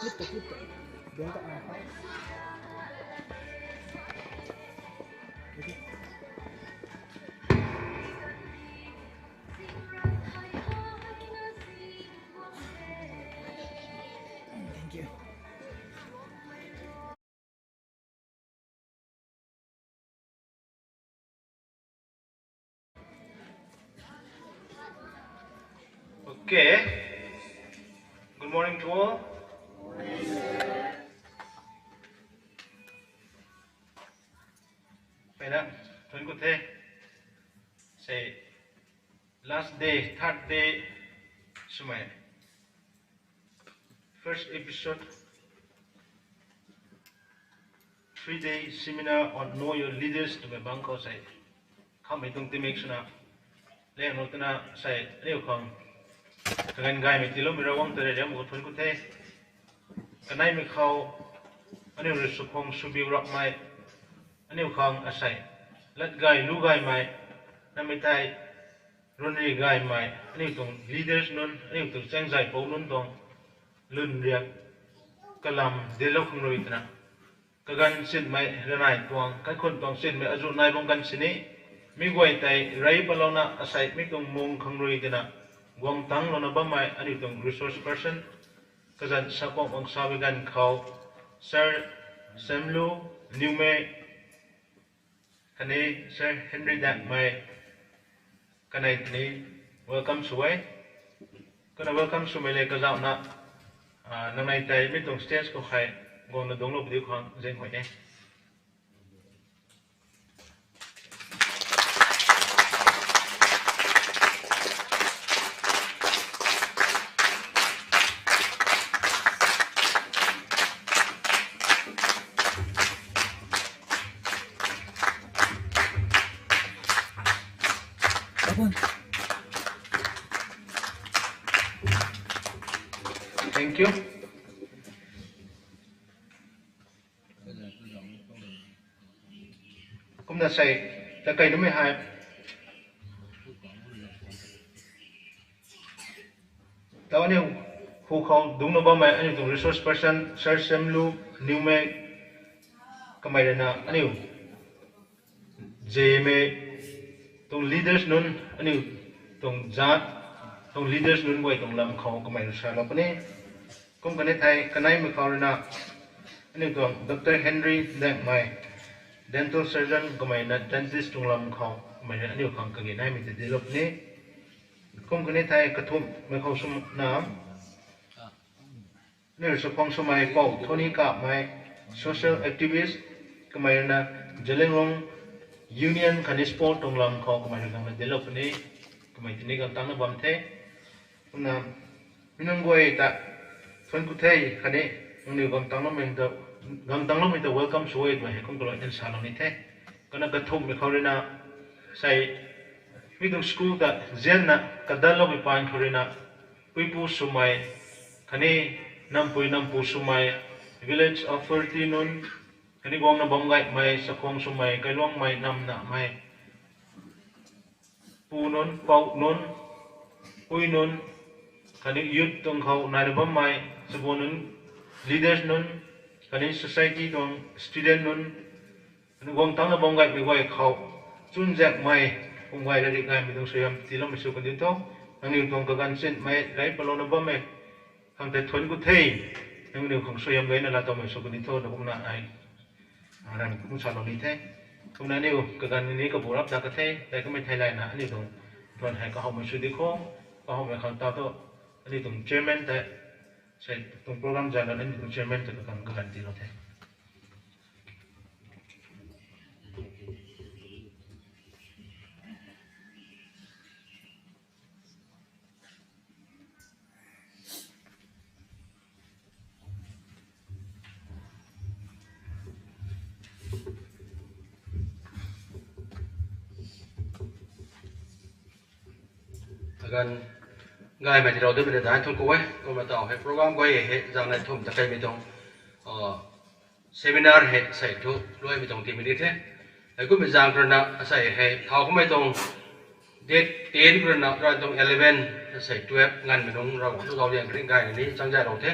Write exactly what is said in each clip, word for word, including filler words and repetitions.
Clip ta, clip ta. Beng ta, ah. Thank you. Okay. Good morning to all. Pena, thuanc ku the. Sei, last day, third day, swmei. First episode, three day seminar on Know Your Leaders twmei bang khou sei. Khamei tuang timik swna. Leng nu twna sei, aniu khang. Kaganv gaymei tiiloumei Ravguangc ta rey riam khou thuanc ku the. Kaneimei khou, aniu rui sukhwang subiu rapmei, aniu khang asei, lat gay lu gaymei, namei tei, runri gaymei, aniu tuang leaders nunc, aniu tuang chaengzaipou nunc tuang, lwn riak, kalam, dinclou khang rui twna. Kaganv sinmei, ranai tuang, kaikhunc tuang sinmei, azuh nai bam kan sini, mi guay tei, rey patlouna, asei, mi tuang mung khang rui twna, guang tangclouna bammei, aniu tuang resource person, kazanc sakuang bang sa bi ganv khou, Sir Semlu Niumei, khatni Sir Henry Dakmei, kanei tini welcome sw e. Kana welcome swmei le kazauhna, ah, nangnei tei mi tuang stage khou hei guangna dungclou padiu khang zaenghuay e. Thank you. Kumna sei, ta kai numei hei. Tau aniu hu khou dungcna bammei aniu tuang resource person, Sir Semlu Niumei, kamei rui na aniu Zeme tuang leaders nunc, aniu tuang zat tuang leaders nunc guay tuang lam khou kamei rui salou puni. Kum kani thei kaneimei khou rui na, aniu tuang Doctor Henry Dakmei, dental surgeon kamei na dentist tuang lam khou kamei rui aniu khang kage naimei ta dinclou puni. Kum kani thei kathumhmei khou swna, aniu sukhwang swmei Pou Thony Kapmei, social activist, kamei rui na Zeliangrong Union khatni sport tuang lam khou kamei rui guangna dinclou puni, kamei tini guang tangcna bam the. Kumna, mi nunc guay ta thuanc ku the khatni, nangniw guang tangcloumei ta, guang tangcloumei ta welcome sw e twmei hei kum kalou nsalou ni the. Kana kathumhmei khou rui na, sei, mi tuang school ta zianna kadanloumei paan khou rui na, puipu swmei, khatni nampui nampu swmei, village authority nunc, khatni guangna bam gaymei, chakhwang swmei, kailuangmei, namnamei, pu nunc, pou nunc, pui nunc, khatni youth tuang khou naina bammei, chabu nunc, leaders nunc, khatni society tuang student nunc, khatni guang tangcna bam gaymei guay khou, chunzaekmei, kum guay latrik gaymei tuang suaihiam tiiloumei sw kandiu tho, nangniw tuang kaganv sinmei, rey palouna bammei, khang tei thuanc ku the, nangniw khang suaihiam gayna laatowmei sw kandiu tho, na kumna ai, a, rang kum salou ni the. Kumna aniu kaganv ni kabu rap ta ka the, tei kamei theilayna aniu tuang, tuang hei kahowmei sw di kho, kahowmei khang ta thu, aniu tuang chairman tei, sei tuang program zana aniu tuang chairman tei kaganv, kaganv tiilou the. Kaganv gaymei tiilou twmei ta daeng thuanc ku e. Kumna tau hei program guay hei zaeng nai thumh ta kaimei tuang, a, seminar hei sei thu luaimei tuang timei ni the. Hei kummei zaeng khou rui na asei hei thau kummei tuang date ten khou rui na rui tuang eleven, asei twelve nganvmei nungc Ravguangc tu zauliang kring gayna ni changzaylou the.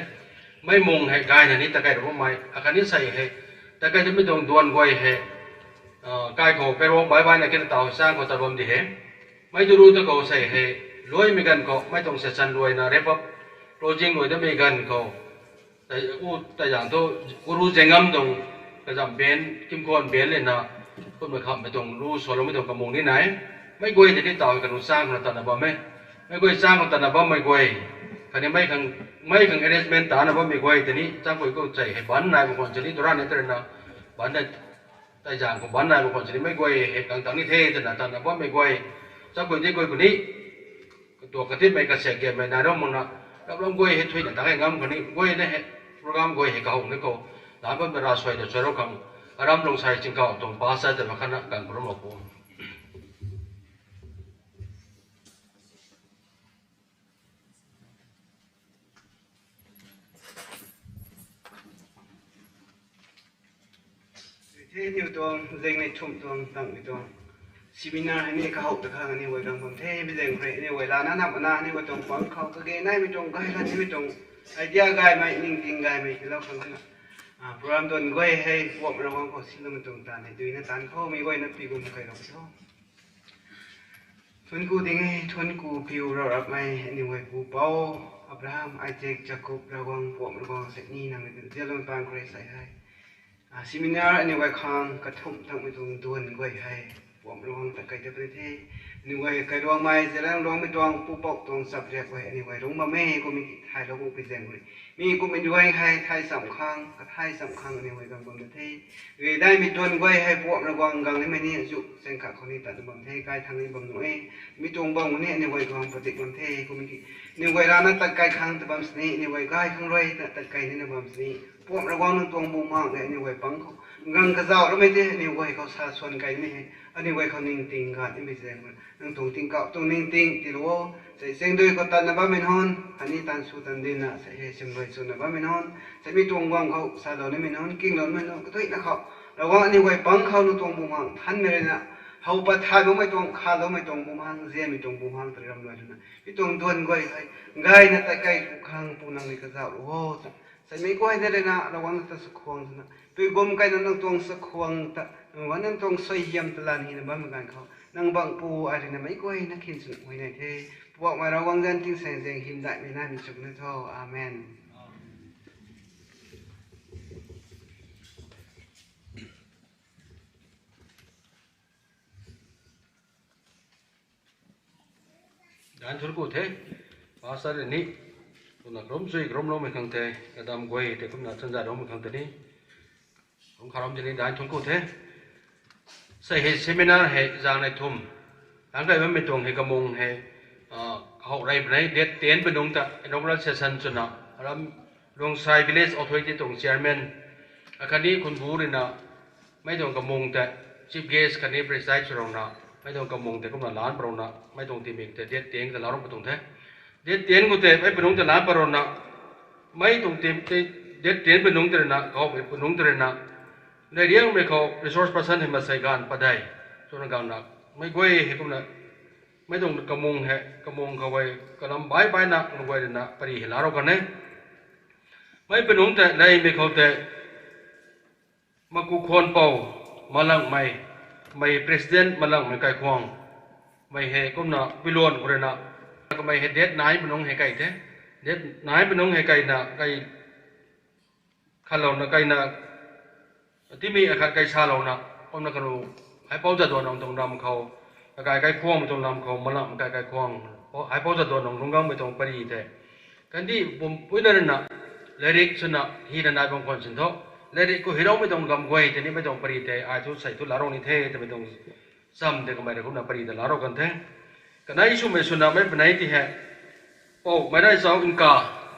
Mei mung hei gayna ni takai ra bammei akhatni sei hei takai tamei tuang duan guay hei, kai khou kairuang bai baina kina taw chang khou ta bam di he. Mei tu ru ta khou sei hei luaimei ganv khou mei tuang session ruaina wrap up, closing ruai damei ganv khou, u tei zang thu Guru Zengam tuang kazam ben, kimkhuan ben lena, kumna khammei tuang lu swloumei tuang kamung ni nai. Mei guay tei ni taw kanu chang khou na tatna bam e. Mei guay chang khou tatna bammei guay khatni mei khang, mei khang arrangement tana bammei guay tei ni changkui khou sei hei ban nai bam khwan sini, duran ni tarina ban tei zang khou ban nai bam khwan sini, mei guay hei kang tang ni the twna tatna bammei guay, changkui di guay khou ni katuak katipmei kasek gamei nai rau makna, rap lam guay hei thuina ta hei ngam khou ni guay na hei program guay hei kahou ni khou, lam bam na ra suai ta suai rau khang, aram lungsai chingkau tuang pastor ta makhatna kan khou rau mak pu. The aniu tuang zang ni thumh tuang tangmei tuang seminar hei ni kahou ta khang aniu guay gang bam the, bi zaeng khou rui aniu guay lana nam ana aniu guay tuang pang khou kage naimei tuang gay lan nimei tuang idea gaymei, ningting gaymei tilou khang na, program duan guay hei puam Ravguangc khou sinloumei tuang taanv hei duina taanv khoumei guayna pi gum kai rau tho. Thuanc ku ding e, thuanc ku piu rau rapmei aniu guay pu pou, Abraham, Isaac, Jakob, Ravguangc, puam Ravguangc sei ni nang zialou pang khou rui sei hei seminar aniu guay khang kathumh tangmei tuang duan guay hei puam Ravguangc ta kai ta puni the. Aniu guay kairuangmei, zialang ruangmei tuang pupouc tuang chapriak guay aniu guay rung bam e, kummei ki thaylou bu pi zaeng rui mi kummei duan hei thay cham khang, kathai cham khang aniu guay gang bam ta the. Ge daimei duan guay hei puam Ravguangc gang nimei ni azu chaeng khat khou ni tat bam the, kai thang ni bam nuh e. Mi tuang bam ni aniu guay gang padik bam the, kummei ki aniu guay rana tat kai khang ta bam sini, aniu guay gay khang rui ta tat kai nina bam sini. Puam Ravguangc nang tuang bumaengh le aniu guay pang khou gang kazauh ramei tei aniu guay khou sa suan kai ni hei aniu guay khou ningting gan nimei zaeng nang tuang tingkauh tuang ningting tiilou o. Sei zengdui khou tatna bammei nunc khatni taanv sw tan dinna sei hei sim rui chwna bammei nunc, sei mi tuang guang khou salou nimei nunc, kinglou nimei nunc kathuina khou Ravguangc aniu guay pang khou nang tuang bumaengh thanmei ruina how pat thay bammei tuang, khaloumei tuang bumaengh, zianmei tuang bumaengh tari ram luai lana mi tuang duan guay hei gayna tat kai khang pu nang ni kazauhlou o ta. Sei meic guay de ruina Ravguangc nang ta chakhwang swna pui gum kaina nang tuang chakhwang ta, nang guay nang tuang suaihiam ta lan hina bammei ganv khou nang bangh pu ai ruina meic guayna khin swna huayney the. Puakmei Ravguangc zanc tingsaeng zaeng hymdaihmei naimei chuk na tho. Amen. Daanc thuanc ku the, pastor ni, kumna karum chui karumloumei khang tei, kadam guay tei kumna chanzaloumei khang tei ni, kum kharam tei ni daanc thuanc ku the. Sei hei seminar hei zaeng nei thumh, tangc kai bammei tuang hei kamung hei, kahou rey puni, date ten pu nungc ta inaugural session swna, aram Luangsai Village Authority tuang chairman, akhatni khunbu ruina, mei tuang kamung tei chief guest khatni preside sw rouna, mei tuang kamung tei kumna lan pa rouna, mei tuang timik tei date ten ta lau rou pu tuang the. Date ten khou tei mei pu nungc tei lan pa rouna, mei tuang tim tei date ten pu nungc tei ruina, kahoumei pu nungc tei ruina, nei riangmei khou resource person hei masei ganv padeih swna gangna, mei guay hei kumna, mei tuang kamung hei, kamung khou hei kalam bai baina nunc guay ruina pary hei la rou kan e. Mei pu nungc tei leymei khou tei, Makukhwanpou Malangmei, mei president Malangmei Kaikhwang, mei hei kumna piluan khou ruina, kamei hei date nine pu nungc hei kai the, date nine pu nungc hei kaina, kai khatlouna kaina, timi akhat kai salouna, kumna kanu, Haipou Jadonang tuang lam khou, kakai Kaikhwangmei tuang lam khou, Malangmei kai Kaikhwang, Haipou Jadonang lungc gangmei tuang pary tei, kandih pumpuina ruina, lairik swna hina nai bam khwan sin tho, lairik khou hiloumei tuang gam guay tei ni mei tuang pary tei ai thu sei thu la rou ni the twmei tuang cham tei kamei rui kumna pary ta la rou kan the. Kanei swmei swna mei pu nei ti hei, Pou Meiraizau Inka,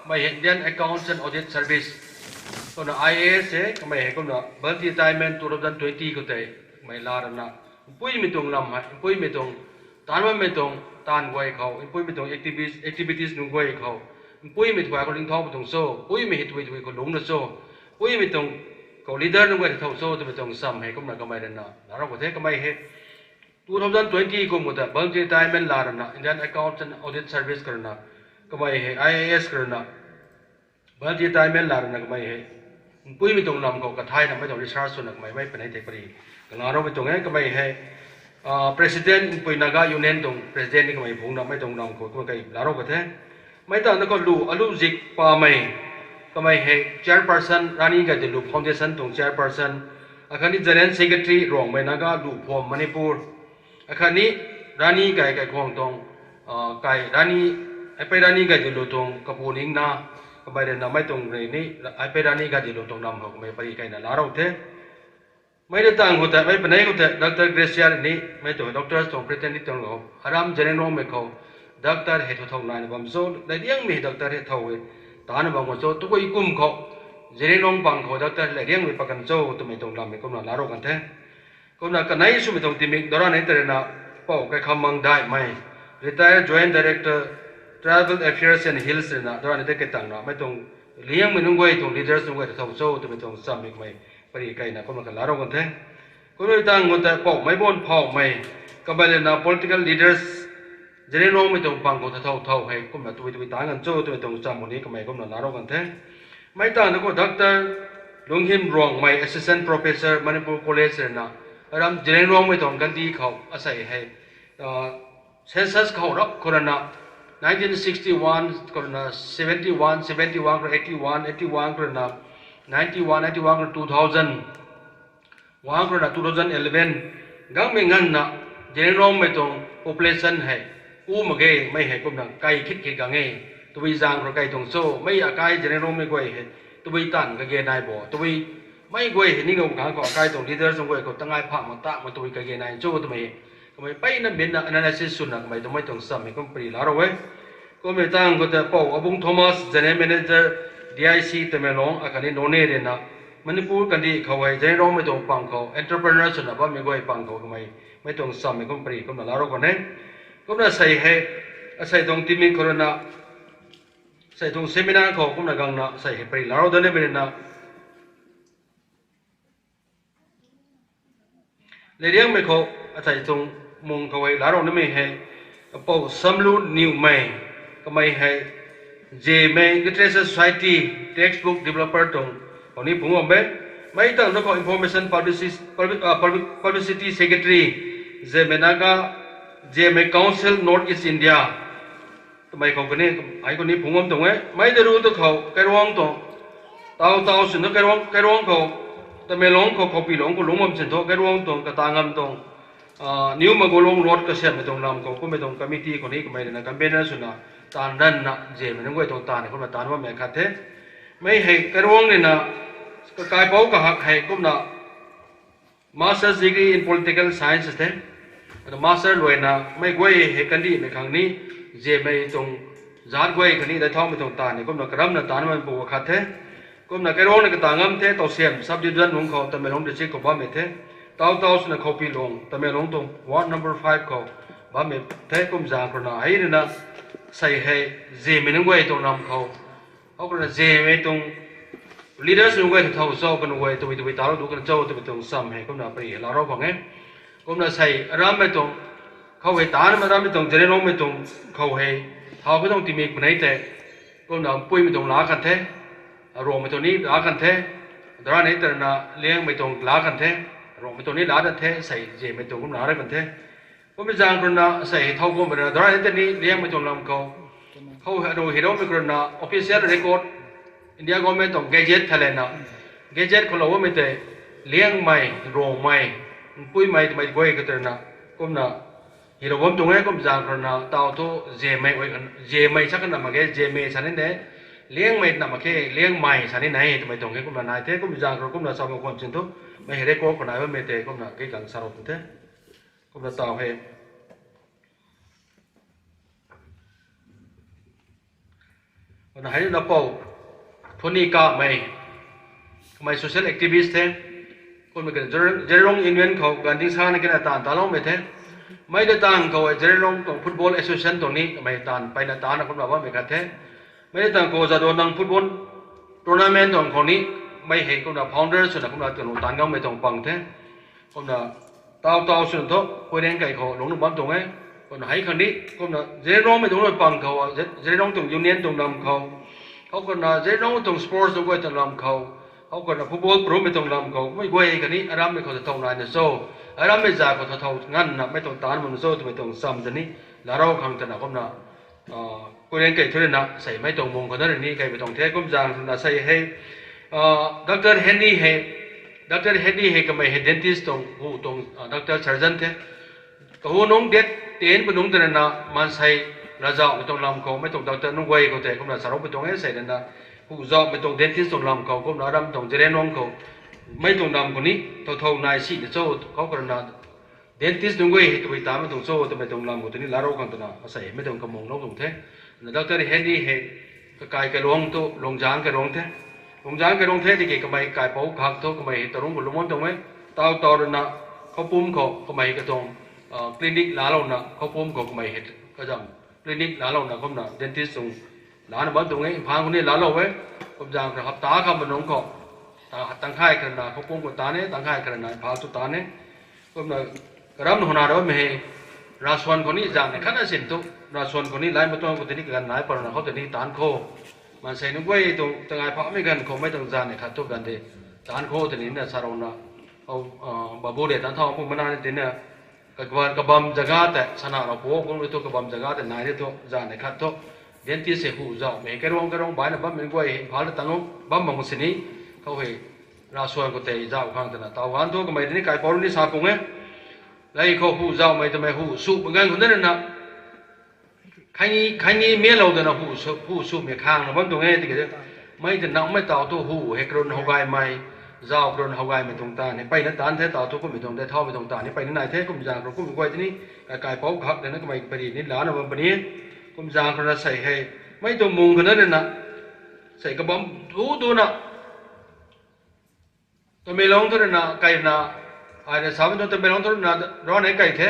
mei hei Indian Accounts and Audit Service, kumna I A S e, kamei hei kumna Bhante Retirement two thousand twenty khou tei, kamei la rana, mpuimei tuang lam hei, mpuimei tuang, taanv bammei tuang, taanv guay khou, mpuimei tuang activities, activities nunc guay khou, mpuimei tuang khou ringcthau pu tuang cho, mpuimei hei tui tui khou lungcna cho, mpuimei tuang khou leader nunc guay thow cho twmei tuang cham hei kumna kamei ruina la rou khou the. Kamei hei two thousand twenty kum khou ta Bhante Retirement la rana, Indian Accounts and Audit Service khou ruina, kamei hei I A S khou ruina, Bati Taimel la rana kamei hei, npuimei tuang lam khou kathaynamei tuang research swna kamei mei panei tei pari kalaroumei tuang e. Kamei hei, ah, President Npui Naga Union tuang President ni kamei phungna mei tuang lam khou kumna kai larou ka the. Mei tangv na khou lu alu zik pamei, kamei hei chairperson Rani Gaidinliu Foundation tuang chairperson, akhatni General Secretary Ruangmei Naga Lu Phom Manipur, akhatni Rani Gai Kaikhwang tuang, ah, kai Rani, Aipei Rani Gaidinliu tuang kapu ningna, kamei rui na mei tuang rui ni, Aipei Rani Gaidinliu tuang nam khou kamei pari kaina larou the. Mei rui tangv khou tei, mei panei khou tei, Doctor Gracia rui ni, mei tuang doctors tuang pretend ni tuang khou, aram Zeliangrongmei khou, doctor hei thow thow naina bam cho, Leiriangmei doctor hei thow e, tana bam cho, tabui kum khou, Zeliangrong pang khou, doctor Leiriangmei pakan cho, twmei tuang lammei kumna larou kan the. Kumna kanei swmei tuang timik, dora nei tei rui na, Pou Kaikham Mangdaimei, retired Joint Director, Tribal Affairs and Hills rui na, dora nei tei kai tangna, mei tuang Liangmei nunc guay tuang leaders nunc guay ta thow cho, twmei tuang chammei kamei pari kaina kumna kalarou kan the. Kumna tangv khou tei Pou Meibon Phaumei, kamei rui na political leaders, Zeliangrongmei tuang pang khou ta thow thow hei, kumna tabui tabui tang kan cho, twmei tuang cham ni kamei kumna larou kan the. Mei tangv na khou Doctor Lunghim Ruangmei, Assistant Professor, Manipur College rui na, aram Zeliangrongmei tuang kandih khou, asei hei, ah, census khou rap khou rui na, nineteen sixty-one khou rui na, seventy-one, seventy-one khou rui eighty-one, eighty-one khou rui na, ninety-one, ninety-one khou rui two thousand, one khou rui na two thousand eleven, gangmei nganvna, Zeliangrongmei tuang population hei, u mak ge, mei hei kumna kai khit khit gang e, tabui zaeng khou kai tuang cho, mei akai Zeliangrongmei guay hei, tabui taanv kage nai bo, tabui mei guay hei ning lou khang khou akai tuang leaders tuang guay khou tangai phak mak tak mak tabui kage nai cho twmei, kamei peina minna analysis swna kamei tuang mei tuang chammei kum pari larou e. Kummei tangv khou tei Pou Abung Thomas, General Manager, D I C Tamenglong, akhatni Noney rui na, Manipur kandih khou hei Zeliangrongmei tuang pang khou entrepreneur swna bammei guay pang khou kamei mei tuang chammei kum pari kumna larou kan e. Kumna sei hei, asei tuang timik khou rui na, sei tuang seminar khou kumna gangna sei hei pari larou dat nimei rui na, Leiriangmei khou, asei tuang mung khou hei larou nimei hei, Pou Samlu Niwmei, kamei hei, Zeme Literature Society textbook developer tuang, khou ni phungc bam e. Mei tangv na khou Information Publici-, Publi-, ah, Publi-, Publicity Secretary, Zeme Naga, Zeme Council North East India, twmei khou kani, ai khou ni phungc bam tuang e. Mei tei ru tu khou, Kairuang tuang, tau tau sin tu Kairuang, Kairuang khou, Tamenglong khou, Khoupilong khou lungc bam sin thu, Kairuang tuang, Katangam tuang, ah, New Magolong Road kasiammei tuang lam khou, kummei tuang committee khou ni kamei rui na convener swna, taanv ranvna, Zemei nunc guay tuang taanv ni kumna taanv bammei khat the. Mei hei Kairuang rui na, kakaipouc kahak hei kumna, Master's degree in Political Science the. Ata master luaina, mei guay hei kandihmei khang ni, Zemei tuang, zaat guay khang ni, dai thaumei tuang taanv ni, kumna karamna taanvmei pu khat the. Kumna Kairuang ni Katangam the, Tausiam subdivision nunc khou, Tamenglong district khou bammei the. Tau tau swna Khoupilong, Tamenglong tuang ward number five khou, bammei the, kum zaeng khou rui na, hei rui na, sei hei, Zemei nunc guay tuang nam khou, hou khou rui na Zemei tuang leaders nunc guay ta thow cho, kanu guay tabui tabui talou du kan cho, twmei tuang cham hei kumna pari larou bang e. Kumna sei arammei tuang, khou hei taanvmei arammei tuang, Zeliangrongmei tuang, khou hei, thau khe tuang timik panei tei, kumna Npuimei tuang laa kan the, Ruangmei tuang ni laa kan the, dara nei tei rui na Liangmei tuang laa kan the, Ruangmei tuang ni laa kan the, sei Zemei tuang kumna laa kan the. Kummei zaeng khou rui na sei hei thau kummei rui na, dara nei tei ni Liangmei tuang lam khou, khou hei anu hiroumei khou rui na official record, India government tuang gazette thalena, gazette khou lou bammei tei, Liangmei, Ruangmei, Npuimei twmei guay kha tei rui na, kumna, hirou bam tuang e, kum zaeng khou rui na, tau thu, Zemei, Zemei sa kan na mak khe, Zemei sa ni ne, Liangmei na mak khe, Liangmei sa ni ne, twmei tuang khe kumna nai the, kum zaeng khou rui kumna sa bam khwan sin thu, mei hei record khou nai bammei tei, kumna, kei gang sa rou tuang the. Kumna tau hei. Kumna hei na Pou, Thuni Kamei, kamei social activist the. Kumna kan Zeliangrong Union khou ganv ding sa na kena taanv taloumei the. Mei ta tangv khou Zeliangrong tuang Football Association tuang ni kamei taanv peyna taanvna kumna bammei khat the. Mei ta tangv khou Jadonang Football Tournament tuang khou ni, mei hei kumna founder swna kumna tuang taanv gangmei tuang pang the. Kumna tau tau swna thu, Koireng kai khou lungc nu bam tuang e. Kumna hei khang ni, kumna Zeliangrongmei tuang rui pang khou, Ze-, Zeliangrong tuang Union tuang nam khou, Khou kana Zeliangrong tuang sports tuang guay tuang lam khou, khou kana football prummei tuang lam khou, mei guay kani arammei khou ta thau naina cho, arammei za khou ta thau nganvna mei tuang taanv mana cho twmei tuang cham tani, larou khang twna kumna, kuren kei thu rui na sei mei tuang mung khou na rui ni kaimei tuang the. Kum zaeng rui na sei hei, doctor Henry hei, doctor Henry hei kamei hei dentist tuang hu tuang doctor surgeon the. Kahu nungc date ten pu nungc tei rui na maansei ravzauhmei tuang lam khou mei tuang doctor nunc guay khou tei kumna saroupui tuang e sei rui na, hu zauhmei tuang dentist tuang lam khou kumna aram tuang Zeliangrong khou mei tuang lam khou ni thau thau nai sina cho, khou khou rui na dentist nunc guay hei tabui taanmei tuang cho twmei tuang lam khou tei ni larou khang twna asei mei tuang kamung lou tuang the. Na doctor Henry hei kakai kailuang thu Lungzang kailuang the. Lungzang kailuang the tiki kamei kaipouc khak thu kamei hei tarung khou lungc bam tuang e. Taw taw rui na khoupum khou kamei katuang clinic laalouna khoupum khou kamei hei kazam clinic laalouna kumna dentist tuang laana bam tuang e. Imphal khou ni laalou e. Kum zaeng khou hapta khat ma nungc khou, tangkhay khat rui na khoupum khou taanv e, tangkhay khat rui na Imphal thu taanv e. Kumna karam hwna rammei hei ravsuan khou ni zaeng ni khatna sin thu, ravsuan khou ni lai matuang khou tei ni kaganv nai pat rui na khou tei ni taanv kho. Maansei nunc guay tuang tangai phamei ganv khou mei tuang zaeng ni khat thu ganv de taanv kho tei ni na sarouna, babu de taanv thau pu mana ni tei na kabam jaga tei sana rau pu kum thu kabam jaga tei nai ni thu zaeng ni khat thu dentist hei hu zauhmei kairuang kairuang baina bammei guay hei Imphal ta tang bam bam sini, khou hei ravsuan khou tei zauh khang twna taw ganv thu kamei tei ni kaipouc rui ni sa pung e. Lei khou hu zauhmei twmei hu sumei ganv khou na rui na khaini mialou twna hu sumei khang na bam tuang e tiki, mei tei nangmei taw thu hu hei karun how gaymei, zauh karun how gaymei tuang taanv hei mpeyna taanv the. Taw thu kummei tuang tei thaumei tuang taanv ni mpeyna nai the. Kum zaeng khou kummei guay tei ni kaipouc khak tei na kamei pari ni laana bam puni. Kum zaeng khou na sei hei mei tuang mung khou na rui na sei kabam tu tuna Tamenglong thu rui na kaina, ai rui samei tuang Tamenglong thu rui na rana kai the.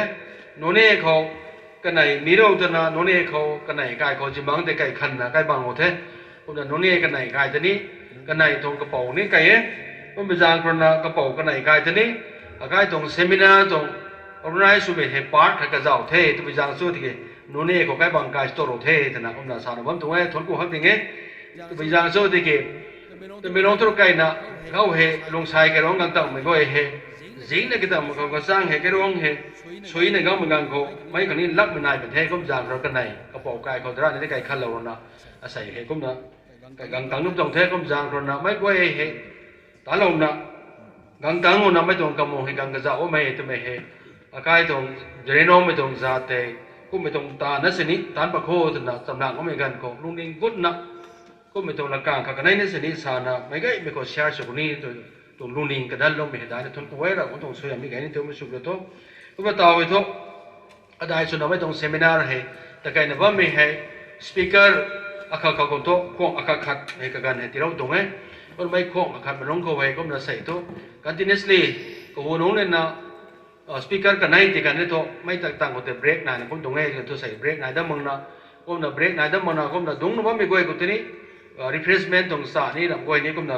Noney khou kanei mi rou twna Noney khou kanei kai khou zimang tei kai khanna kai bang o the. Kumna Noney kanei kai tei ni, kanei tuang kapou ni kai e. Kummei zaeng khou rui na kapou kanei kai tei ni, akai tuang seminar tuang organize swmei hei part khat kazauh the twmei zaeng cho tiki, Noney khou kai bang kai store rou the twna kumna sana bam tuang e, thuanc ku hak ding e. Twmei zaeng cho tiki, Tamenglong thu rui kaina, khou hei lungsai kairuang gang tangmei guay hei, zingna ki tangmei khou kachang hei kairuang hei, suina gangmei ganv khou mei khang ni lakmei nai pun the. Kum zaeng khou rui kanei kapou kai khou tara ni kai khanlou rui na, asei hei kumna kagang tang nup tuang the. Kum zaeng khou rui na mei guay hei talouna gang tang na mei tuang kamung hei gang kazauh bammei twmei hei, akai tuang Zeliangrongmei tuang zat tei kummei tuang taanv na sini taanc pat kho twna chamlang bammei ganv khou lungning gutna kummei tuang lakang khat kanei na sini sana meic gaymei khou share sw puni tuang lungning kadanloumei hei daina thuanc ku e. Rav khou tuang suaihiam ni gay ni twmei sw tho. Kumna taw hei thu adai swna mei tuang seminar hei takaina bammei hei speaker akhat khat khou thu khwang akhat khat hei kaganv hei tiilou tuang e. Kummei khwang akhat ma nungc khou hei kumna sei thu continuously kahu nungc nina speaker kanei ti kan ni thu mei tak tang khou tei break naina kum tuang e. Thu sei break nai dat makna, kumna break nai dat makna kumna dungcna bammei guay khou tei ni refreshment tuang sa ni ram guay ni kumna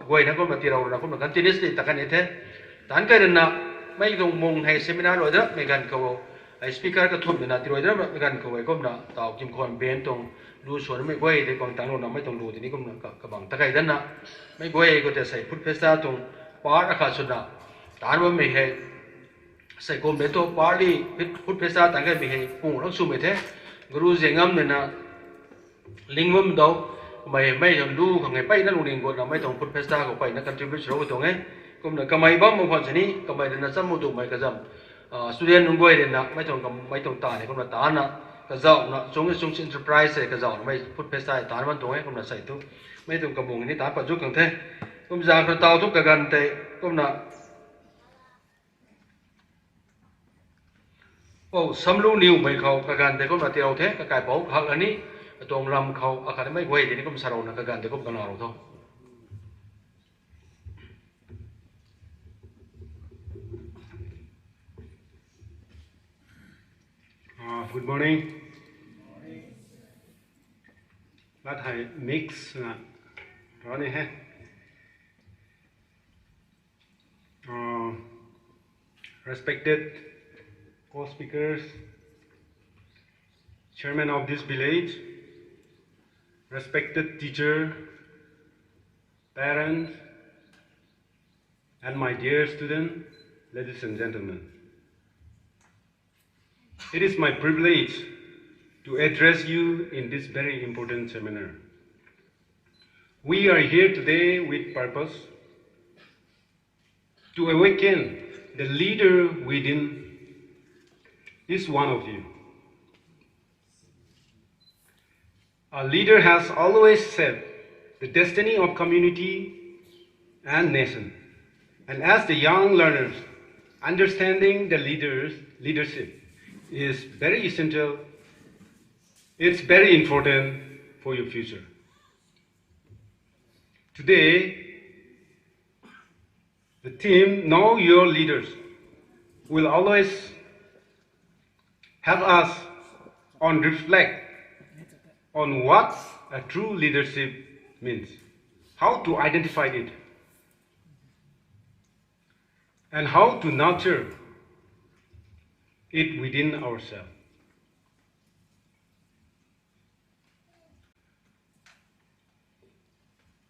guayna kumna tiilou rui na kumna continuously ta kan ni the. Taanc kai rui na mei tuang mung hei seminar luai daramei ganv khou hei speaker kathumh nina tiilou daramei ganv khou hei kumna taw Kimkhwan Ben tuang lu swanmei guay tei bang tanglouna mei tuang lu tei ni kumna kabang ta kai datna mei guay khou tei sei food festa tuang part akhat swna taanc bammei hei sei kum de thu partly food festa taanc kaimei hei pung lak swmei the. Guru Zengam nina ling bam dou, kamei mei tuang lu khang hei mpeyna lungning gutna mei tuang food festa khou mpeyna contribute swlou tuang e. Kumna kamei bam mak khwan sini kamei rui na cham mu tumei kazam student nunc guay rui na mei tuang mei tuang taanv hei kumna taanna kazauhna Chungchung Enterprise hei kazauhna mei food festa hei taanc bam tuang e. Kumna sei thu mei tuang kamung ni taanc pat zuk khang the. Kum zaeng khou taw thu kaganv tei kumna Pou Samlu Niwmei khou kaganv tei kumna tiilou the, kakaipouc khak la ni, atuang lam khou akhatmei guay tei ni kum sarouna kaganv tei kum kanaulou tho. Good morning. Lat hei mix na rani he. Respected co-speakers, chairman of this village, Respected teacher, parents, and my dear student, ladies and gentlemen. It is my privilege to address you in this very important seminar. We are here today with purpose to awaken the leader within each one of you. A leader has always shaped the destiny of community and nation. And as the young learners, understanding the leaders' leadership is very essential. It's very important for your future. Today, the theme, Know Your Leaders, will always help us on reflect on what a true leadership means, how to identify it, and how to nurture it within ourselves.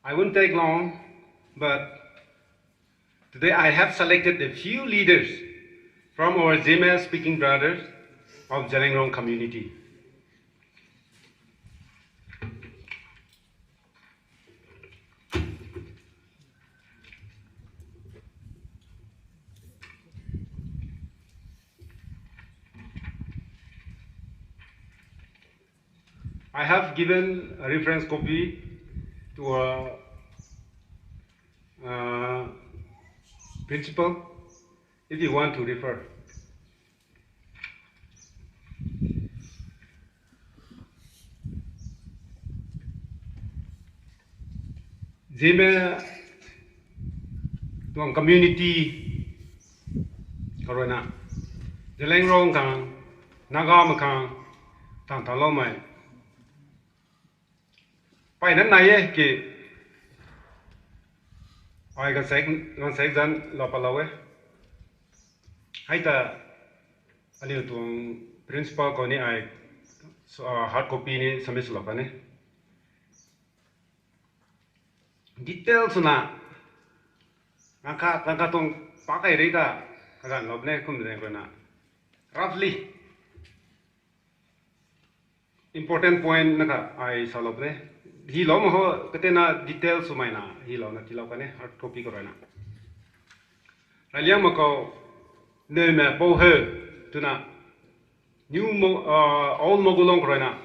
I won't take long, but today I have selected a few leaders from our Zeme speaking brothers of Zeliangrong community. I have given a reference copy to our uh, principal if you want to refer. Zeme tuang community khou ruina, Zeliangrong khang, Naga mei khang, tang taloumei mpeyna nai e ki, ai gaanvsaekc, gaanvsaekc zanc lou patlou e. Hei ta aniu tuang principal khou ni ai hard copy ni submit swlou kan e. Detail swna, ganv khat ganv khat tuang pak key rui ta kaganvlou puni, kum zaeng ruina roughly important point na kha ai salou puni. Hyloumei ho katena detail swmei na hylouna tiilou kan e, hard copy khou ruina. Reyliangmei khou, neihmei pou he twna, New Mo- uh, Old Mogulong khou ruina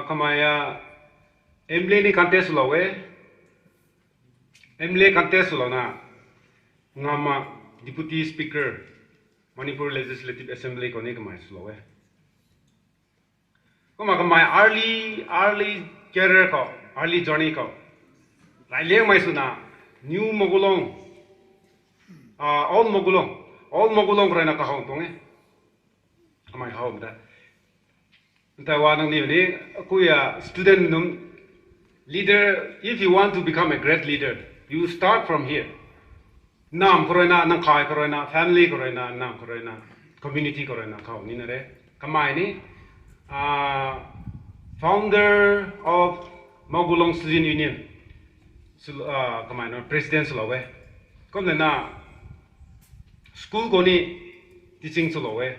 kamei a M L A ni contest swlou e. M L A contest swlouna, Ngama Deputy Speaker, Manipur Legislative Assembly khou ni kamei swlou e. Kumna kamei early, early career khou, early journey khou, Reyliangmei swna New Mogulong, uh, Old Mogulong, Old Mogulong khou ruina kahow tuang e. Kamei kahowmei ta, ntai wa nangniw ni, akui a student nunc, leader, if you want to become a great leader, you start from here. Nam khou ruina, nang kai khou ruina, family khou ruina, nam khou ruina, community khou ruina kahow nina re. Kamei ni founder of Mogulong Student Union, kamei na president swlou e. Kumna school khou ni teaching swlou e.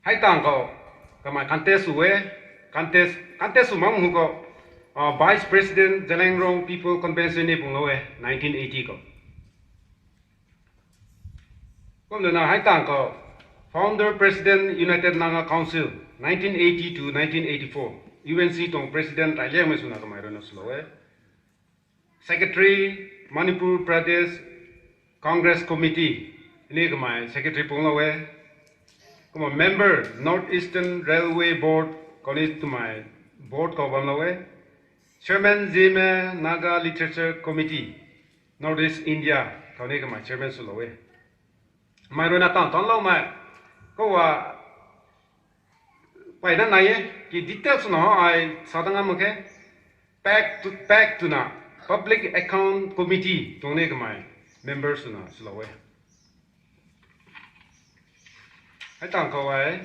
Hei tangv khou kamei contest sw e, contest, contest sw makmei hu khou Vice President Zeliangrong People Convention ni punglou e nineteen eighty khou. Kumna hei tangv khou Founder President United Naga Council, nineteen eighty to nineteen eighty-four, U N C tuang President Reyliangmei swna kamei ruina swlou e. Secretary, Manipur Pradesh Congress Committee ni kamei secretary punglou e. Kumna member North Eastern Railway Board khou ni twmei board khou bamlou e. Chairman Zeme Naga Literature Committee, North East India khou ni kamei chairman swlou e. Kamei ruina tang tanloumei khou a, mpeyna nai e ki details na ai sa ta ngam mak khe. Pact to, pact twna Public Account Committee tuang ni kamei member swna swlou e. Hei tang khou e.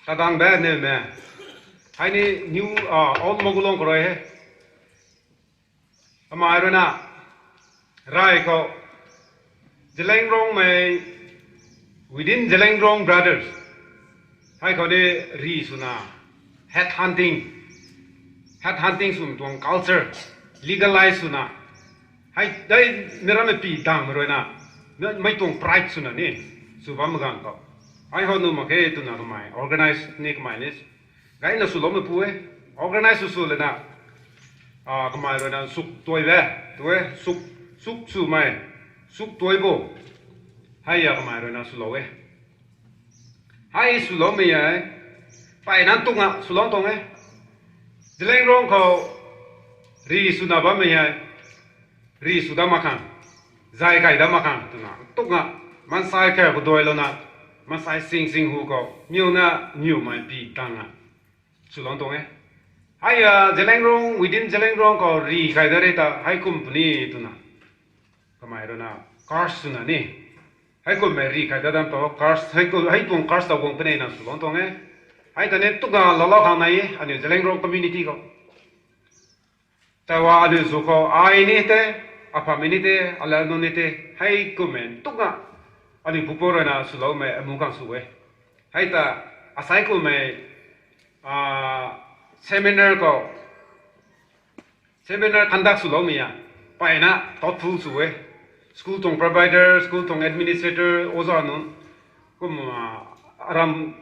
Kadang de ne me. Hei ni new, ah, old Magulong khou rui he. Kamei rui na. Rai khou. Zeliangrongmei, within Zeliangrong brothers. Hei khou ni ri swna. Head hunting. Head hunting swna tuang culture. Legalize swna. Hei, dei, mi rammei pi dangmei rui na. Mei tuang pride swna ni. Sw bam gang khou. Hei hou nu mak khe twna kamei. Organize ni kamei ni. Gayna swloumei pu e. Organize sw sw lana. Ah, kamei rui na suk tuai be. Tu e, suk, suk swmei. Suk tuai bo. Hei ya kamei rui na swlou e. Hei swloumei e. Peyna tuk nga swlou tuang e. Zeliangrong khou ri swna bammei e. Ri sw dat mak khang. Zay kai dat mak khang twna. Tuk nga. Maansei kha khou duailouna. Maansei sing sing hu khou. Niw na niwmei pi tang nga. Swlou tuang e. Hei ya, Zeliangrong, within Zeliangrong khou ri kai dat re ta. Hei kum puni twna. Kamei rui na. Curse swna ni. Hei kummei ri kai dat dam to. Curse, hei ku, hei tuang curse ta guang puni na swlou tuang e. Hei ta ni tuk nga lalou khang nai e. Aniu Zeliangrong community khou. Taiwa aniu zu khou ai ni te, apam ni te, alau nu ni te, hei kummei tuk nga. Aniu pupu rui na swloumei amu khang sw e. Hei ta, asai kummei, ah, seminar khou, seminar conduct swloumei a. Peyna, thoughtful sw e. School tuang provider, school tuang administrator, oza nunc. Kum, ah, aram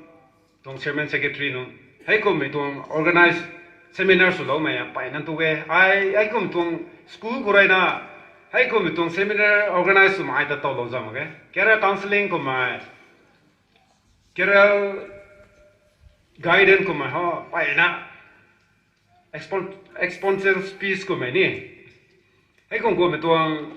tuang chairman secretary nunc. Hei kummei tuang organize seminar swloumei a peyna tu e. Ai, hei kum tuang school khou rui na. Hei kummei tuang seminar organize swmei ta towlou zam mak e. Career counselling kummei. Career guidance kummei ho peyna. Expon-, exponential speech kummei ni. Hei kum kummei tuang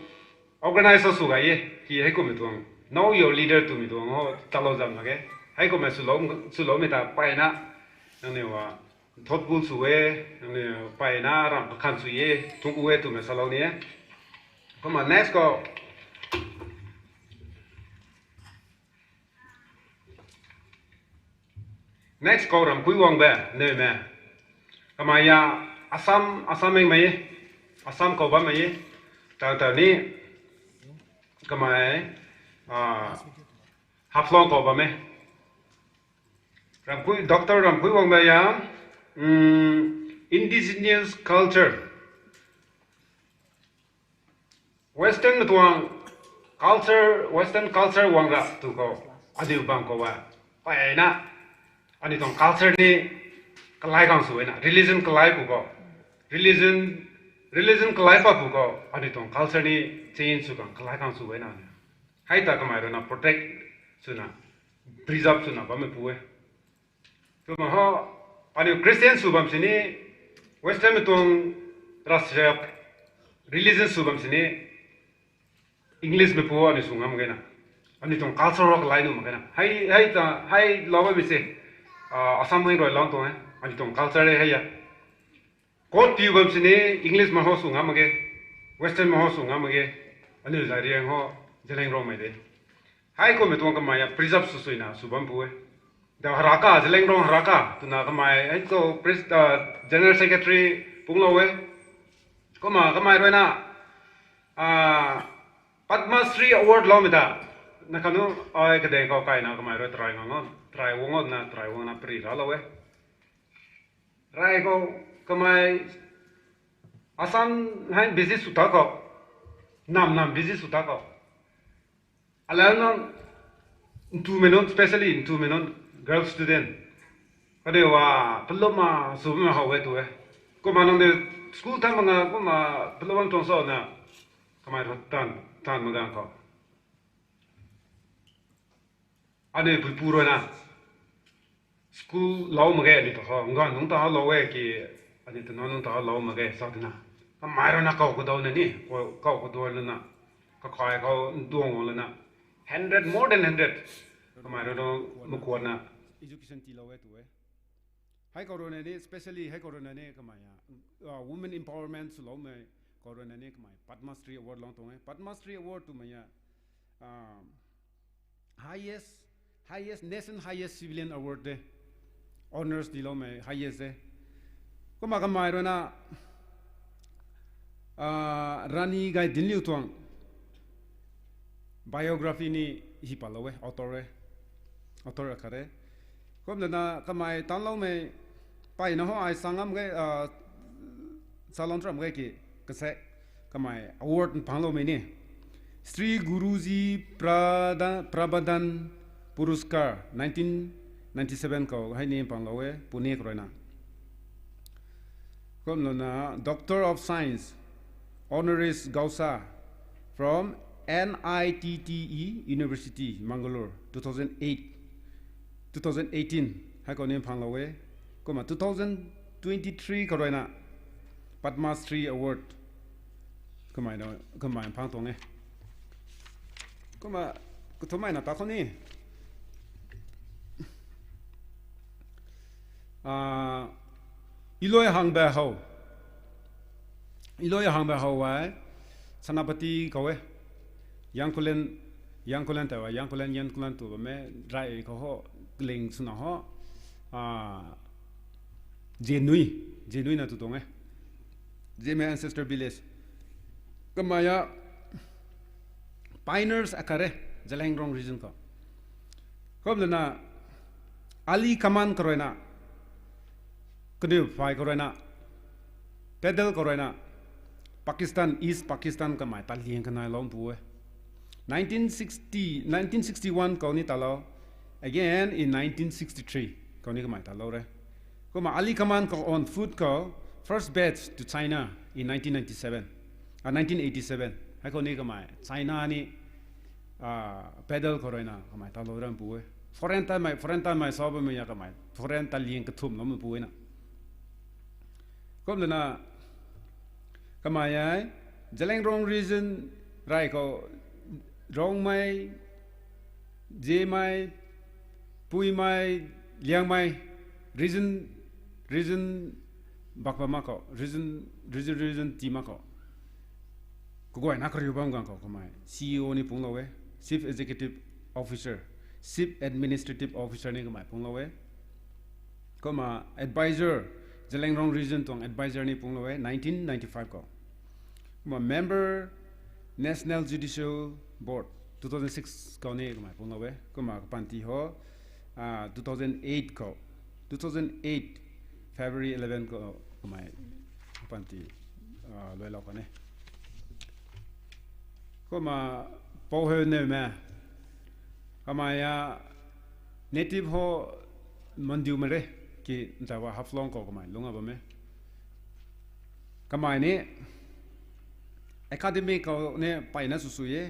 organize sw gay e. Ki hei kummei tuang know your leader twmei tuang ho talou zam mak e. Hei kummei swlou, swloumei ta peyna. Nangniw a thoughtful sw e, nangniw peyna ram kakhan sw e, thung ku e twmei salou ni e. Kumna next khou. Next khou Ramkui Wangbe, ne me. Kamei ya Assam, Assam mei mei, Assam khou bammei, tang tang ni, kamei, ah, Haflong khou bammei. Ramkui, Doctor Ramkui Wangbe ya, mm, indigenous culture. Western mei tuang culture, Western culture wang ra tu khou, aniu bang khou e. Peyna, aniu tuang culture ni kalai khang sw e na, religion kalai pu khou. Religion, religion kalai pa pu khou, aniu tuang culture ni change sw khang kalai khang sw e na. Hei ta kamei rui na protect swna, preserve swna bammei pu e. Twmei ho, aniu Christian sw bam sini, Western mei tuang rasa religion sw bam sini, English mei pu aniu sw ngam mak ge na. Aniu tuang culture ho kalai nuh mak ge na. Hei, hei ta, hei lou bammei se, ah, Assam hei rui lou tuang e. Aniu tuang culture hei ya. Coat piu bam sini English mei ho sw ngam mak ge, Western mei ho sw ngam mak ge, aniu zariang ho, Zeliangrongmei de. Hei kummei tuang kamei ya preserve sw suina sw bam pu e. Da Haraka, Zeliangrong Haraka twna kamei hei tu pres-, ah, General Secretary punglou e. Kumna kamei rui na, ah, Padma Shri Award loumei ta. Na kanu, ai kadeng khou kaina kamei rui try ngang o, try wang o na, try wang na pri ralou e. Rai khou, kamei, Assam hei visit sw ta khou, nam nam visit sw ta khou. Alau nunc, ntumei nunc, specially ntumei nunc, girl student. Kaniw a, palup ma, sw ma how e tu e. Kumna nang de school than mak nga, kumna palup bam tuang so na, kamei rui tan, tan mak gang khou. Aniu puipu rui na, school lou mak ge, aniu ta ho, nganv nungc ta ho lou e ki, aniu ta nunc ta ho lou mak ge, sa tina. Kamei rui na kau kadau na ni, kau, kau kadau na na, kakai khou nduang wang lana, hundred, more than hundred. Kamei rui na, makuat na. Education tiilou e tu e. Hei khou rui na ni, specially hei khou rui na ni kamei ya, uh, women empowerment swloumei khou rui na ni kamei Padma Shri Award lou tuang e. Padma Shri Award twmei ya, uh, highest Highest, nation highest civilian award de. Honours tiiloumei highest de. Kumna kamei ruina, ah, Rani Gaidinliu tuang biography ni hi palou e, author e. Author akhat e. Kumna kamei tanloumei mpeyna ho ai sangam ge, ah, salon tram ge ki kase kamei award phangloumei ni Shri Guruji Prada-, Prabodhan Puraskar nineteen ninety-seven khou hei ni panglou e, Pune khou ruina. Kumna Doctor of Science, honoris causa from N I T T E University, Mangalore, two thousand eight, two thousand eighteen, hei khou ni panglou e. Kumna two thousand twenty-three khou ruina Padma Shri Award kamei na, kamei phang tuang e. Kumna kathumhmei na ta khou ni, ah, Iloi Hangba How. Iloi Hangba How ai Senapati khou e. Yangkulen, Yangkulen tei wa, Yangkulen, Yangkulen tu bam e, rai khou ho, ling swna ho, ah, Zenui, Zenui na tu tuang e. Zeme ancestor village. Kamei a pioneers akhat e, Zeliangrong region khou. Kumna Ali Kaman khou ruina, kaniw phay khou ruina, pedal khou ruina, Pakistan, East Pakistan kamei taliang kanei lou pu e. Nineteen sixty, nineteen sixty-one khou ni talou, again in nineteen sixty-three khou ni kamei talou re. Kumna Ali Kaman khou on foot khou first batch to China in nineteen ninety-seven, ah, nineteen eighty-seven. Hei khou ni kamei China ni, ah, pedal khou ruina kamei talou ram pu e. Foreign tanmei, foreign tanmei sa bammei a kamei foreign taliang kathumh lou pu e na. Kumna kamei ai Zeliangrong region rai khou Rongmei, Zemei, Puimei, Liangmei, region, region bak bam mak khou, region, region, region ti mak khou, kaguayna kariu bam gang khou kamei C E O ni punglou e, Chief Executive Officer, Chief Administrative Officer ni kamei punglou e. Kumna advisor, Zeliangrong region tuang advisor ni punglou e nineteen ninety-five khou. Kumna member, National Judicial Board, two thousand six khou ni kamei punglou e. Kumna kapanty ho, ah, two thousand eight khou, two thousand eight February eleven khou kamei kapanty, ah, luailou khou ni. Kumna pou hei newmei, kamei a native ho Mandiumei re, ki ntauva Haflong khou kamei lungc a bam e. Kamei ni academic khou ni mpeyna sw sw e.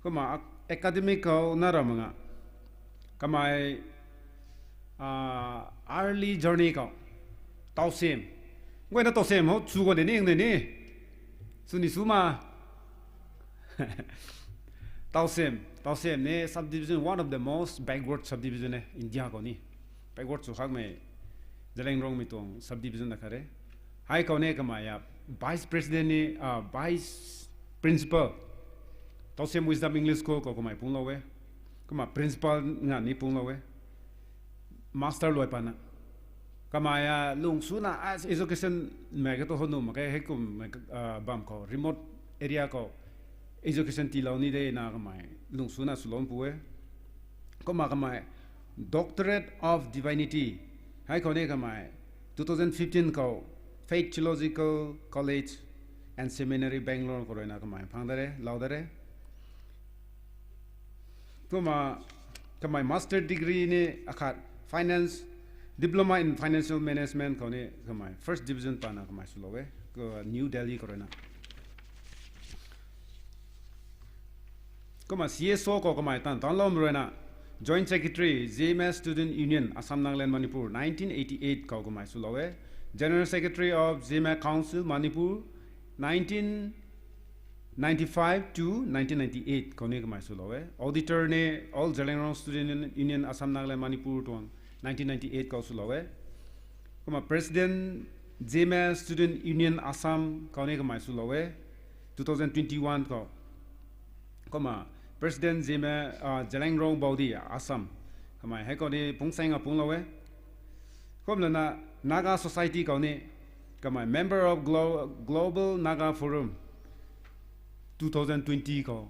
Kumna academic khou na ram nga, kamei, ah, early journey khou Tousem, guayna Tousem ho chu khou de ni, ni, sw ni sw ma. Tousem, Tousem ni subdivision, one of the most backward subdivision e India khou ni. Backward sw khakmei Zeliangrongmei tuang subdivision akhat e. Hei khou ni kamei a vice president ni, ah, vice principal, Tousem Wisdom English School khou kamei punglou e. Kumna principal nga ni punglou e. Master luai pana, kamei a lung swna as education mei ka tu ho nuh mak khe, heikum, ah, bam khou remote area khou education tiilou ni de na kamei lung swna swlou pu e. Kumna kamei Doctorate of Divinity, hei khou ni kamei two thousand fifteen khou Faith Theological College and Seminary, Bangalore khou ruina kamei phang da re, lou da re. Kumna kamei master degree ni akhat, finance, Diploma in Financial Management khou ni kamei first division pana kamei swlou e, New Delhi khou ruina. Kumna C S O khou kamei tan tanloumei ruina, Joint Secretary, Zeme Student Union, Assam, Nagaland, Manipur, nineteen eighty-eight khou kamei swlou e. General Secretary of Zeme Council, Manipur, nineteen ninety-five to nineteen ninety-eight khou ni kamei swlou e. Auditor ni All Zeliangrong Student Union, Assam, Nagaland, Manipur tuang nineteen ninety-eight khou swlou e. Kumna President Zeme Student Union Assam khou ni kamei swlou e, two thousand twenty-one khou. Kumna President Zeme, ah, Zeliangrong Baudi Assam, Kamei hei khou ni pungsaeng a punglou e. Kumlana Naga Society khou ni kamei member of Glo-, Global Naga Forum two thousand twenty khou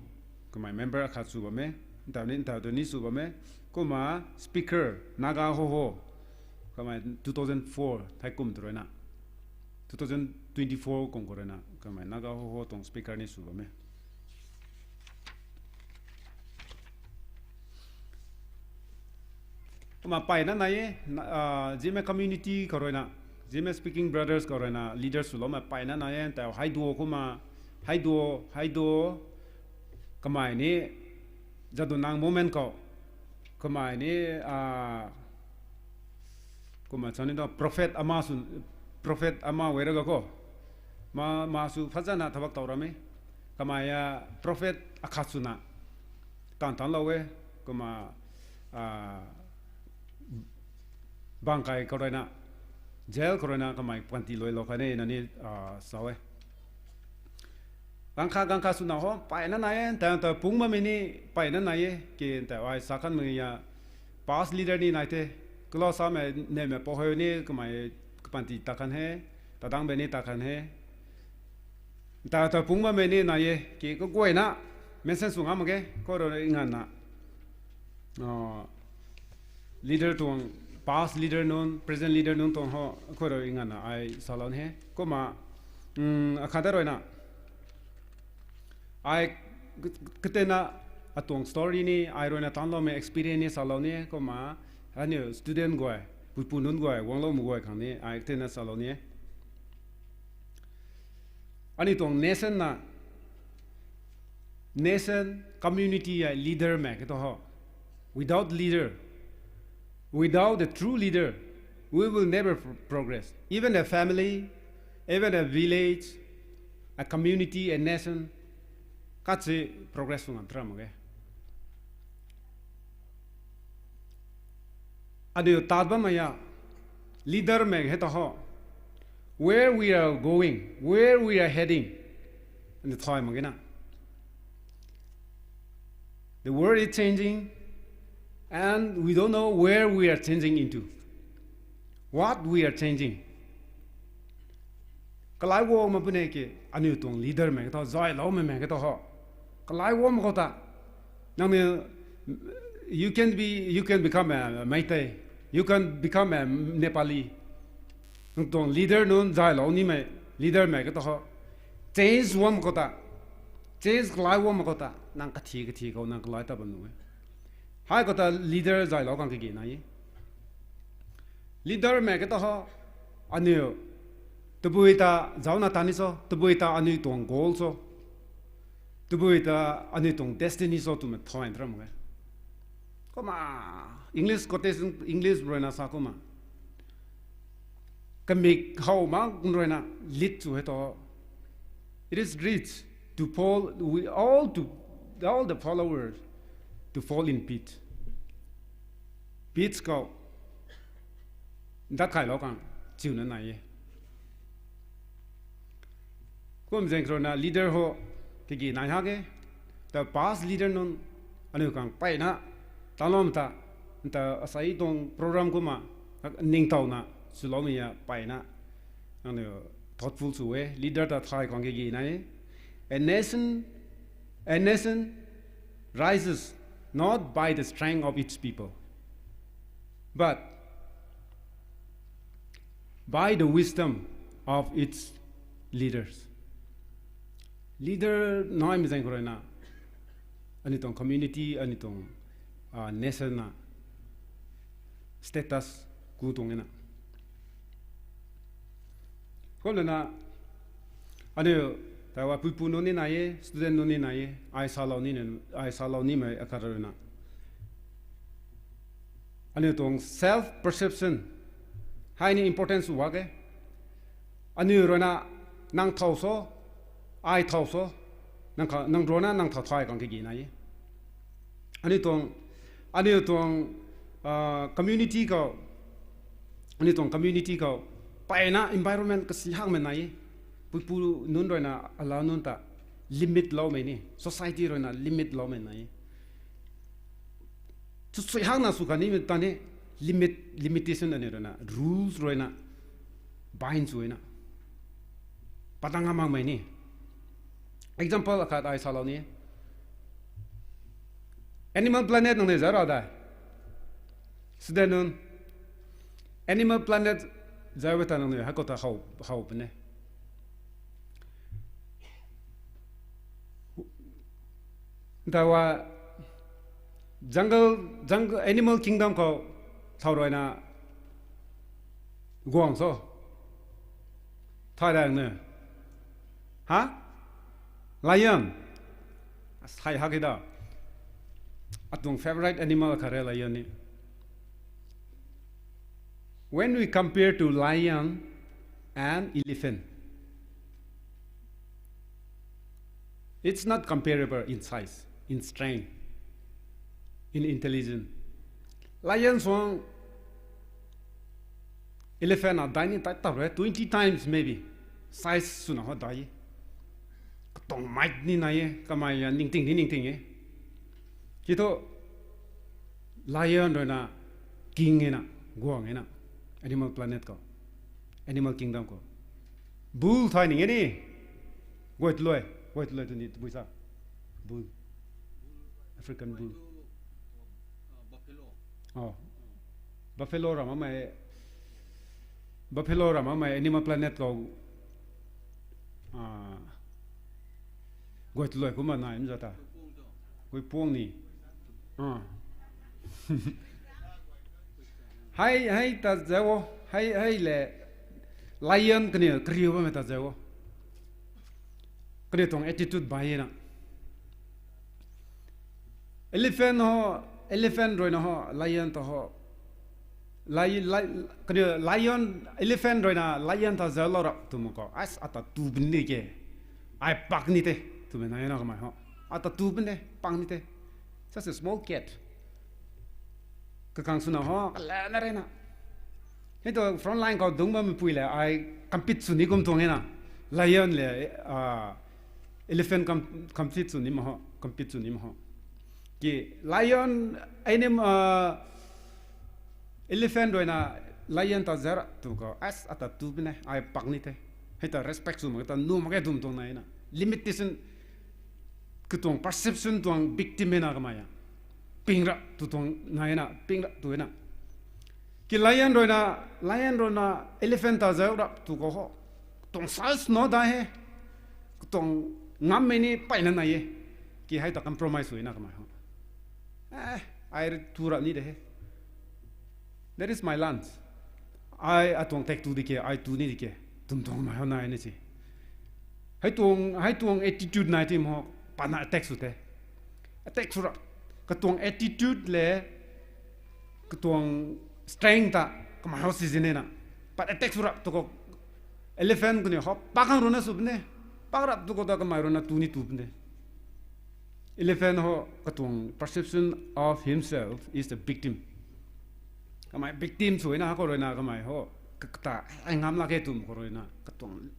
kamei member akhat sw bam e. Ntaw ni, ntaw tu ni sw bam e. Kumna speaker Naga Hoho kamei two thousand four thei kum tu ruina, two thousand twenty-four kum khou ruina kamei Naga Hoho tuang speaker ni sw bam e. Kumna mpeyna nai e, Zeme community khou ruina, Zeme speaking brothers khou ruina leaders swloumei mpeyna nai e. Ntaw Haiduo kumna, Haiduo, Haiduo kamei ni Jadonang movement khou kamei ni, kumna chani tu prophet ama sw, prophet ama guay ra ga khou ma, ma sw phazana thabak tow ram e. Kamei a prophet akhat swna taanv tanclou e. Kumna bangkai khou ruina, jail khou ruina kamei panty luailou khat e na ni sa e. Ganv khat ganv khat swna ho mpeyna nai e. Ntaw ta pung bammei ni mpeyna nai e. Ke ntaw ai sa kan mei a past leader ni nai the. Kalou samei neihmei pou hei ni kamei kapanty ta kan he, tadang bey ni ta kan he. Ntaw ta pung bammei ni nai e. Ke kaguayna mention sw ngam mak ge, khou rui nganvna leader tuang, past leader nunc, present leader nunc tuang ho khou rui nganvna ai salou ni he. Kumna akhat ta ruina ai katina atuang story ni, ai ruina tancloumei experience ni salou ni e. Kumna aniu student guay, puipu nunc guay, guangloumei guay khang ni ai katina salou ni e. Aniu tuang nation na, nation, community hei leader mei khe tu ho. Without leader, without a true leader, we will never pr-, progress. Even a family, even a village, a community, a nation, khat si progress sw ngam tram mak ge. Aniu tat bammei a leader mei hei ta ho, where we are going, where we are heading, aniu thay mak ge na. The world is changing, and we don't know where we are changing into, what we are changing. Kalai guang ma puni ke, aniu tuang leader mei khe tu, zayloumei mei khe tu ho. Kalai guang ma khou ta, nangniw, you can be, you can become a Meitei, you can become a Nepali. Nang tuang leader nunc zaylou nimei leader mei khe tu ho. Change guang ma khou ta, change kalai guang ma khou ta, nang kathi kathi khou nang kalai ta bam nuh e. Hei khou ta leader zaylou khang kage nai e. Leader mei khe tu ho, aniu tabui ta zaucna ta ni cho, tabui ta aniu tuang goal cho, tabui ta aniu tuang destiny cho twmei thay tram mak ge. Kumna English quotation, English ruina sa kumna, kamik how mak ruina lead sw hei tu, it is rich to fall, we all to, all the followers to fall in pit. Pit khou dat khaylou khang chiuna nai e. Kum zaeng khou ruina leader ho kage nai ha ge. Ta past leader nunc aniu khang mpeyna taloumei ta, ta asei tuang program kumna ningtowna swloumei a mpeyna aniu thoughtful sw e. Leader ta thay khang kage nai e. A nation, a nation rises not by the strength of its people, but by the wisdom of its leaders. Leader naimei zaeng khou ruina aniu tuang community, aniu tuang nation na status ku tuang e na. Kumlana aniu taiwa puipu nunc ni nai e, student nunc ni nai e, ai salou ni, ai salou nimei akhat ruina aniu tuang self perception hei ni important sw bak e. Aniu ruina nang thow so, ai thow so, nang kha, nang ruina nang thow thay khang kage nai e. Aniu tuang, aniu tuang community khou, aniu tuang community khou mpeyna environment kasi hakmei nai e. Puipu nunc ruina allow nunc ta limit loumei ni, society ruina limit loumei nai e. Sw sui hak na sw kani ta ni limit, limitation ani rui na, rules rui na, bind sw na. Patang amang mei ni. Example akhat ai salou ni. Animal Planet nang ne zara da. Student nunc, Animal Planet zai we ta nang ne, hako ta how, how pune. Tawa jungle, jungle, animal kingdom khou thau rui na guang so. Thay dang ne. Ha? Lion. Sai hak da. Atuang favorite animal khat re lion ni. When we compare to lion and elephant, it's not comparable in size, in strength, in intelligence. Lion suang elephant a dai ni tai tap re, twenty times maybe. Size swna ho dai. Katuang might ni nai e, kamei a ningting ni ningting e. Ki thu lion rui na king e na, guang e na, Animal Planet khou, Animal Kingdom khou. Bull thay ning e ni. Guay tu luai, guay tu luai tu ni tabui sa. Bull. African bull. Buffalo ram amei, buffalo ram amei Animal Planet khou guay tu luai kumna nai mza ta. Guay puang ni. Hei, hei ta zau o, hei, hei le lion kaniw kariu bammei ta zau o. Kaniw tuang attitude bai e na. Elephant ho, elephant rui na ho, lion ta ho. Lion, elephant rui na lion ta zau lou rap twmei khou, as, ata tu puni de ke. Ai pak ni the, twmei nai na kamei ho. Ata tu puni de, pak ni the. Such a small cat. Kakang swna ho, kalana rui na. Hei tu front line khou dungc bammei pui le, ai compete sw ni kum tuang e na. Lion le elephant compete sw ni ma ho, compete sw ni ma ho. Ki lion, elephant rui na lion ta zara tu khou, as, ata tu puni, ai pak ni the. Hei ta respect sw mak ta nu mak e dum tuang nai na. Limitation, katuang perception tuang victim e na kamei a. Ping rap tu tuang nai na, ping rap tu e na. Ki lion rui na, lion rui na elephant ta zau rap tu khou ho, katuang size no dai he. Katuang ngammei ni peyna nai e. Ki hei ta compromise sw e na kamei ho. Ai tu rap ni de he. That is my lunch. Ai atuang tak tu di ke, ai tu ni di ke, twmei tuang kamei ho nai na se. Hei tuang, hei tuang attitude nai ti ma ho, patna attack sw the. Attack sw rap. Katuang attitude le katuang strength ta kamei ho season e na. Pat attack sw rap tu khou elephant kaniw ho pak khang rui na sw puni. Pak rap tu khou ta kamei rui na tu ni tu puni. Elephant ho katuang perception of himself is a victim. Kamei victim sw e na, khou rui na kamei ho, kata ai ngam lak e twmei khou rui na katuang,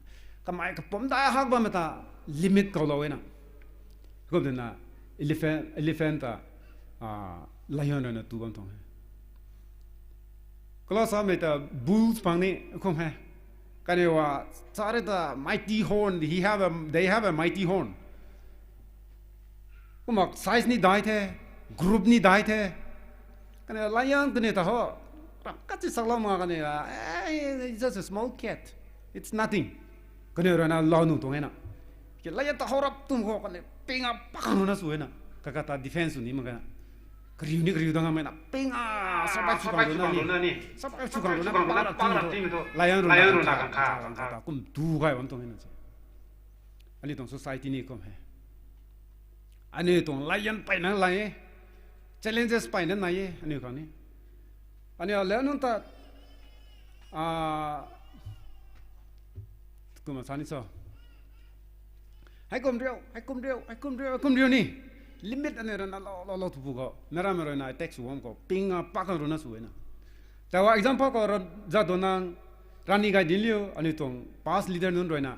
kamei kapumc dai hak bammei ta limit khou lou e na. Kum twna elephant, elephant ta lion rui na tu bam tuang he. Kalou samei ta bulls pang ni kum he. Kaniw a, sorry ta, mighty horn, he have a, they have a mighty horn. Kumna size ni dai the, group ni dai the. Kaniw lion kaniw ta ho, rap kachi saklou ma kaniw a, it's just a small cat. It's nothing. Kaniw rui na lou nuh tuang e na. Ki lion ta ho rap twmei khou kaniw ping a pak khang rui na sw e na. Kakata defense sw ni mak e na. Kariu ni kariu dang amei na ping a, survive sw khang rui na ni. Survive sw khang rui na pak rap twmei thu, lion rui na kakata kum tu gay bam tuang e na se. Aniu tuang society ni kum he. Aniu tuang lion peyna lai e. Challenges peyna nai e aniu khang ni. Aniu le nunc ta, kumna sa ni cho. Hei kum riu, hei kum riu, hei kum riu, hei kum riu ni. Limit aniu rui na lou, lou, lou tu pu khou, meic rammei rui na attack sw bam khou, ping a pak khang rui na sw e na. Taw example khou, Jadonang, Rani Gaidinliu, aniu tuang past leader nunc rui na,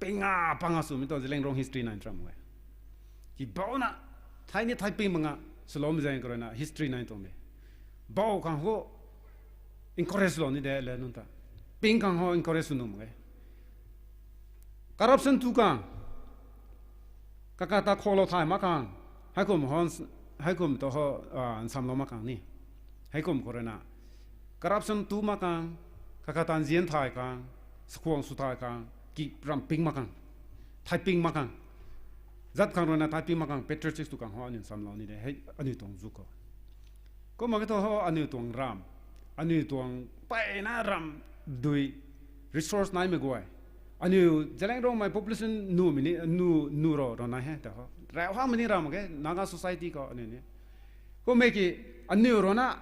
ping a pak a swmei tuang Zeliangrong history na ntram e. Ki bau na, thai ni thai ping mak a, swloumei zaeng khou ruina history nai tuang de. Bau khang ho encourage lou ni de le nunc ta. Ping khang ho encourage sw nuh mak e. Corruption tu khang, kakata kholou thay mak khang, heikum ho, heikum ta ho, nsamlou mak khang ni. Heikum khou ruina corruption tu mak khang, kakata nzian thay khang, sakhwang sw thay khang, ki ram ping mak khang, thay ping mak khang, zat khang ruina thay ping mak khang, patriotic tu khang ho aniu nsamlou ni de, hei aniu tuang zu khou. Kumna ke thu ho aniu tuang ram, aniu tuang mpeyna ram dui, resource naimei guay. Aniu Zeliangrongmei population numei ni, nu, nu ro, ro nai he, ta ho. Rau hamei ni ram ke, Naga society khou aniu ni. Kummei ki, aniu ruina,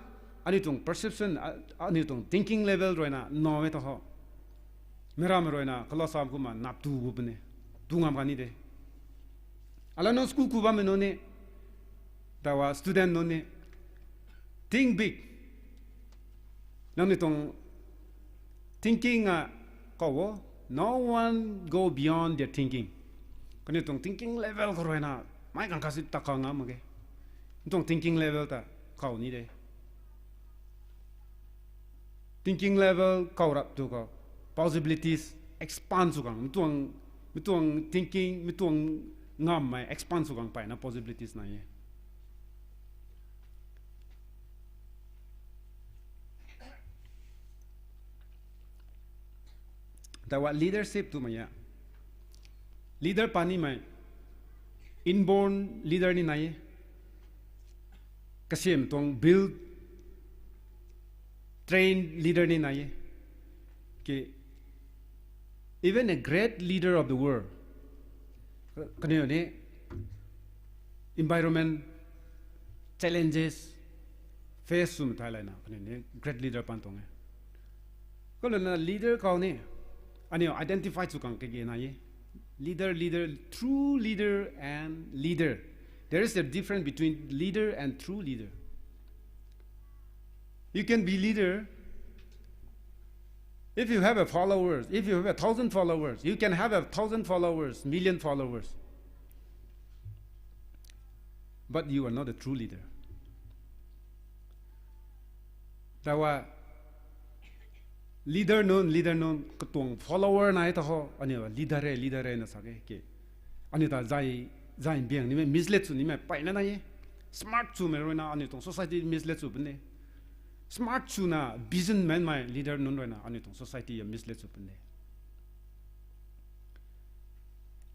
aniu tuang perception, aniu tuang thinking level ruina, no e ta ho. Meic rammei ruina, kalo sam kumna nap tu bu puni. Tu ngam kani de. Ala nunc school ku bammei nunc ni, tawa student nunc ni, think big. Nangniw tuang thinking a, kau o, no one go beyond their thinking. Kaniw tuang thinking level khou ruina, mei khang kasi ta kau ngam mak ge. Nang tuang thinking level ta kau ni de. Thinking level kau rap tu khou, possibilities expand sw khang, mi tuang, mi tuang thinking, mi tuang ngammei expand sw khang mpeyna possibilities nai e. Tawa leadership twmei a. Leader panimei, inborn leader ni nai e. Kasiam tuang build, trained leader ni nai e. Ki, even a great leader of the world, kaniw ni environment challenges face swmei thai layna kaniw ni great leader pan tuang e. Kumna leader khou ni, aniu identify sw khang kage nai e. Leader, leader, true leader and leader. There is a difference between leader and true leader. You can be leader if you have a followers, if you have a thousand followers, you can have a thousand followers, million followers, but you are not a true leader. Tawa leader nunc, leader nunc, katuang follower nai ta ho, aniu leader e, leader e na sa ke, ke. Aniu ta zai, zai biang nimei, mislead sw nimei mpeyna nai e. Smart swmei ruina aniu tuang society mislead sw puni. Smart swna vision manmei leader nunc ruina aniu tuang society a mislead sw puni.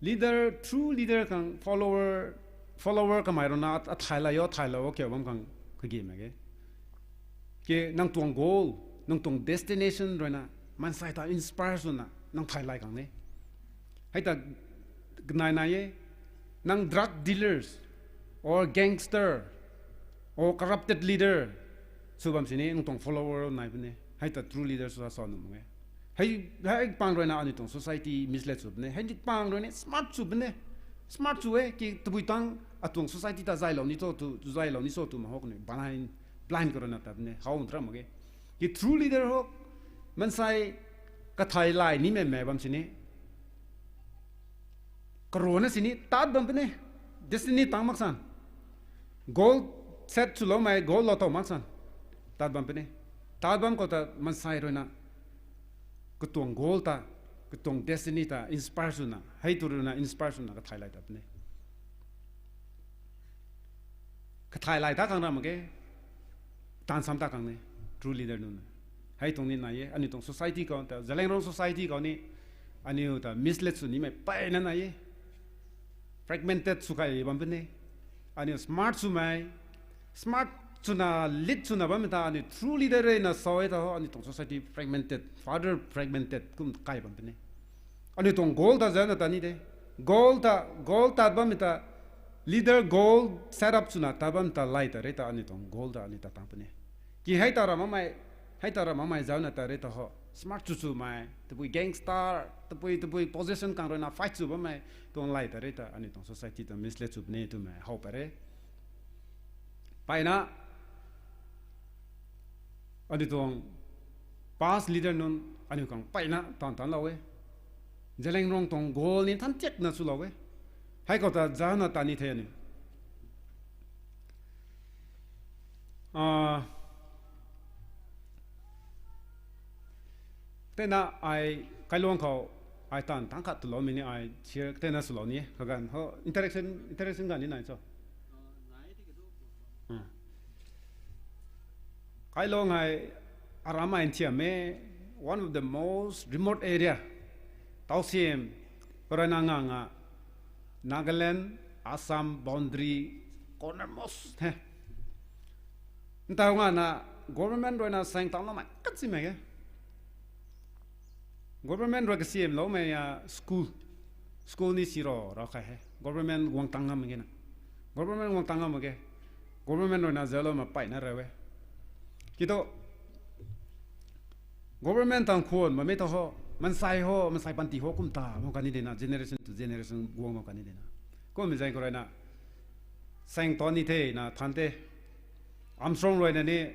Leader, true leader khang follower, follower kamei ruina a, a thaylay o, thaylou o kiu bam khang kage mak ge. Ke nang tuang goal, nang tuang destination ruina, maansei ta inspire swna, nang thaylay khang ni. Hei ta nai nai e, nang drug dealers, or gangster, or corrupted leader sw bam sini, nang tuang follower nai puni. Hei ta true leader sw sa sa nuh mak e. Hei, hei pang ruina aniu tuang society mislead sw puni. Hei pang ruina smart sw puni. Smart sw e, ki tabui tang atuang society ta zaylou ni cho tu, zaylou ni cho tu ma ho kani, blind, blind khou ruina ta puni, how ntra mak ge. Ki true leader ho, maansei kathaylay nimei mei bam sini. Karuna sini, tat bam puni, destiny tang mak san. Goal set swloumei, goal lou tow mak san. Tat bam puni. Tat bam khou ta maansei ruina, katuang goal ta, katuang destiny ta inspire swna, hei tu ruina inspire swna kathaylay ta puni. Kathaylay ta khang ram mak ge, taanv sam ta khang ni, true leader nunc. Hei tuang ni nai e, aniu tuang society khou, ta Zeliangrong society khou ni, aniu ta mislead sw nimei mpeyna nai e. Fragmented sw kai bam puni. Aniu smart swmei, smart swna, lead swna bammei ta, aniu true leader e na sa e ta ho, aniu tuang society fragmented, further fragmented kum kai bam puni. Aniu tuang goal ta zana ta ni de. Goal ta, goal tat bammei ta, leader goal set up swna tat bammei ta lay ta rei ta aniu tuang goal ta aniu ta tang puni. Ki hei ta ram makmei, hei ta ram makmei zana ta rei ta ho, smart sw swmei, tabui gangster, tabui, tabui position khang ruina fight sw bammei tuang lay ta rei ta aniu tuang society ta mislead sw puni twmei how pat re. Mpeyna, aniu tuang past leader nunc aniu khang mpeyna taanv taanlou e. Zeliangrong tuang goal ni than tiakna swlou e. Hei khou ta zana ta ni the aniu. Ah, tena ai kailuang khou ai tan thangc khat twloumei ni ai share tena swlou ni kaganv ho interaction interaction ganv ni nai cho. Ah. Kailuang hei aram ai nthiam e, one of the most remote area. Tausiam, karuina ngang a, Nagaland, Assam boundary, cornermost the. Ntaw nga na, government ruina saeng tangloumei khat simei e. Government rui kasiamloumei a school, school ni siro rau khat he. Government guang tang ngam ge na. Government guang tang ngam ge. Government ruina zalou ma payna rau e. Kitu, government tang khwan bammei ta ho, mansei ho, mansei panty ho kum ta mak kani de na, generation to generation guang mak kani de na. Kummei zaeng khou ruina, saeng tan ni the na than the. Armstrong ruina ni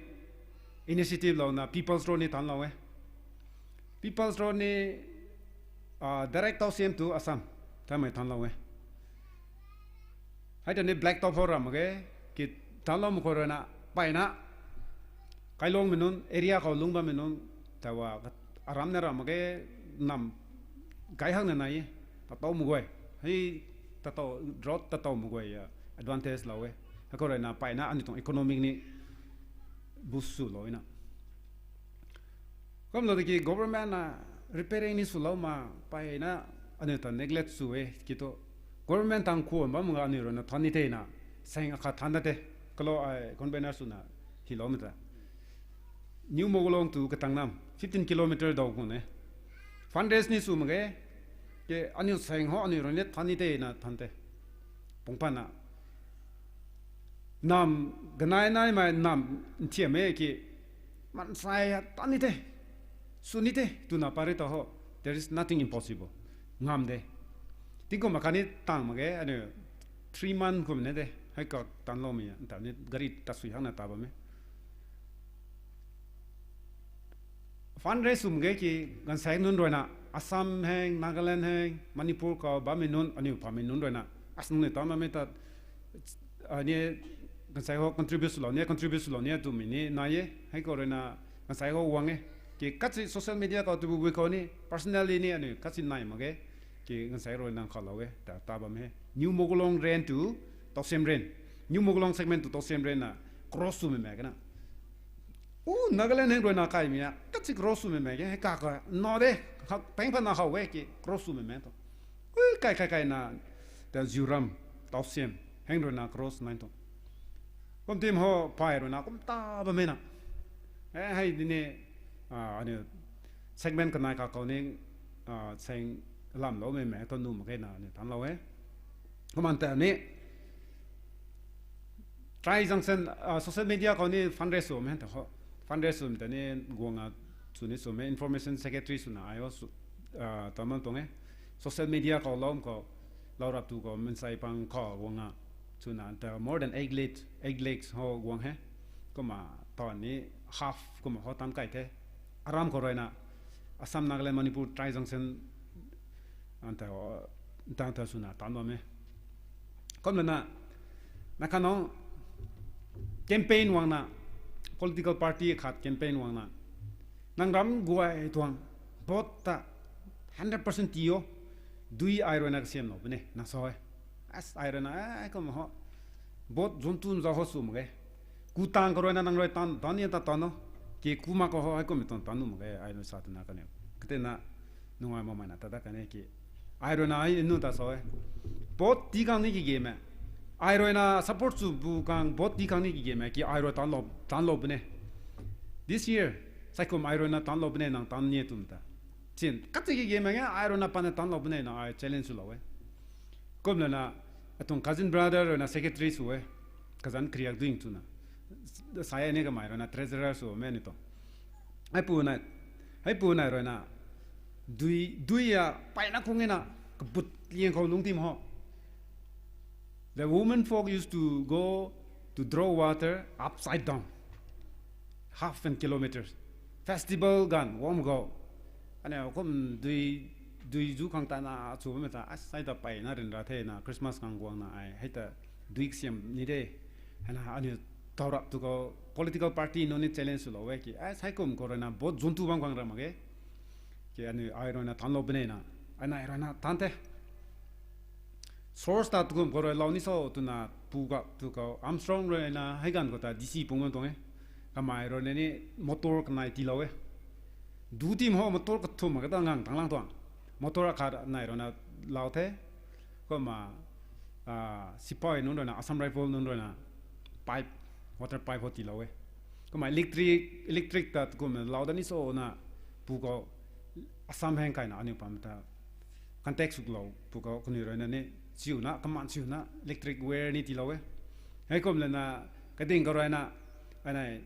initiative louna People's Road ni thanlou e. People's Road ni, ah, direct Tausiam to Assam tamei thanlou e. Hei ta ni blacktop ho ram mak ge, ki thanlou mak khou ruina, payna, kailuangmei nunc, area khou lungc bammei nunc, tawa, aram na ram mak ge, nam, gay hak na nai e, tatow mak guay, hei, tatow, road tatow mak guay, ah, advantage lou e. Hei khou ruina, payna, aniu tuang economic ni, boost swlou e na. Kumlou tiki government na repairing ni swlou ma, payna, aniu ta neglect sw e, kitu. Government tang khwan bam ga aniu ruina than ni the na, saeng akhat than da the, kalou ai convener swna, hiloumei ta. New Mogolong to Katanglam, fifteen kilometer daw khwan e. Fundraise ni sw mak ge, ke aniu saeng ho aniu ruina than ni the na than the. Pungpatna. Nam, ganai naimei nam nthiam e ki, mansei than ni the, sw ni the, twna pary ta ho, there is nothing impossible. Ngam de. Tingkum akhat ni tang mak ge, aniu three month kum ne de, hei ka tanloumei, ntaw ni gari ta sui hak na ta bam e. Fundraise sw mak ge ki, ganvsaekc nunc ruina, Assam heng, Nagaland heng, Manipur khou bammei nunc, aniu phamei nunc ruina, as nunc ni ta bammei ta, ah, ni, ganvsaekc khou contribute swlou ni, contribute swlou ni twmei ni nai e, hei khou ruina, ganvsaekc khou guang e. Ki katsi social media khou tabui bui khou ni, personally ni aniu katsi nai mak ge, ki ganvsaekc ruina khalou e, ta, ta bam e. New Mogolong rain to Tausiam rain. New Mogolong segment to Tausiam rain na, cross swmei mak ge na. U, Nagaland heng ruina kaimei a, katsi cross swmei mak ge, hei kaka, no de, peng phatna how e ki, cross swmei mak tu. Ui, kai, kai, kai na, ta Ziuram, Tausiam, heng ruina cross nai tu. Kum tim ho, phay ruina, kum ta bammei na. E, hei di ni, ah, aniu, segment kanei kakhou ni, ah, saeng lamloumei mak tu nuh mak ge na, aniu tanlou e. Kumna ta ni, Tri Junction, ah, social media khou ni fundraise swmei ta ho. Fundraise swmei ta ni guang a sw ni swmei information secretary swna ai o sw, ah, tamman tuang e. Social media khou lou khou, lou rap tu khou, mansei pang khou guang a swna ta more than eight lakh, eight lakhs ho guang he. Kumna ta ni half kumna ho tan kai the. Aram khou ruina, Assam, Nagaland, Manipur, Tri Junction, anta, anta, anta swna tan bam e. Kumlana, na khanung campaign guangna, political party khat campaign guangna, nang ram guay tuang, vote ta hundred percent ti o, dui ai ruina kasiamlou puni, na sa e. As ai ruina, ai kumna ho, vote zun tun zau ho sw mak ge. Ku tang khou ruina nang rui tan, tan ni ta tan o. Ki ku mak khou ho, ai kumna tan, tan nuh mak ge, ai rui sa twna kaniw. Katena, nungai makmei na ta dat kan e ki. Ai ruina ai nu ta sa e. Vote tii khang ni ki game e. Ai ruina support sw bu khang vote tii khang ni ki game e ki ai rui tanlou, tanlou puni. This year, saikum ai ruina tanlou puni nang tan ni e twmei ta. Chin, katsi ki game e nge, ai ruina pana tanlou puni na ai challenge swlou e. Kumlana, atuang cousin brother ruina secretary sw e. Kazanc kariak ding twna. Sai ni kamei ruina treasurer sw e ni tu. Heipu na, heipu na ruina, dui, dui a, peyna khung e na, kabut liang khou lungctim ho. The women folk used to go to draw water upside down, half an kilometer. Festival ganv guang khou, aniu kum dui, dui zu khang tana chu bammei ta, ai ta peyna ryanra the na, Christmas khang guangna ai hei ta dui kasiam ni de. Hei na aniu taw rap tu khou political party nunc ni challenge swlou e ki, ai, hei kum khou ruina vote zun tu bam khang ra mak ge. Ki aniu ai ruina tanlou puni na, ai nai ruina tan the. Source ta tukum khou rui lou ni so twna pu ka tu khou Armstrong ruina hei ganv khou ta D C pung tuang e. Kamei ruina ni motor kanei tiilou e. Du tim ho motor kathum ka ta ngang tang lang tuang. Motor akhat nai ruina lou the. Kumna, ah, sipai nunc ruina, Assam Rifle nunc ruina pipe, water pipe ho tiilou e. Kumna electric, electric ta tukum lou da ni so na pu khou Assam heng kaina aniu pam ta contact swlou pu khou kaniw ruina ni chiuna, kaman chiuna electric wire ni tiilou e. Hei kum lana kading khou ruina, anei,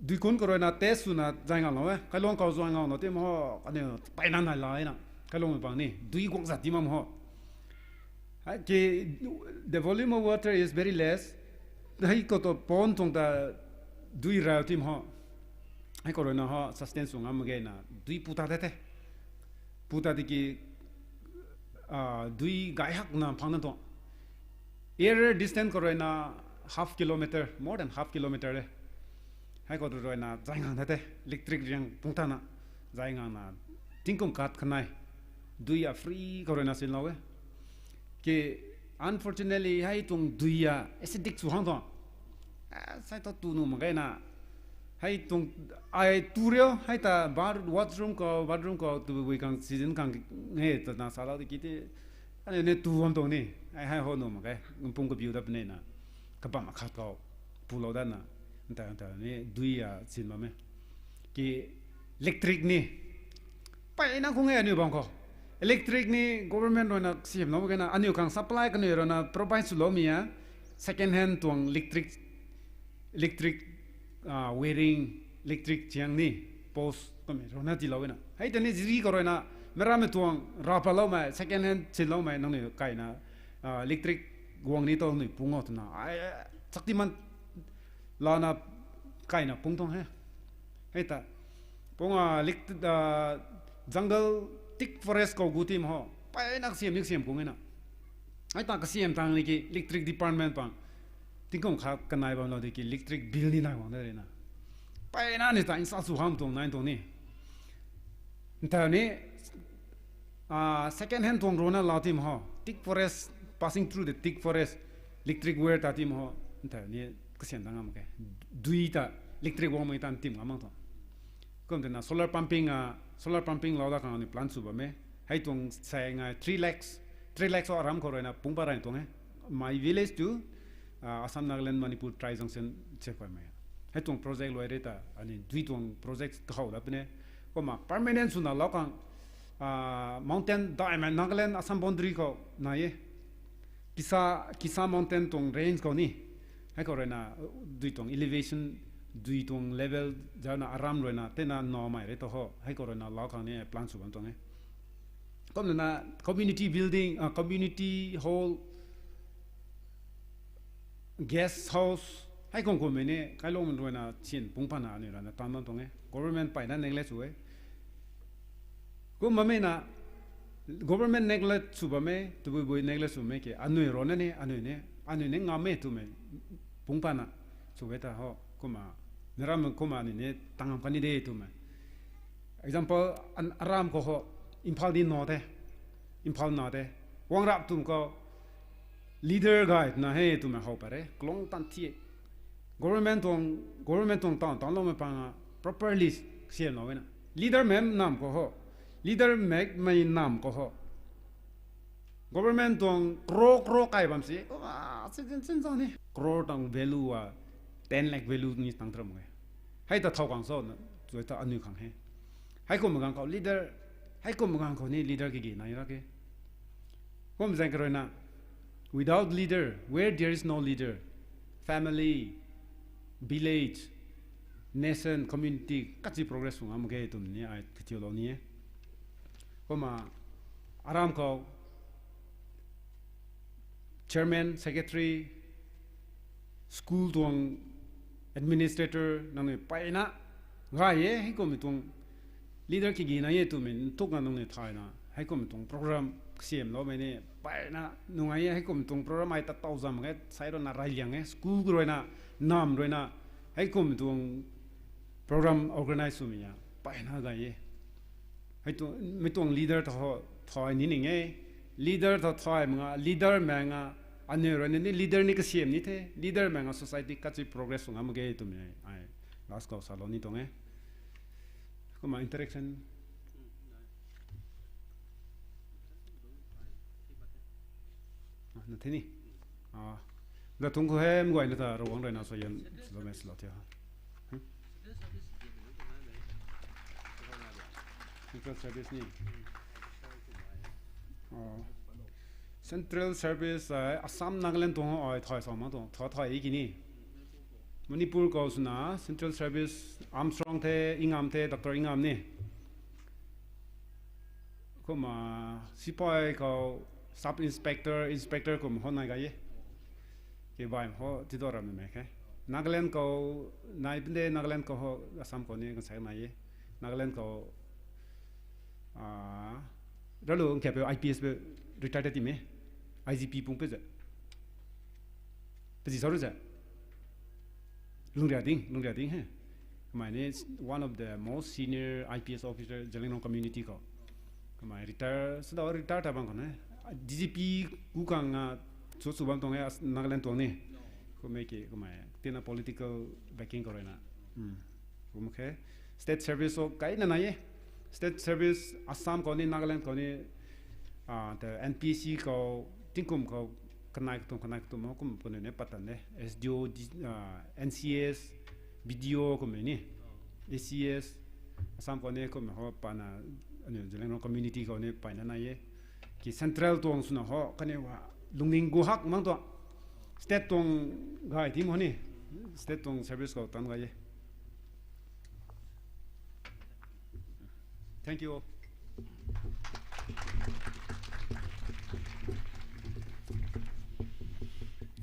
dui kun khou ruina test swna zay ngang lou e. Kailuang khou zay ngang lou tim ho, aniu paina nai la e na. Kailuangmei bang ni dui guang zat ti mam ho. Hei ki, the volume of water is very less. Hei khou tu pond tuang ta dui rau tim ho. Hei khou ruina ho sustain sw ngam mak ge na dui pu ta the the. Pu ta tiki, ah, dui gay hak na phang na tuang. Air distance khou ruina half kilometer, more than half kilometer e. Hei khou ruina zay ngang the the, electric riang pung tana zay ngang na tingkum khat kanei dui a free khou ruina sinlou e. Ki, unfortunately hei tuang dui a acidic sw hang tuang. Ah, sai tu tu nuh mak ge na. Hei tuang, ai tu riu, hei ta bar-, washroom khou, bathroom khou, tu bui khang season khang nge twna salou tiki ti. Aniu ni tu bam tuang ni. Ai hei ho nuh mak ge, pung kabiu dat puni na. Kabam akhat khou pulou datna, nta, nta ni dui a sin bam e. Ki electric ni, paina khung e aniu bang khou. Electric ni government ruina siamlou mak ge na, aniu khang supply kaniw ruina provide swloumei a, second hand tuang electric, electric, ah, wiring, electric chiang ni, post kamei ruina tiilou e na. Hei ta ni ziri khou ruina, meic rammei tuang rapa loumei, second hand sinloumei nangniw kaina, ah, electric guang ni tu nui pung o twna. Ai, Shaktiman lana kaina pung tuang he. Hei ta, pung a, elect-, ah, jungle, thick forest khou gu tim ho, paina kasiam ni kasiam kung e na. Hei ta kasiam tang ni ki electric department pang tingkum khat kanei bam lou di ki electric bill ni nai guang de rui na. Paina ni ta insa sw ham tuang nai tuang ni. Nthau ni, ah, second hand tuang ruina lau tim ho, thick forest, passing through the thick forest, electric wire ta tim ho, nthau ni kasiam ta ngam mak ge. Dui ta, electric guangmei ta tim ngam mak tuang. Kum twna solar pumping, ah, solar pumping lou da khang ni plan sw bam e. Hei tuang saeng a three lakhs, three lakhs o aram khou ruina pung pat rai tuang e. My village to, ah, Assam, Nagaland, Manipur, Tri Junction, Chepaimei. Hei tuang project luai rui ta, ani dui tuang project kahow dat puni. Kumna permanent swna lou khang, ah, mountain daihmei Nagaland, Assam boundary khou nai e. Kisa, Kisa Mountain tuang range khou ni. Hei khou ruina, dui tuang elevation, dui tuang level, zana aram ruina, tena nawmei rui tu ho. Hei khou ruina lou khang ni plan sw bam tuang e. Kumna community building, ah, community hall, guest house, hei kum kummei ni, kailuangmei ruina sin pung patna aniu ruina tan bam tuang e. Government paina neglect sw e. Kum bammei na, government neglect sw bam e, tabui bui neglect sw bam e ki, anui ruina ni, anui ni, anui ni ngam e twmei, pung patna, sw e ta ho, kumna, naram kumna aniu ni, tangam kan ni de twmei. Example, an-, aram khou ho, Imphal di na the, Imphal na the, Wangrap tum khou, leader gay twna he twmei how pat re, kalung tan thi e. Government tuang, government tuang tawn tawn loumei pang a properly siamlou e na. Leader mem nam khou ho. Leader mekmei nam khou ho. Government tuang crore crore kai bam si. Ah, sin, sin, sin, sin, ni. Crore tuang value a, ten lakh value ni tang tram e. Hei ta thow khang so na, zui ta aniu khang he. Hei kum gang khou leader, hei kum gang khou ni leader kigi nai ra ke. Kum zaeng kha ruina, without leader, where there is no leader, family, village, nation, community, kachi progress sw ngam mak ge twmei ni ai kathiulou ni e. Kumna, aram khou, chairman, secretary, school tuang administrator, nangniw paina, gay e, hei kummei tuang leader kigi nai e twmei nthukna nangniw thayna, hei kummei tuang program kasiamloumei ni, Peyna nung ai hei kum tuang program ai ta tau zam e, sai ruina rai liang e, school khou ruina, nam ruina, hei kum tuang program organize swmei a, peyna gay e. Hei tu, mei tuang leader tho, thai ni ning e. Leader tho thai manga, leader manga, aniu ruina ni leader ni kasiam ni the, leader manga society kachui progress sw ngam ge twmei ai, last khou salou ni tuang e. Kumna interaction. Ah, na the ni. Ah, ga thung khou hei mguayna ta Ravguangc ruina suaihiam swlou mei swlou the. Hmm? Central service ni. Oh. Central service, ah, Assam, Nagaland tuang, oh, thai sa ma tuang, thai, thai ki ni. Manipur khou swna Central Service Armstrong the, Ingam the, Doctor Ingam ni. Kumna sipai khou sub inspector, inspector kum ho nai gay e. Ke bai ho tido ram mei khe. Nagaland khou nai pinde, Nagaland khou ho, Assam khou ni kan sai nai e. Nagaland khou, ah, ralu khe pe I P S pe retire ti me. I G P pung pe ze. Pe zi sa ru ze. Lungria ding, lungria ding he. Kamei ni one of the most senior I P S officer Zeliangrong community khou. Kamei retire, sada retire ta bang khou ne. D G P ku kang, ah, chu chu bam tuang e, Nagaland tuang ni. Kumna ki, kamei tina political backing khou ruina. Hmm. Kum khe. State service o kaina nai e. State service Assam khou ni, Nagaland khou ni, ah, the N P C khou, tingkum khou, kanei katum, kanei katum, kum, kum ne patan de. S D O, D-, ah, N C S, B D O kum ni. A C S, Assam khou ni kum ho pana, aniu Zeliangrong community khou ni peyna nai e. Ki central tuang swna ho, kaniw ha, lungning gu hak mang tuang. State tuang gay team ho ni. State tuang service khou tan gay e. Thank you all.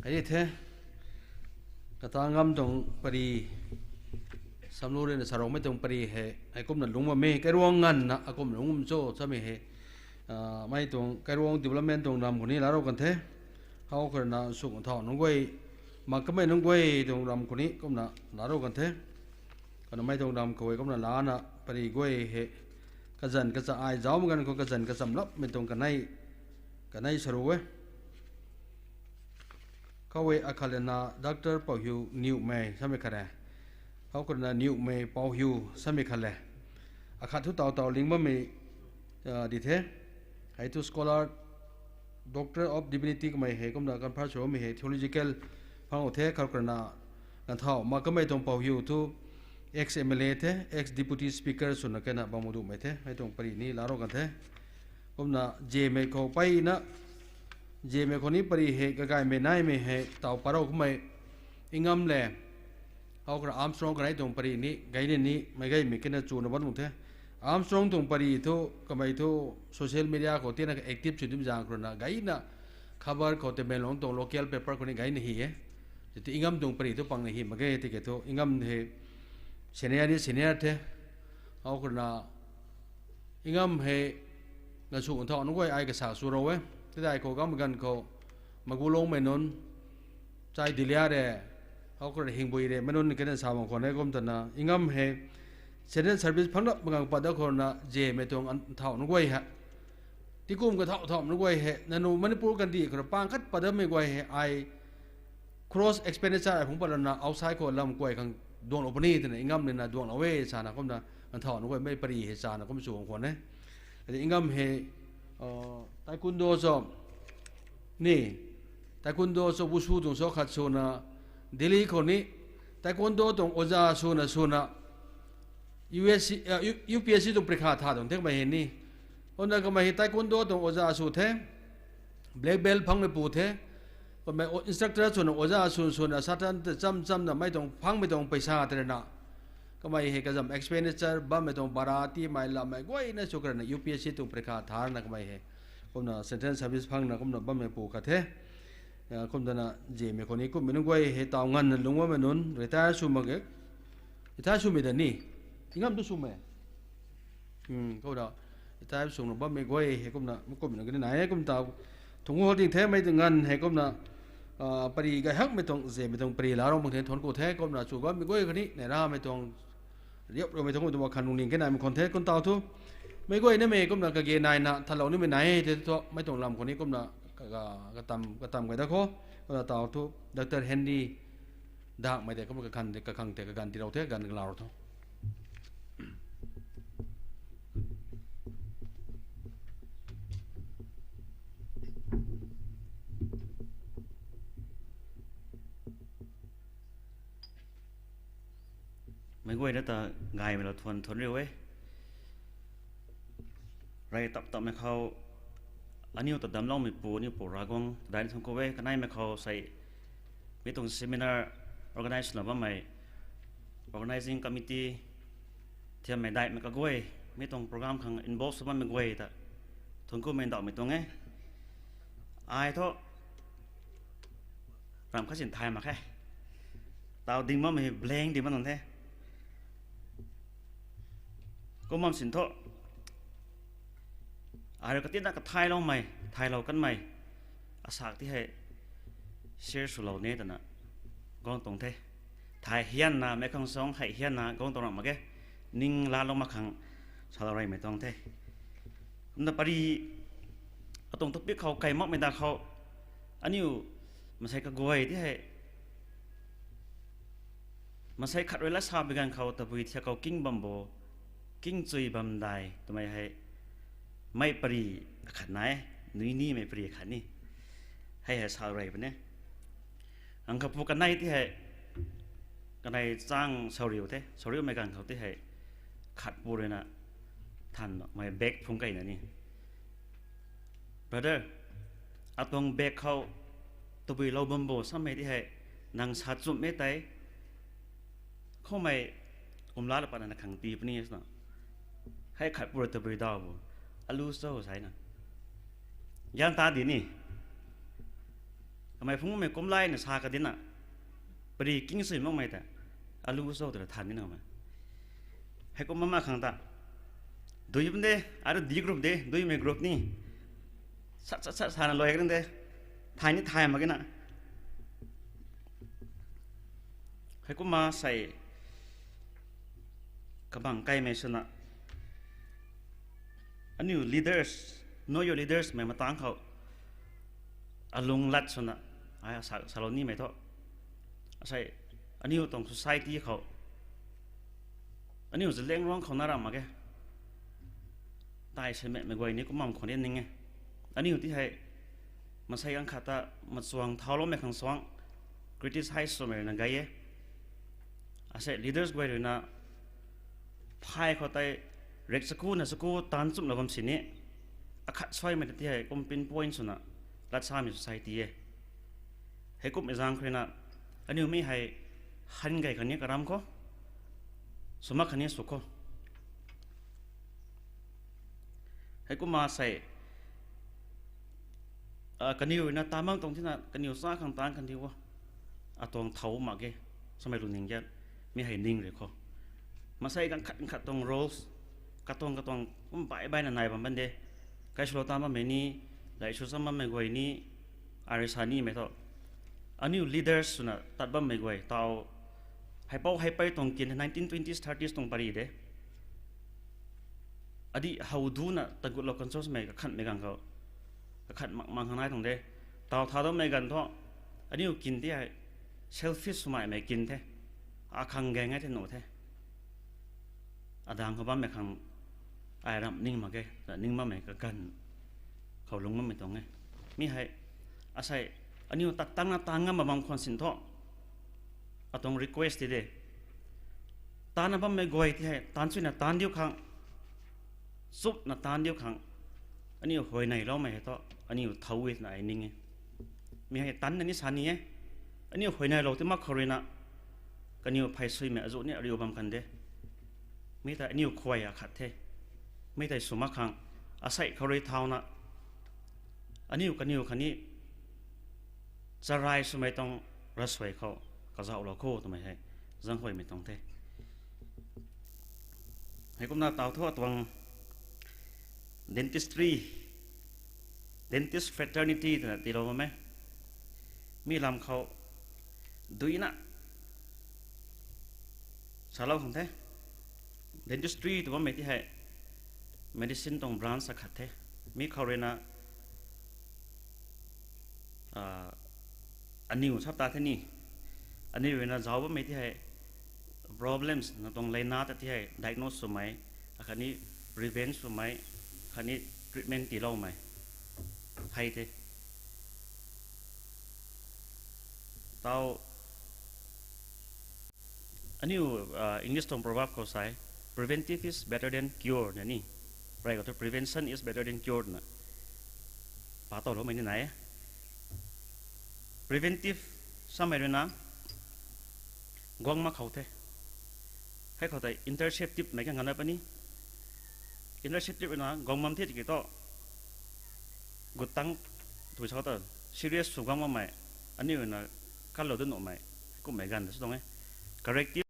Ai the, kata ngam tuang pari, samlu rui na sarongmei tuang pari hei, ai kumna lungc bammei, kairuang nganvna, akumna lungc bam cho, samei hei, ah, mei tuang, kairuang development tuang ram khou ni laa rou kan the, hou khou rui na suk thau nunc guay, mak kamei nunc guay tuang ram khou ni, kumna laa rou kan the. Kumna mei tuang ram khou e kumna lana pari guay hei. Kazanc kacha ai zauc ganv khou kazanc kacham lapmei tuang kanei, kanei sa ru e. Khou e akhat lana Doctor Pouhiu Niwmei samei khat e. Khou khou rui na Niwmei Pouhiu samei khat le. Akhat thu taw taw ling bammei, ah, di the. Hei thu scholar, Doctor of Divinity kamei hei kumna confer sw bammei hei theological phang u the, khou khou rui na, na thau mak kamei tuang Pouhiu thu ex M L A the, ex Deputy Speaker swna kena bam duhmei the, hei tuang pari ni laa rou kan the. Kumna Zeme khou peyna, Zeme khou ni pari hei kagaymei naimei hei taw parou kamei, Ingam le, hou khou rui Armstrong kanei tuang pari ni, gayna ni, meic gaymei kena chuna bam tuang the. Armstrong tuang pari thu, kamei thu social media khou tina active sw dim zaeng khou rui na, gayna, khabar khou Tamenglong tuang local paper khou ni gayna hi e. Tiki Ingam tuang pari thu pangna hi mak ge, tiki thu Ingam hei senior ni senior the. Hou khou rui na, Ingam hei, na suk thau nunc guay ai kasa sw rou e. Tidai khou gam ganv khou, Magulongmei nunc, chai Dilia re, hou khou rui Hingbui re, mei nunc kena sa bam khwan e kum twna, Ingam hei, Central Service phang rap magang pat da khou rui na, Zeme tuang an thau nunc guay hei. Tikum ka thau thau nunc guay hei, nanu Manipur kandih khou rui pang khat pat dammei guay hei, ai cross expenditure ai phungc pat lana, outside khou lam guay khang duanglou puni twna, Ingam ni na duanglou e sana kumna, an thau nunc guay mei pari hei sana kum sw bam khwan e. Ati Ingam hei, ah, taekwondo cho, ni, taekwondo cho, wushu tuang cho khat swna, Delhi khou ni, taekwondo tuang oja swna swna, U S C, ah, U-, U P S C tuang parikha tha tuang the kamei hei ni. Kumna kamei hei taekwondo tuang oja sw the, black belt phangmei pu the. Kamei o-, instructor swna oja sw swna satan te cham chamna mei tuang phangmei tuang paisa tei rui na. Kamei hei kazam expenditure bammei tuang bara timei lammei guayna sw khou rui na U P S C tuang parikha tha rui na kamei hei. Kumna Central Service phangna kumna bammei pu khat the. Ah, kum twna Zeme khou ni kummei nunc guay hei taw nganvna lungc bammei nunc, retire sw mak ge. Retire swmei da ni. Ingam tu swmei. Hmm, khou da. Retire swna bammei guay hei kumna, kummei nunc kani nai e kum taw. Thunc ku hou ding the mei tuang ganv hei kumna, ah, pari gay hakmei tuang, zemei tuang pari laa rou mak the, thuanc ku the kumna chu ganmei guay khatni, neih ramei tuang, riap roumei tuang, mei tuang khan lungning khe naimei khwan the, kum taw thu. Meic guay namei kumna kage naina thalou nimei nai the thu, mei tuang lam khou ni kumna ka, ka, katam, katam gay da khou, kumna taw thu, Doctor Henry Dakmei tei kumna kakhang, kakhang tei kaganv tiilou the, ganv kalou thu. Meic guayna ta gaymei lou thuan thuan riu e. Rey tap tapmei khou, aniu ta damcloumeipu, aniu Pu Ravguangc ta daina thuanc ku e, kaneimei khou sei, mi tuang seminar organize swna bammei, organizing committee, thiammei daihmei kaguay, mi tuang program khang involve sw bammei guay ta, thuanc kumei ndauhmei tuang e. Ai thu, ram khat sin thay mak khe. Taw ding bammei blank ding bam tuang the. Kum bam sin thu, ai rui katina kathayloumei, thaylou kanmei, asak ti hei, share swlou ni twna, guang tuang the. Thay hianna, meic khang suang hei hianna, guang tuang ram mak ge. Ning laalou mak khang, salou reymei tuang the. Kumna pari, atuang topic khou kai makmei da khou, aniu, masei kaguay ti hei, masei khat rui lat sa bi ganv khou tabui thiak khou king bam bo, king chui bam dai twmei hei, mei pari akhat nai, nui nimei pari akhat ni. Hei hei sa rey puni. Ang kha pu kanei ti hei, kanei chang sauriu the, sauriumei ganv khou ti hei, khat pu ruina, than mei bag phung keyna ni. Brother, atuang bag khou, tabui lou bam bo samei ti hei, nang sa chumhmei tei, khoumei, kumla la patna na khang tii puni swna. Hei khat pu rui tabui daw bo, alu cho saina. Gan ta di ni. Kamei phungmei kumlaina sa kadina. Pari king sui makmei ta. Alu cho twna than ni na kamei. Heikum mama khang ta. Dui bam de, aro di group de, duimei group ni. Sat, sat, sat, sana lou hei kan de. Thay ni thay mak ge na. Heikumna sei kabang kaimei swna. Aniu leaders, know your leaders mei matang khou. Alung lat swna. Ai sa, salou nimei thu. Asei, aniu tuang society khou. Aniu zaliang ruang khou na ram mak ge. Tai sei mei, mei guay ni kum bam khwan ni ning e. Aniu ti hei, masei ganv khat ta machuang thauloumei khang suang, criticize swmei ruina gay e. Asei leaders guay ruina, phay khou tei, rek chaku na chaku taanc chumlou bam sini, akhat suaimei ta ti hei kum pinpoint swna, lat samei society e. Heikumhmei zaeng khou ruina, aniu mi hei, han gay khang ni karam khou, sw mak khang ni sw khou. Heikumna sei, ah, kaniw ruina taanc bam tuang thina, kaniw sa khang taanc kan di o. Atuang thau mak ge, samei lu ning ge, mi hei ning rui khou. Masei ganv khat, khat tuang roles, katuang, katuang, kum bai baina nai bam bam de. Kai swlou taanc bammei ni, zai sw cham bammei guay ni, arisa nimei thu. Aniu leaders swna tat bammei guay, taw, heipou heipei tuang kin nineteen twenties, thirties tuang pari de. Adi how duna tagutlou conscious mei kakhanmei ganv khou. Kakhan mak mak khang nai tuang de. Taw tha dammei ganv thu. Aniu kin ti hei selfish swmei mei kin the. Akhang gaeng e the nuh the. Adang khou bammei khang ai ramh ning mak ge, ning bammei kaganv khou lung bammei tuang e. Mi hei, asei, aniu tat tangna taanc ngam bam khwan sin thu. Atuang request ti de. Taanna bammei guay ti hei, taanc chuina taanc diu khang, chupna taanc diu khang, aniu huayneyloumei hei thu, aniu thau e twna ai ning e. Mi hei tanna ni sa ni e. Aniu huayneylou ti mak khou ruina, kaniw pheysuimei azuh ni ariu bam kan de. Mi ta aniu khuay akhat the. Mi tei sw mak khang, asei khou rui thauna, aniu kaniw khatni, charai swmei tuang ravsuai khou, kazauhlou khou twmei hei, zaenghuaymei tuang the. Heikumna taw thu atuang dentistry, Dentist fraternity twna tiilou bam e. Mi lam khou duina salou khang the. Dentistry tw bammei ti hei medicine tuang branch akhat the. Mi khou ruina, ah, aniw sap ta the ni. Aniw ruina zauc bammei ti hei problems na tuang leina ta ti hei diagnose swmei, akhatni prevent swmei, akhatni treatment tiiloumei hei the. Tau aniu, ah, English tuang proverb khou sa e, "Preventive is better than cure" na ni. Rai khou thu, "Prevention is better than cure" na. Pa tauloumei ni nai e. Preventive samei ruina guang mak khou the. Hei khou tei interceptive mei ka nganvna puni. Interceptive ruina guang bam the tiki thu, gut tang tw sa ta serious sw guang bammei, aniu ruina kalou dat nuhmei, kummei ganv ta sw tuang e. Corrective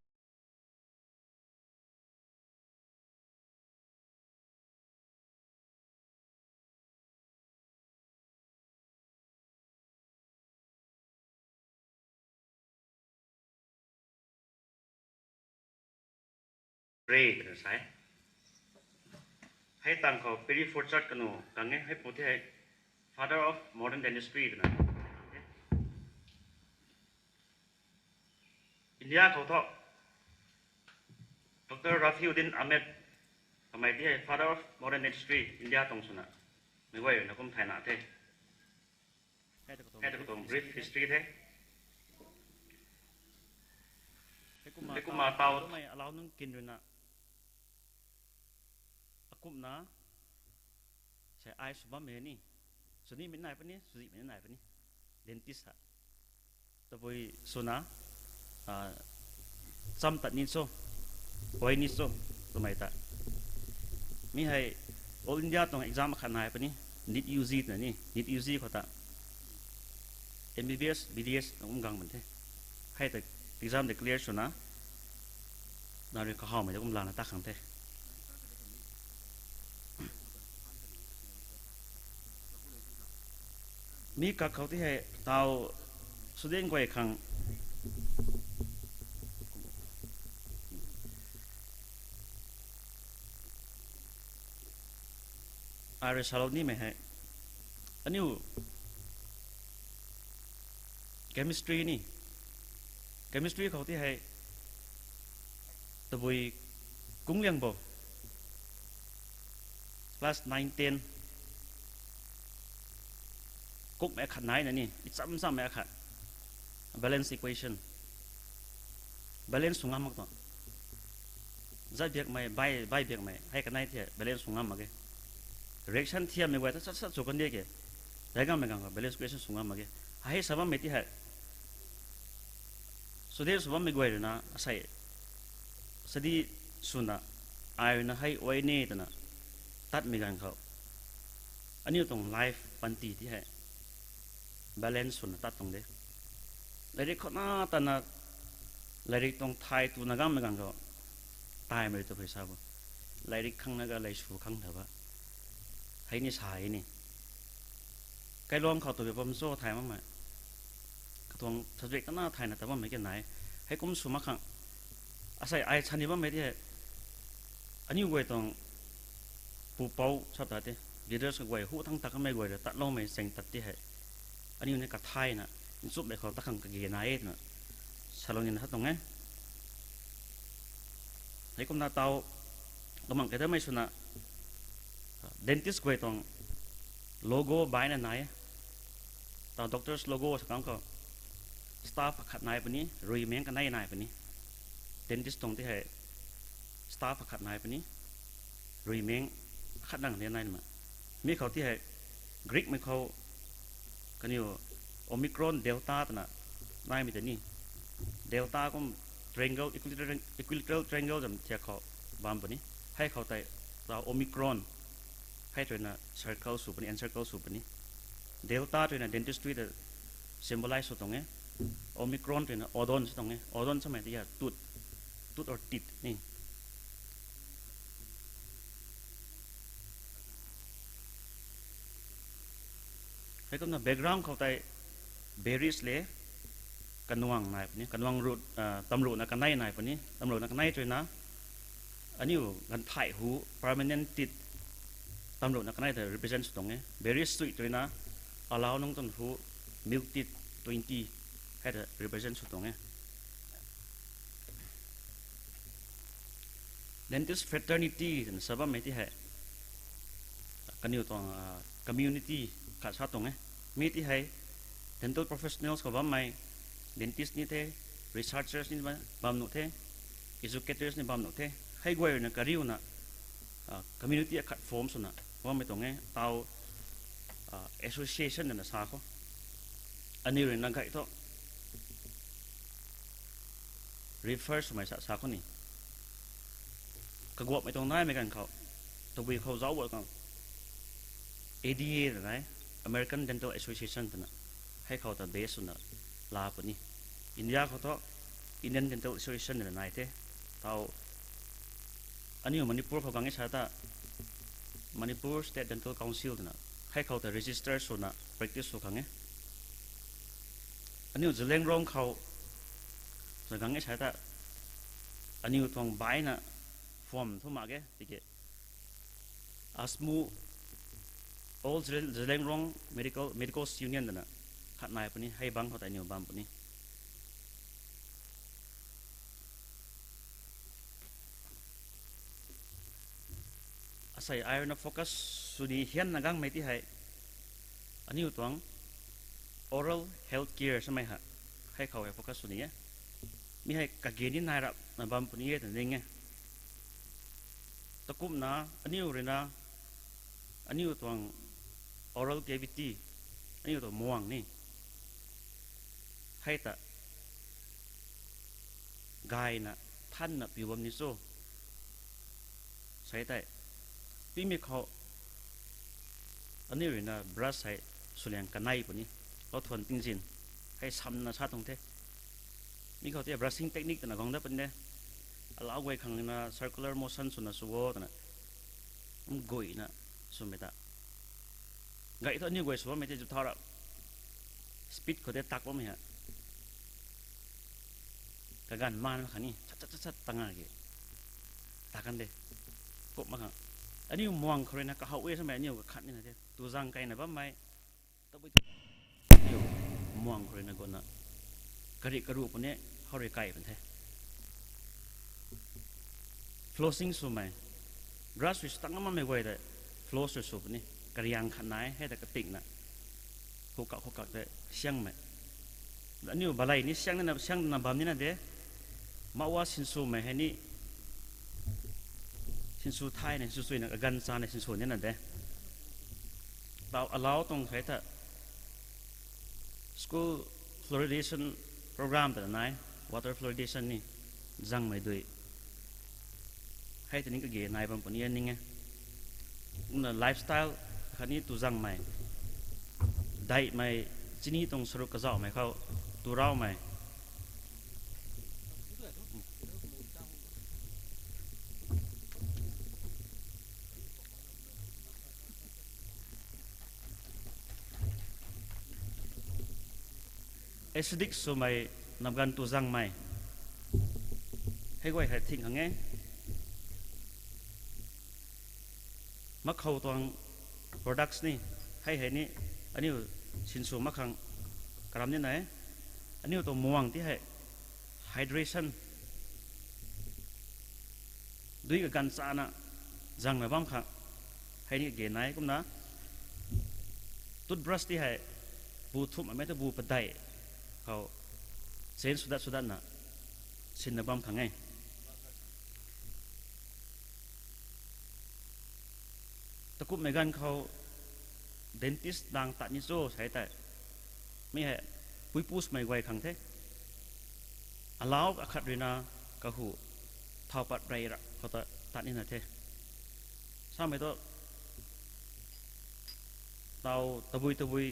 Re twna sa e. Hei tang khou Perry Frochard kanu kang e, hei pu the hei Father of Modern Dentistry twna. India khou thu Doctor Rafiuddin Ahmed kamei ti hei Father of Modern Dentistry India tuang swna meic guay ruina kum thayna the. Hei ta katuang brief history the. Heikumna tau mei alau nunc kin ruina akumna sei ai sw bammei ni, swnimei nai puni, swzihmei nai puni, dentist ha. Tabui swna, ah, cham tat ni cho, oi ni cho, twmei ta. Mi hei All India tuang exam akhat nai puni, NEET U G twna ni, NEET U G khou ta M B B S, B D S na kum gang bam the. Hei ta exam de clear swna, na rui kahawmei ta kum lana ta khang the. Mi kak khou ti hei tau student guay khang ai rui salou nimei hei, aniu chemistry ni, chemistry khou ti hei tabui kung liang bo, class nine, ten kukmei akhat nai na ni, i cham chammei akhat, balance equation, balance sw ngam mak tuang. Zat biakmei, bai, bai biakmei hei kanei the balance sw ngam mak ge. Reaction thiammei guay ta sat sat sw kan di ke. Zai gammei gang khou balance equation sw ngam mak ge. Hei sa bammei ti hei student sw bammei guay ruina asei study swna, ai ruina hei uai ni twna tatmei ganv khou, aniu tuang life panty ti hei balance swna tat tuang de. Lairik khou na tana, lairik tuang thay tuna gammei ganv khou, taimei rui tu phey sa bo, lairik khang na ga lei sw khang tha ba, hei ni sa e ni. Kailuang khou tu bam cho thay makmei, katuang subject tana thayna ta bammei ke nai. Heikum sw mak khang, asei ai sa ni bammei ti hei, aniu guay tuang pupouc sa ta te, leaders guay hu thang tak kamei guay rui tatloumei cheng tat ti hei, aniu ni kathayna nchumhmei khou ta khang kage nai e twna salou nina sa tuang e. Heikumna tau kamang kei tamei swna, dentist guay tuang logo baina nai e. Tau doctors logo sa kang khou staff akhat nai puni, ruimeng kanei nai puni. Dentist tuang ti hei staff akhat nai puni, ruimeng akhat nang ni nai ma. Mi khou ti hei Greek mei khou kaniw Omicron, Delta twna naimei tei ni. Delta kum triangle, equilateral, equilateral triangle zam thiak khou bam puni. Hei khou tei ta Omicron, hei twna circle sw puni, encircle sw puni. Delta twna dentistry ta symbolize sw tuang e. Omicron twna odon sw tuang e. Odon samei ti ya tooth, tooth or teeth ni. Heikumna background khou tei berries le kanuang nai puni, kanuang ru, tamruhna kanei nai puni, tamruhna kanei twna aniu ganvthai hu permanent teeth tamruhna kanei ta represent sw tuang e. Berries sui twna alau nung twn hu milk teeth twenty hei ta represent sw tuang e. Dentist fraternity twna sa bammei ti hei kaniw tuang community khat sa tuang e. Mi ti hei dental professionals khou bammei dentist ni the, researchers ni bam nuh the, educators ni bam nuh the. Hei guay ruina kariuna community akhat form swna bammei tuang e. Tau association twna sa khou aniu ruina gay thu refer swmei sa sa khou ni kaguapmei tuang naimei ganv khou tabui khou zauc a khang A D A twna nai, American Dental Association twna, hei khou ta base swna la puni. India khou thu Indian Dental Association twna nai the. Tau aniu Manipur khou gang e sa ta Manipur State Dental Council twna hei khou ta register swna practice sw khang e. Aniu Zeliangrong khou sa gang e sa ta aniu tuang baina form thu mak ge tiki ASMU, All Zeliangrong Medical, Medicals Union twna khat nai puni, hei bang khou tei aniu bam puni. Asei ai ruina focus sw ni hianna gangmei ti hei aniu tuang oral health care samei ha, hei khou hei focus sw ni e. Mi hei kage ni nai rapna bam puni e twna ning e. Takumna aniu ruina aniu tuang oral cavity, aniu tuang muang ni hei ta gayna thanna piu bam ni cho sei tei, timei khou aniu ruina brush hei swliang kanei puni, lou thuan tingzin hei samna sa tuang the. Mi khou ti brushing technique twna guang dat puni de. Alau guay khang na circular motion swna sw o twna, guayna swmei ta gay thu aniu guay sw bammei tei zu thau ra speed khou de tak bammei ha kaganv maan mak khatni sat sat sat sat tanga ki tak kan de. Kumh mak khang aniu muang khou ruina kahow e samei aniu kakhat nina the, tuzang kaina bammei tabui aniu muang khou ruina gutna kari karu puni, how rui kai pun the. Flossing swmei, brush rui sw tang mammei guay tei floss rui sw puni, kariang khat nai hei ta katikna khukak khukak tei siangmei. Aniu balei ni siang nina, siang nina bam nina de. Mawa sinswmei hei ni sinsw thayna, sinsw suina, kaganv chana sinsw nina de. Tau alau tuang hei ta school fluoridation program ta nai, water fluoridation ni, zangmei dui hei ta ni kage nai bam puni e ning e. Kumna lifestyle khatni tuzangmei, daihmei, chini tuang saruk kazauhmei khou turaumei, acidic swmei, napganv tuzangmei, hei guay hei thing khang e. Makhou tuang products ni, hei hei ni aniu sinsw mak khang karam nina e. Aniu tuang muang ti hei hydration, dui kaganv chana zangna bam khang hei ni kage nai. Kumna toothbrush ti hei bu thumhmei ta bu padeih khou change swdat swdatna sinna bam khang e. Takumhmei ganv khou dentist dang tat ni cho sei tei, mi hei puipu swmei guay khang the. Alau akhat ruina kahu thau pat rey ra khou ta tat nina the. Samei tu tau tabui tabui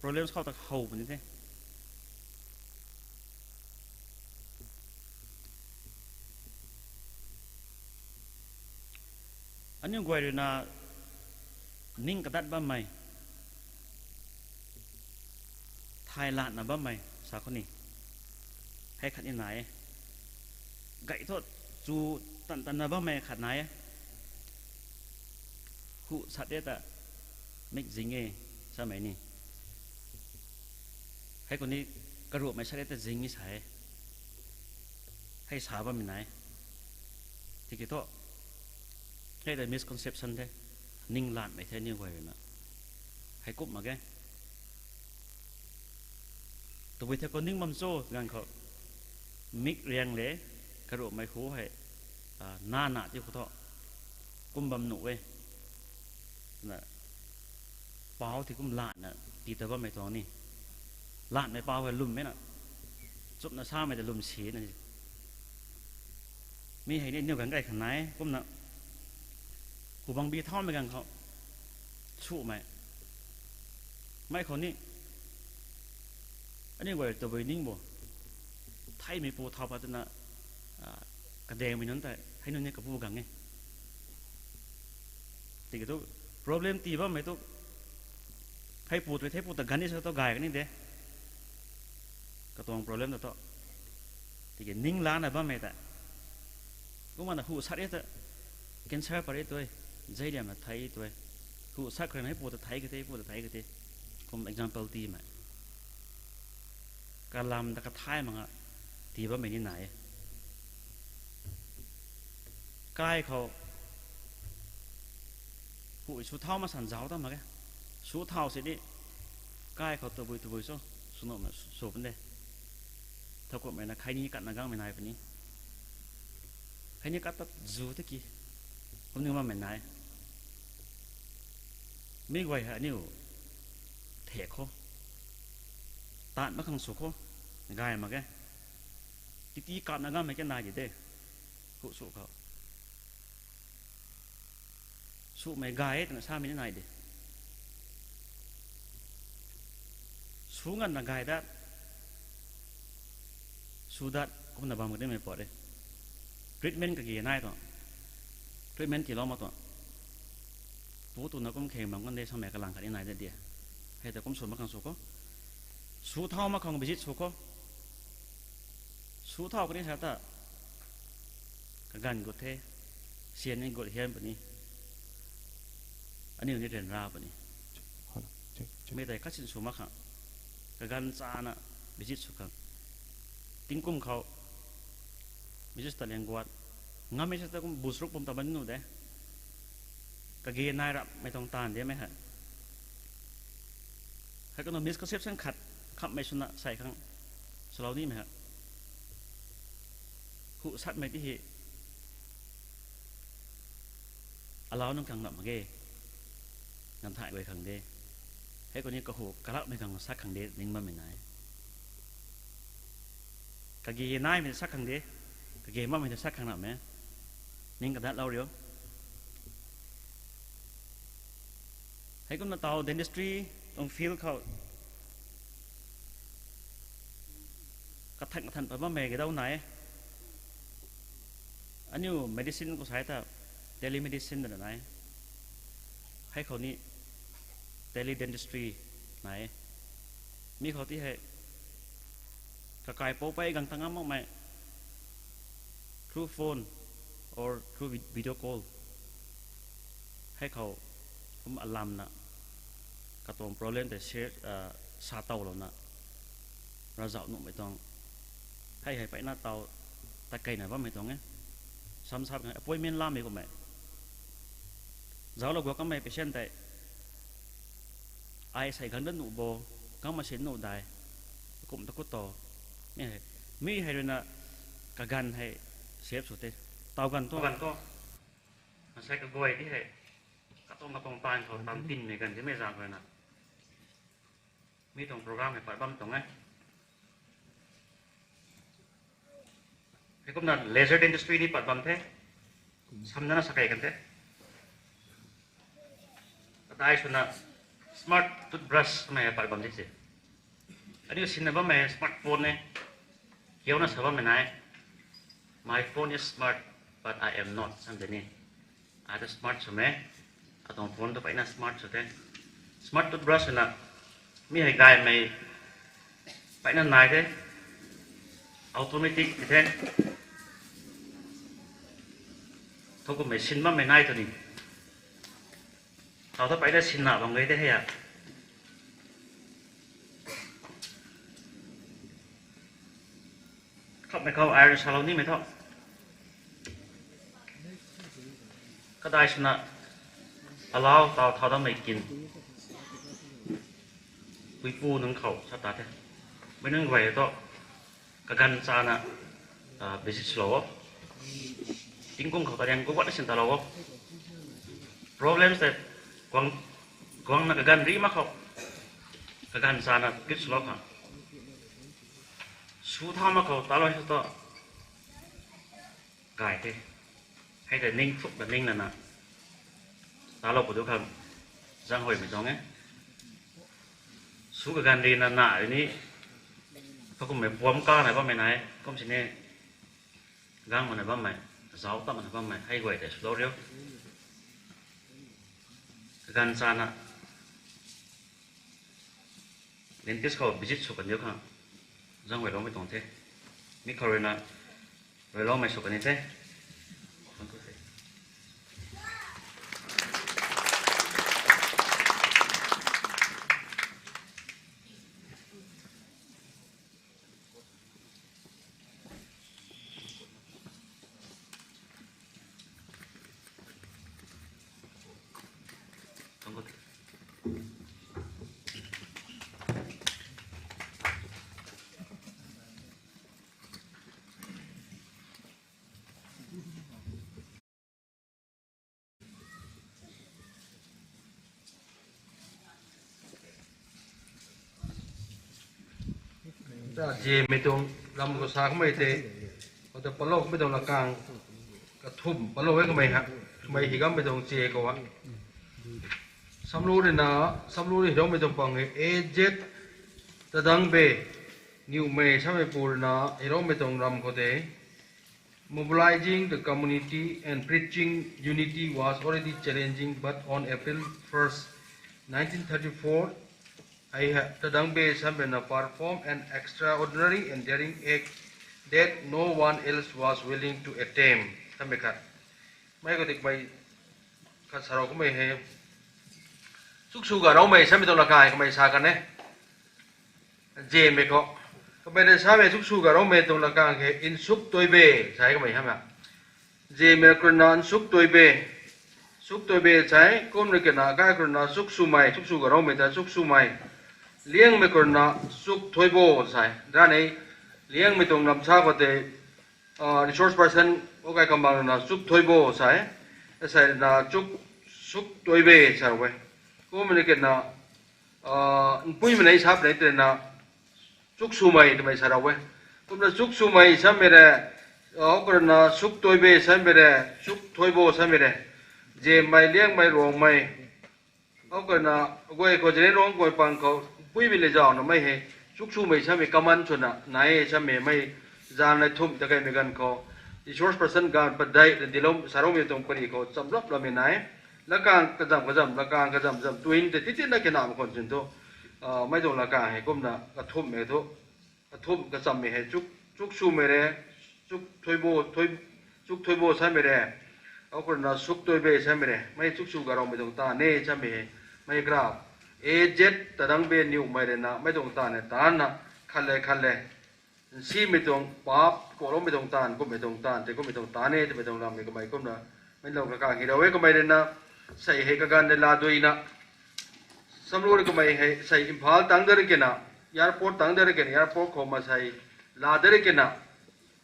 problems khou ta how puni the. Aniu guay ruina ning kadat bammei, Thay latna bammei sa khou ni, hei khat ni nai e. Gay thu chu tan tanna bammei khat nai e. Hu sat e ta mik zing e samei ni. Hei khou ni karuhmei sat e ta zing e sa e. Hei sa bammei nai. Tiki thu, hei ta misconception the. Ning latmei the aniu guay ruina. Hei kum mak ge. Tabui the khou ning bam cho ganv khou, mik riang le, karuhmei hu hei, a, na na ti khou thu, kum bam nuh e. Na, pau ti kum latna tii ta bammei tuang ni. Latmei pau hei lwmmei na. Chupna samei ta lwm si na. Mi hei ni aniu ganv gay khang nai, kumna. Hu bang bi thaumei ganv khou. Sumei. Mei khou ni. Aniu guay tabui ning bo. Theimei pu thau pat twna, a, kadengmei nunc tei, hei nunc ni kapu gang e. Tiki thu, problem tii bammei thu, hei pu tei, hei pu ta ganv ni sa thu gay kani de. Katuang problem ta thu. Tiki ning lana bammei ta. Kumna hu sat e ta, cancer pat e tui, zeiliamna thei tui. Hu sat khou rui hei pu ta thei kate, pu ta thei kate. Kum example tiimei. Kalam ta kathai mak nga, tii bammei ni nai e. Kai khou, hu sw thau masan zauc ta mak ge. Sw thau si di, kai khou tabui tabui cho, sw nuhmei sw pun de. Thowkumhmei na kheini katna gangmei nai puni. Kheini kat tat zu tiki, kum ni bammei nai. Mi guay hei aniu thek khou, taan mak khang sw khou, gay mak ge. Titi kapna gangmei ke nai di de, hu sw khou. Sumei gay e twna samei ni nai de. Sw nganvna gay dat, sw dat kumna bam ka dimei pat e. Treatment kagi nai tuang. Treatment tiilou mak tuang. Pu twna kum kheng bam kan de samei kalang khat ni nai de di. Hei ta kum sw mak khang sw khou. Sw thau mak khang visit sw khou. Sw thau kani sa ta, kaganv gut the, sian ni gut hian puni. Aniu ni ryanra puni. Mi tei kasin sw mak khang, kaganv chana visit sw khang. Tingkum khou visit ta liang guat. Ngammei sa ta kum busruk bam ta ban nu de. Kagi nai rapmei tuang taanv demei hei. Hei kumna misconception khat khamhmei swna sei khang swlou nimei hei. Hu satmei ti hei alau nunc khang ram mak ge. Nam thay guay khang de. Hei khou ni kahu kalakmei khang sat khang de ning bammei nai. Kagi naimei sat khang de. Kagi bammei sat khang ram e. Ning kadatlou riu. Hei kumna taw dentistry tuang field khou kathan kathan pat bammei kadau nai e. Aniu medicine khou sai ta telemedicine twna nai e. Hei khou ni teledentistry nai e. Mi khou ti hei kakaipouc pei gang ta ngam makmei through phone or through vi-, video call. Hei khou kum alamna katuang problem tei share, sa towlouna ravzauh nuhmei tuang. Hei hei peyna taw takeina bammei tuang e. Sam sa appointment lamei kummei. Zauclou guak kanmei patient tei ai sei gang dat nuh bo, gangmei si nuh dai, kum ta kut to. Mi hei, mi hei ruina kaganv hei save sw the. Taw ganv thu, ganv thu, masei kaguay di hei katuang katuang taanv khou tam tinmei ganv dimei zaeng ruina mi tuang program hei pat bam tuang e. Hei kumna laser dentistry ni pat bam the. Samna na sakei kan the. Kadai swna smart toothbrush twmei pat bam di se. Aniu sinna bammei smartphone e. Kiuna sa bammei nai. My phone is smart, but I am not, sam de ni. Ai ta smart swmei. Atuang phone tu peyna smart sw the. Smart toothbrush swna mi hei gaymei Peyna nai the. Automatic the. Thow kummei sin bammei nai tw ni. Thow ta peyna sinna bam gei the hei a. Khamhmei khou ai rui salou nimei tho. Kadai swna alau taw thau dammei kin puipu nunc khou sa ta the. Mei nunc guay thu kaganv chana visit swlou o. Tingkum khou tariang kuat sin talou o. Problems tei guang, guangna kaganv ri mak khou kaganv chana visit swlou khang su tha mak khou talou sa tu gay the. Hei tei ning thuk ta ning lana talou pu du khang zaenghuaymei tuang e. Su kaganv rina na ni thow kummei puam kana bammei nai kum sini gang mana bammei, zauc ta mana bammei hei guay tei swlou riu. Kaganv chana dentist khou visit sw kan diu khang zaenghuayloumei tuang the. Mi khou ruina ruiloumei sw kan ni the. Ziamei tuang lam khou sa kamei tei, khou ta palou kamei tuang lakang kathumh palou e kamei ha, kamei hi gammei tuang che khou a. Samlu rina, samlu rina hiloumei tuang pang e, A Z Tadangbe Niwmei samei pu rina hiloumei tuang lam khou tei, Mobilizing the community and preaching unity was already challenging, but on April first, nineteen thirty-four, ai ha Tadangbe samei na perform an extraordinary and daring act that no one else was willing to attempt. Samei khat. Mei khou tei kamei khat sarou kamei he. Chuksw Garoumei samei tuang lakang kamei sa kan e. Ziamei khou. Kamei rui samei Chuksw Garoumei tuang lakang khe Nsukthuibe sa kamei hamna. Ziamei khou rui na Nsukthuibe. Nsukthuibe sa e, kum rui kena kai khou rui na Chukswmei, Chuksw Garoumei ta Chukswmei. Liangmei khou rui na Chukthuibo sa e. Ranei Liangmei tuang lam sa khou tei resource person o kai kamang rui na Chukthuibo sa e. Asei rui na Chuk, Nsukthuibe sa e. Kum rui kena npuimei nei sap nei tei na Chukswmei twmei sa ra e. Kumna Chukswmei samei re, o khou rui na Nsukthuibe samei re, Chukthuibo samei re. Ziamei, Liangmei, Ruangmei. O khou rui na guay khou Zeliangrong guay pang khou npuimei le zauh namei he. Chukswmei samei common swna nai e samei mei zan lai thumh ta kaimei ganv khou resource person ganv padeih rui dilou saroumei tuang pari khou chamlap loumei nai. Lakang kazam kazam, lakang kazam zam twin tei titina kena mak khwan sin thu, mei tuang lakang hei kumna kathumhmei thu, kathumh kachammei hei Chuk, Chukswmei re, Chukthuibo, Thui, Chukthuibo samei re, o khou rui na Nsukthuibe samei re, mei Chuksw Garoumei tuang taanv e samei hei, mei kra, A Z Tadangbe Niwmei rui na mei tuang taanv e taanna, khat le khat le nsimei tuang paap kuakloumei tuang taanv, kummei tuang taanv tei kummei tuang taanv e twmei tuang lammei kamei kumna, mei lou kakang hi ra e kamei rui na, sei hei kaganv le laa duina, samlu rui kamei hei sei Imphal tangc de rui kena, airport tangc de rui kena, airport khou ma sei laa de rui kena,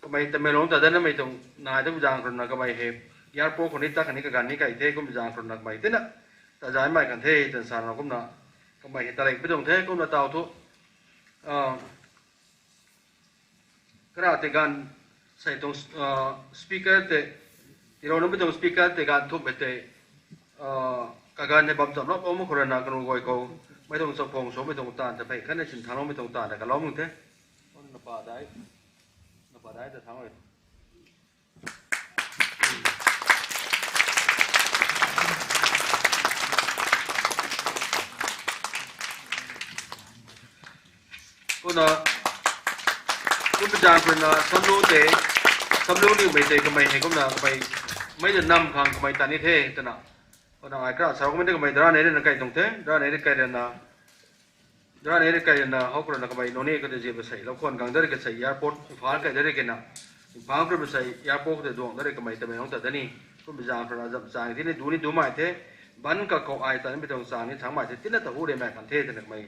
kamei Tamenglong ta danamei tuang nai dam zaeng khou rui na kamei hei airport khou ni ta khatni kaganv ni kai the kum zaeng khou rui na kamei tina ta zaimei kan the twna sana kumna, kamei hei tarikpui tuang the kumna taw thu, kara tei ganv sei tuang speaker tei, tirounamei tuang speaker tei ganv thumhmei tei, kaganv hei bam chamlap lou mak khou rui na kanu guay khou mei tuang chakhwang swmei tuang taanv ta phey khatni sin thangloumei tuang taanv ta kalou mak the. Napa dai, napa dai ta thangc e. Kumna Zan puna samlu te, samlu nimei tei kamei hei kumna kamei, mei ta nam khang kamei ta ni the twna, kumna ai kra sa kumna kamei dara nei rui na kai tuang the, dara nei rui kai rana, dara nei rui kai rana how kra na kamei noni kata zi ba sei lou khwan gang dari kasei airport Imphal kai dari kena, Imphal kra ba sei airport kata duang dari kamei ta mei hong ta dani, kumna zan puna zam chang ti ni du ni dumei the, ban ka khou ai ta nimei tuang chang ni thangmei the tina ta hu re mei kan the twna kamei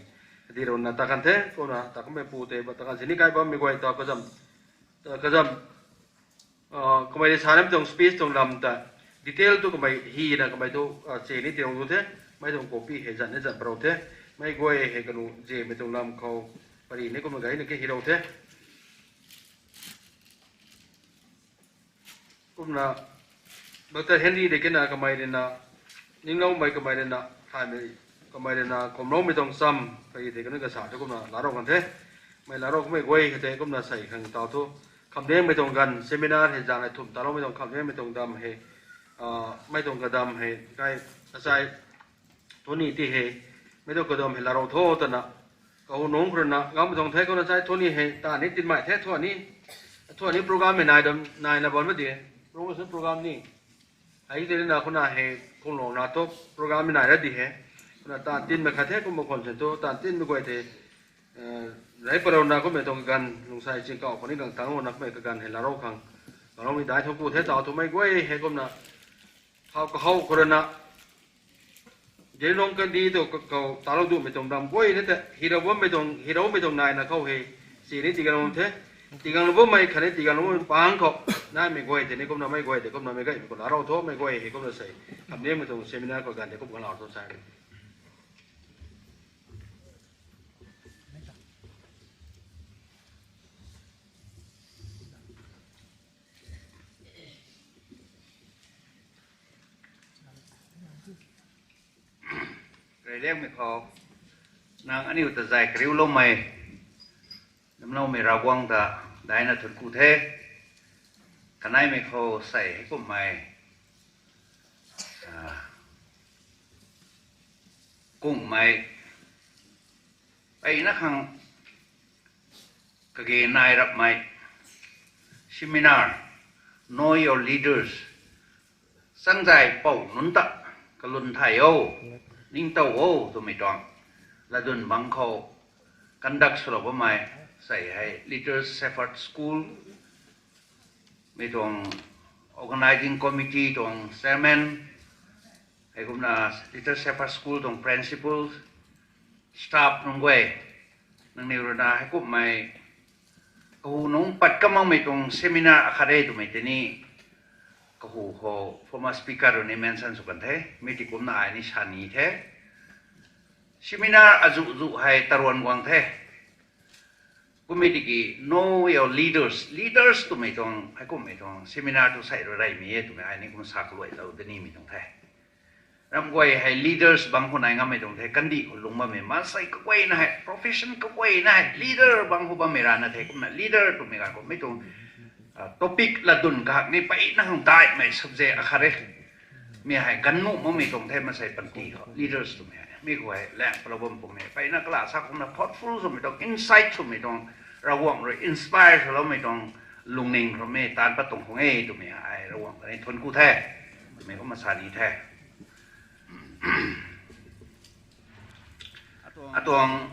di rana ta kan the, kumna ta kamei pu tei ba ta kan sini kai bammei guay ta kazam, kazam, kamei rui sa nimei tuang speech tuang lam ta detail tu kamei hi na kamei tu, che ni tiang tu the, mei tuang copy hei zan ni zan parou the, mei guay hei kanu zimei tuang lam khou pari ni kumna gay na ke hirou the. Kumna Doctor Henry de kena kamei rui na, ningloumei kamei rui na, thaymei kamei rui na kumloumei tuang cham, pari de kanu kasa thu kumna larou kan the. Mei larou kummei guay kha tei kumna sei khang taw thu, khamliangmei tuang ganv seminar hei zang hei thum taloumei tuang khamliangmei tuang dam hei, mei tuang kadam hei kai, asai thu ni ti hei, mei tuang kadam hei larou tho twna, kahu nungc khou rui na ngammei tuang the kumna sai thu ni hei ta ni tinmei the thu ni, thu ni program hei nai dam naina bam ma di, promotion program ni hei tei na kumna hei khunglou na thu program hei nai ra di he, kumna taanv tinmei khat the kumna khwan sen thu taanv tinmei guay tei, rei parou na kummei tuang ganv lungsai ching kau khou ni gang tang na kummei kaganv hei larou khang, kaloumei dai thu ku the taw thu mei guay hei kumna, khou kahow khou rui na, Zeliangrong kandih tu khou talou dumei tuang dam guay ni te hirou bammei tuang, hiroumei tuang naina khou hei, si ni tiganglou the, tiganglou bammei khatni tiganglou bammei pang khou, naimei guay tei ni kumna mei guay tei kumna mei gaymei khou larou tho mei guay hei kumna sei, khamliangmei tuang seminar khou ganv tei kum ganv lau tho sai. Reyliangmei khou, nang aniu ta zay kariuloumei, namloumei Ravguangc ta daina thuanc ku the, kaneimei khou sei heikumhmei, kungmei, peyna khang kage nai rapmei, seminar, Know Your Leaders, changzay pou nunc ta kalwn thay o, ningtow o twmei tuang latdyn bangc khou conduct swlou bammei, sei hei Little Shepherd School mei tuang organizing committee tuang chairman, heikumna Little Shepherd School tuang principal, staff nunc guay, nangniw rui na heikumhmei kahu nungc pat kamangmei tuang seminar akhat e twmei tei ni, kahu khou former speaker rui ni mention sw kan the, mi ti kumna ai ni sa ni the. Seminar azuh zuh hei taruan guang the. Kummei tiki Know Your Leaders, leaders twmei tuang heikumhmei tuang seminar tu sei rui reymei e twmei ai ni kum sa kaluailou de nimei tuang the. Ram guay hei leaders bangc khou nai ngammei tuang the, kandih khou lung bammei maansei kaguayna hei, profession kaguayna hei leader bangc khou bammei rana the, kumna leader twmei ganv khou mi tuang topic latdyn kahak ni peyna khang daihmei subject akhat e. Mi hei ganv nuh makmei tuang the, maansei panty khou leaders twmei hei mi khou hei lang palou bam pung ni peyna kala sa kumna thoughtful swmei tuang, insight swmei tuang, Ravguangc rui inspire swloumei tuang lungning khou mi taanc pat tuang khang e twmei hei Ravguangc ta ni thuanc ku the, twmei kumna sa ni the. Atuang,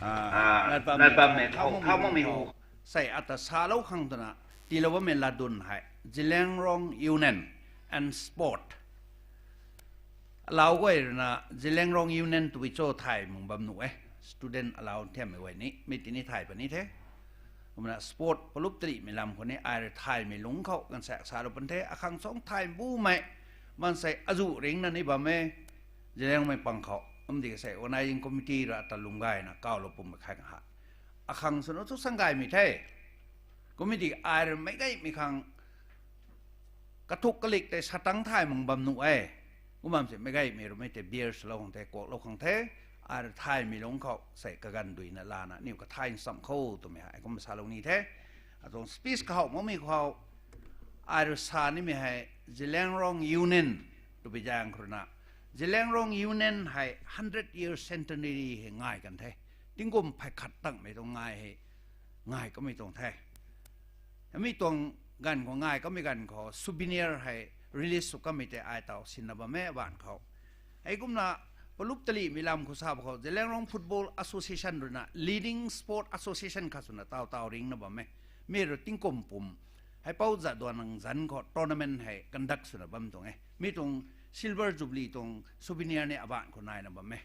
nai bammei khou thau makmei hu, sei ata salou khang twna tiilou bammei latdyn hei Zeliangrong Union and Sport. Alau guay rui na Zeliangrong Union twi cho thay mak bam nuh e. Student alau thiammei guay ni mi ti ni thay puni the. Kumna sport palup tarihmei lam khou ni ai rui thaymei lungc khou ganvsaekc salou pun the, akhang song thay bumei maansei azuh ringcna ni bam e. Zeliangrongmei pang khou kum di kasei organizing committee rui ata lung gayna kawlou pummei khat ha, akhang swna thu sang gaymei the. Kummei di ai rui meic gaymei khang kathuk kalik tei satang thay mak bam nuh e. Kum bam se meic gaymei rui mei tei bear swlou khang the, kuaklou khang the. Ai rui thaymei lungc khou sei kaganv duina lana aniu kathay nchamc khou twmei hei kumna salou ni the. Atuang speech kahow makmei khou ai rui sa nimei hei Zeliangrong Union twbi zaeng khou rui na, Zeliangrong Union hei hundred year centenary hei ngai kan the. Tingkum phay khat tangmei tuang ngai hei ngai kamei tuang the. Mi tuang ganv khou ngai kamei ganv khou souvenir hei release sw kamei tei ai taw sinna bam e abaanc khou. Hei kumna palup talihmei lam khou sa khou Zeliangrong Football Association ruina leading sport association khat swna taw taw ringna bam e. Mi rui tingkum pum hei pou zat duan nang zanc khou tournament hei conduct swna bam tuang e. Mi tuang Silver Jubilee tuang souvenir ni abaanc khou naina bam e.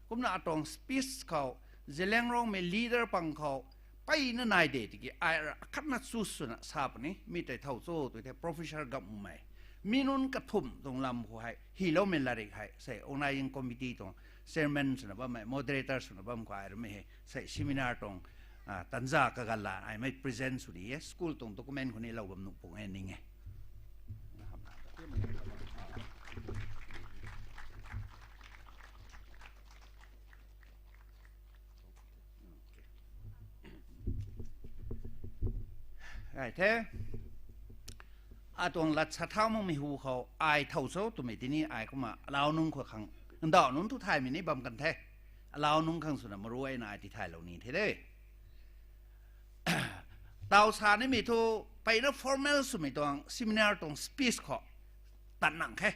Kumna atuang speech khou Zeliangrongmei leader pang khou mpeyna nai de tiki ai akhatna choose swna sa puni. Mi tei thow cho tw the Professor Gapmumei. Mi nunc kathumh tuang lam khou hei hyloumei latrik hei sei organizing committee tuang chairman swna bammei, moderator swna bam khou ai rumei hei sei seminar tuang tanza kaganv la aimei present sw di e. School tuang document khou ni lou bam nuh pung e ning e. Ai the, atuang lat sa thau makmei hu khou ai thow cho twmei tini ai kumna alau nunc khou khang, ndauh nunc thu thaymei ni bam kan the. Alau nunc khang swna maruayna ai tithaylou ni the de. Taw sa nimei thu, mpeyna formal swmei tuang seminar tuang speech khou tat nang khe.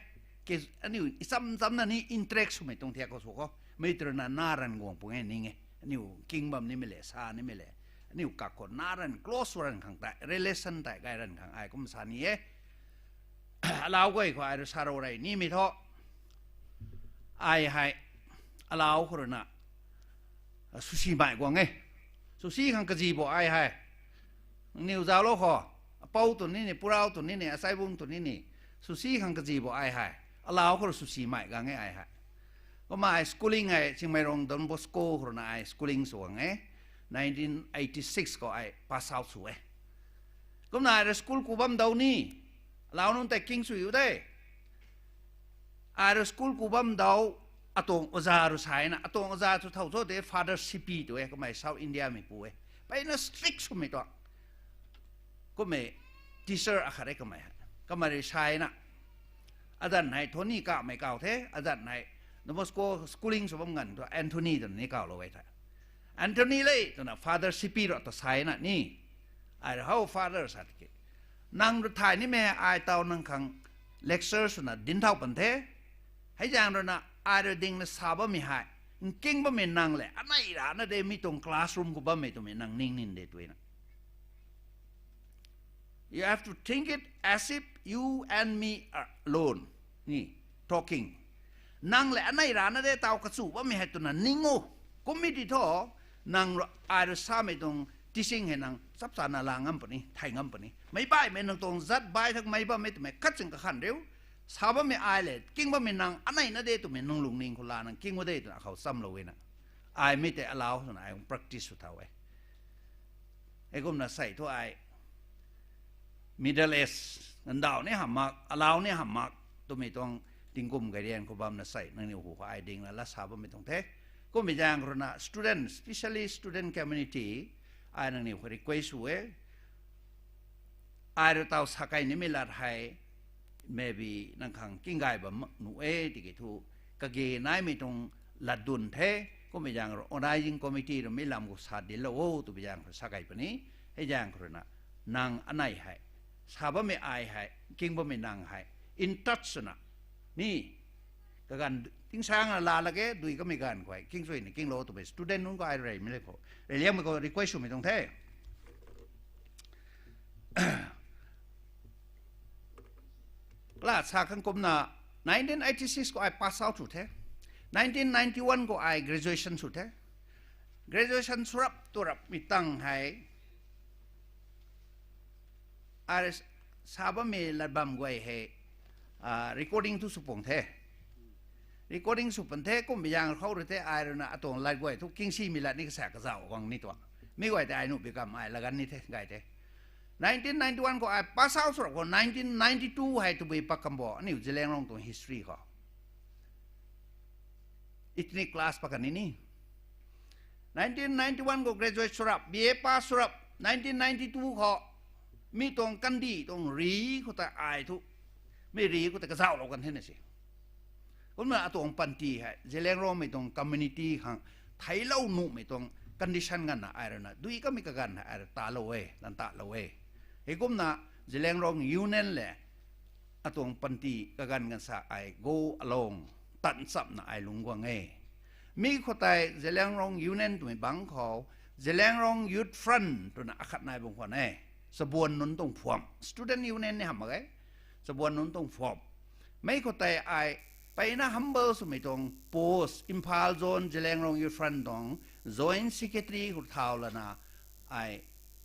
Aniu ichamchamna ni interact swmei tuang thiak khou sw khou mei twna na ranv guang pung e ning e. Aniu king bam nimei le, sa nimei le, aniu kak khou na ranv close ranv khang tei, relation tei gay ranv khang ai kum sa ni e. Alau guay khou ai rui sa rou rey nimei thu, ai hei alau khou ruina susi mai guang e. Susi khang kazi bo ai hei. Nangniw zauclou khou, apou tw nini, purau tw nini, achaibung tw nini, susi khang kazi bo ai hei. Alau khou rui susi mai gang e ai hei. Kumna ai schooling hei Chingmeirong Don Bosco khou ruina ai schooling sw gang e. Nineteen eighty six khou ai pass out sw e. Kumna ai rui school ku bam dau ni, alau nunc tei king sw u de. Ai rui school ku bam dau, atuang oja rui sa na, atuang oja thu thow cho de Father C P tw e, kamei South India mei pu e. Mpeyna strict swmei tuang. Kummei teacher akhat e kamei hei. Kamei rui sa na, azanc hei Tony kamei kaw the, azanc hei Don Bosco schooling sw bam ganv thu Anthony twna ni kawlou e the. Anthony le twna Father C P rui ta sa na ni. Ai rui how Father sa tiki, nang rui thay nimei ai taw nang khang lecture swna dinc thau pan the. Hei zaeng ruina ai rui dingna sa bammei hei, nking bammei nang le anei rana de mi tuang classroom khou bammei twmei nang ning nin de twna. You have to think it as if you and me are alone, ni, talking. Nang le anei rana de taw kachu bammei hei twna ning o. Kum mi ti thu, nang rui ai rui samei tuang teaching hei nang chapchana la ngam puni, thay ngam puni. Meic baihmei nang tuang zat bai thak mei bammei twmei khat ching kakhan riu. Sa bammei ai le king bammei nang anei na de twmei nang lungning khou la nang king u de twna akhou chamlou e na. Ai mi tei alau swna ai practice sw thau e. Hei kumna sei thu ai middle age, ndauh ni hamh mak, alau ni hamh mak twmei tuang tingkum gayrian khou bamna sei nangniw hu khou ai dingna lat sa bammei tuang the. Kummei zaeng khou ruina student, specially student community, ai nangniw khou request sw e. Ai rui taw sa kei nimei lat hei, maybe nang khang kinggay bam nuh e tiki thu, kage naimei tuang latdun the. Kummei zaeng rui organizing committee rui mi lam khou sa dinclou o twmei zaeng khou sa kei puni. Hei zaeng khou ruina nang anei hei, sa bammei ai hei, king bammei nang hei in touch swna, ni, kaganv tingsangna la lak ge dui kamei ganv khou hei king suina kinglou twmei student nunc khou ai rui reymei le khou, reyliangmei khou request swmei tuang the. Kala sa khang kumna, nineteen eighty six khou ai pass out sw the. Nineteen ninety one khou ai graduation sw the. Graduation sw rap tu rapmei tang hei, ai sa bammei lat bam guay hei, recording thu sw pung the. Recording sw pun the, kummei zaeng khou rui the ai ruina atuang lat guay thu kingsimei lat ni kasa kazauh guang ni tuang. Mi guay tei ai nuh bikam ai lagan ni the gay the. Nineteen ninety one khou ai pass out sw rap khou nineteen ninety two hei tabui pat kam bo aniu Zeliangrong tuang history khou ethnic clash pat kan ni ni. Nineteen ninety one khou graduate sw rap, B A pass sw rap, nineteen ninety two khou mi tuang kandih tuang ri khou ta ai thu, mi ri khou ta kazauhlou kan the na se. Kumna atuang panty hei Zeliangrongmei tuang community khang theiclou nuhmei tuang condition ganvna ai rui na dui kamei kaganv hei ai rui talou e, lan talou e. Heikumna Zeliangrong Union le atuang panty kaganv ganv sa ai go along tan chamna ai lungc guang e. Mi khou tei Zeliangrong Union twmei bangc khou Zeliangrong Youth Front twna akhat nai bam khwan e. Chabuan nunc tuang phuam, student union ni hamh mak e. Chabuan nunc tuang phuam. Mi khou tei ai mpeyna humble swmei tuang post Imphal Zone Zeliangrong Youth Front tuang Joint Secretary khou thau lana ai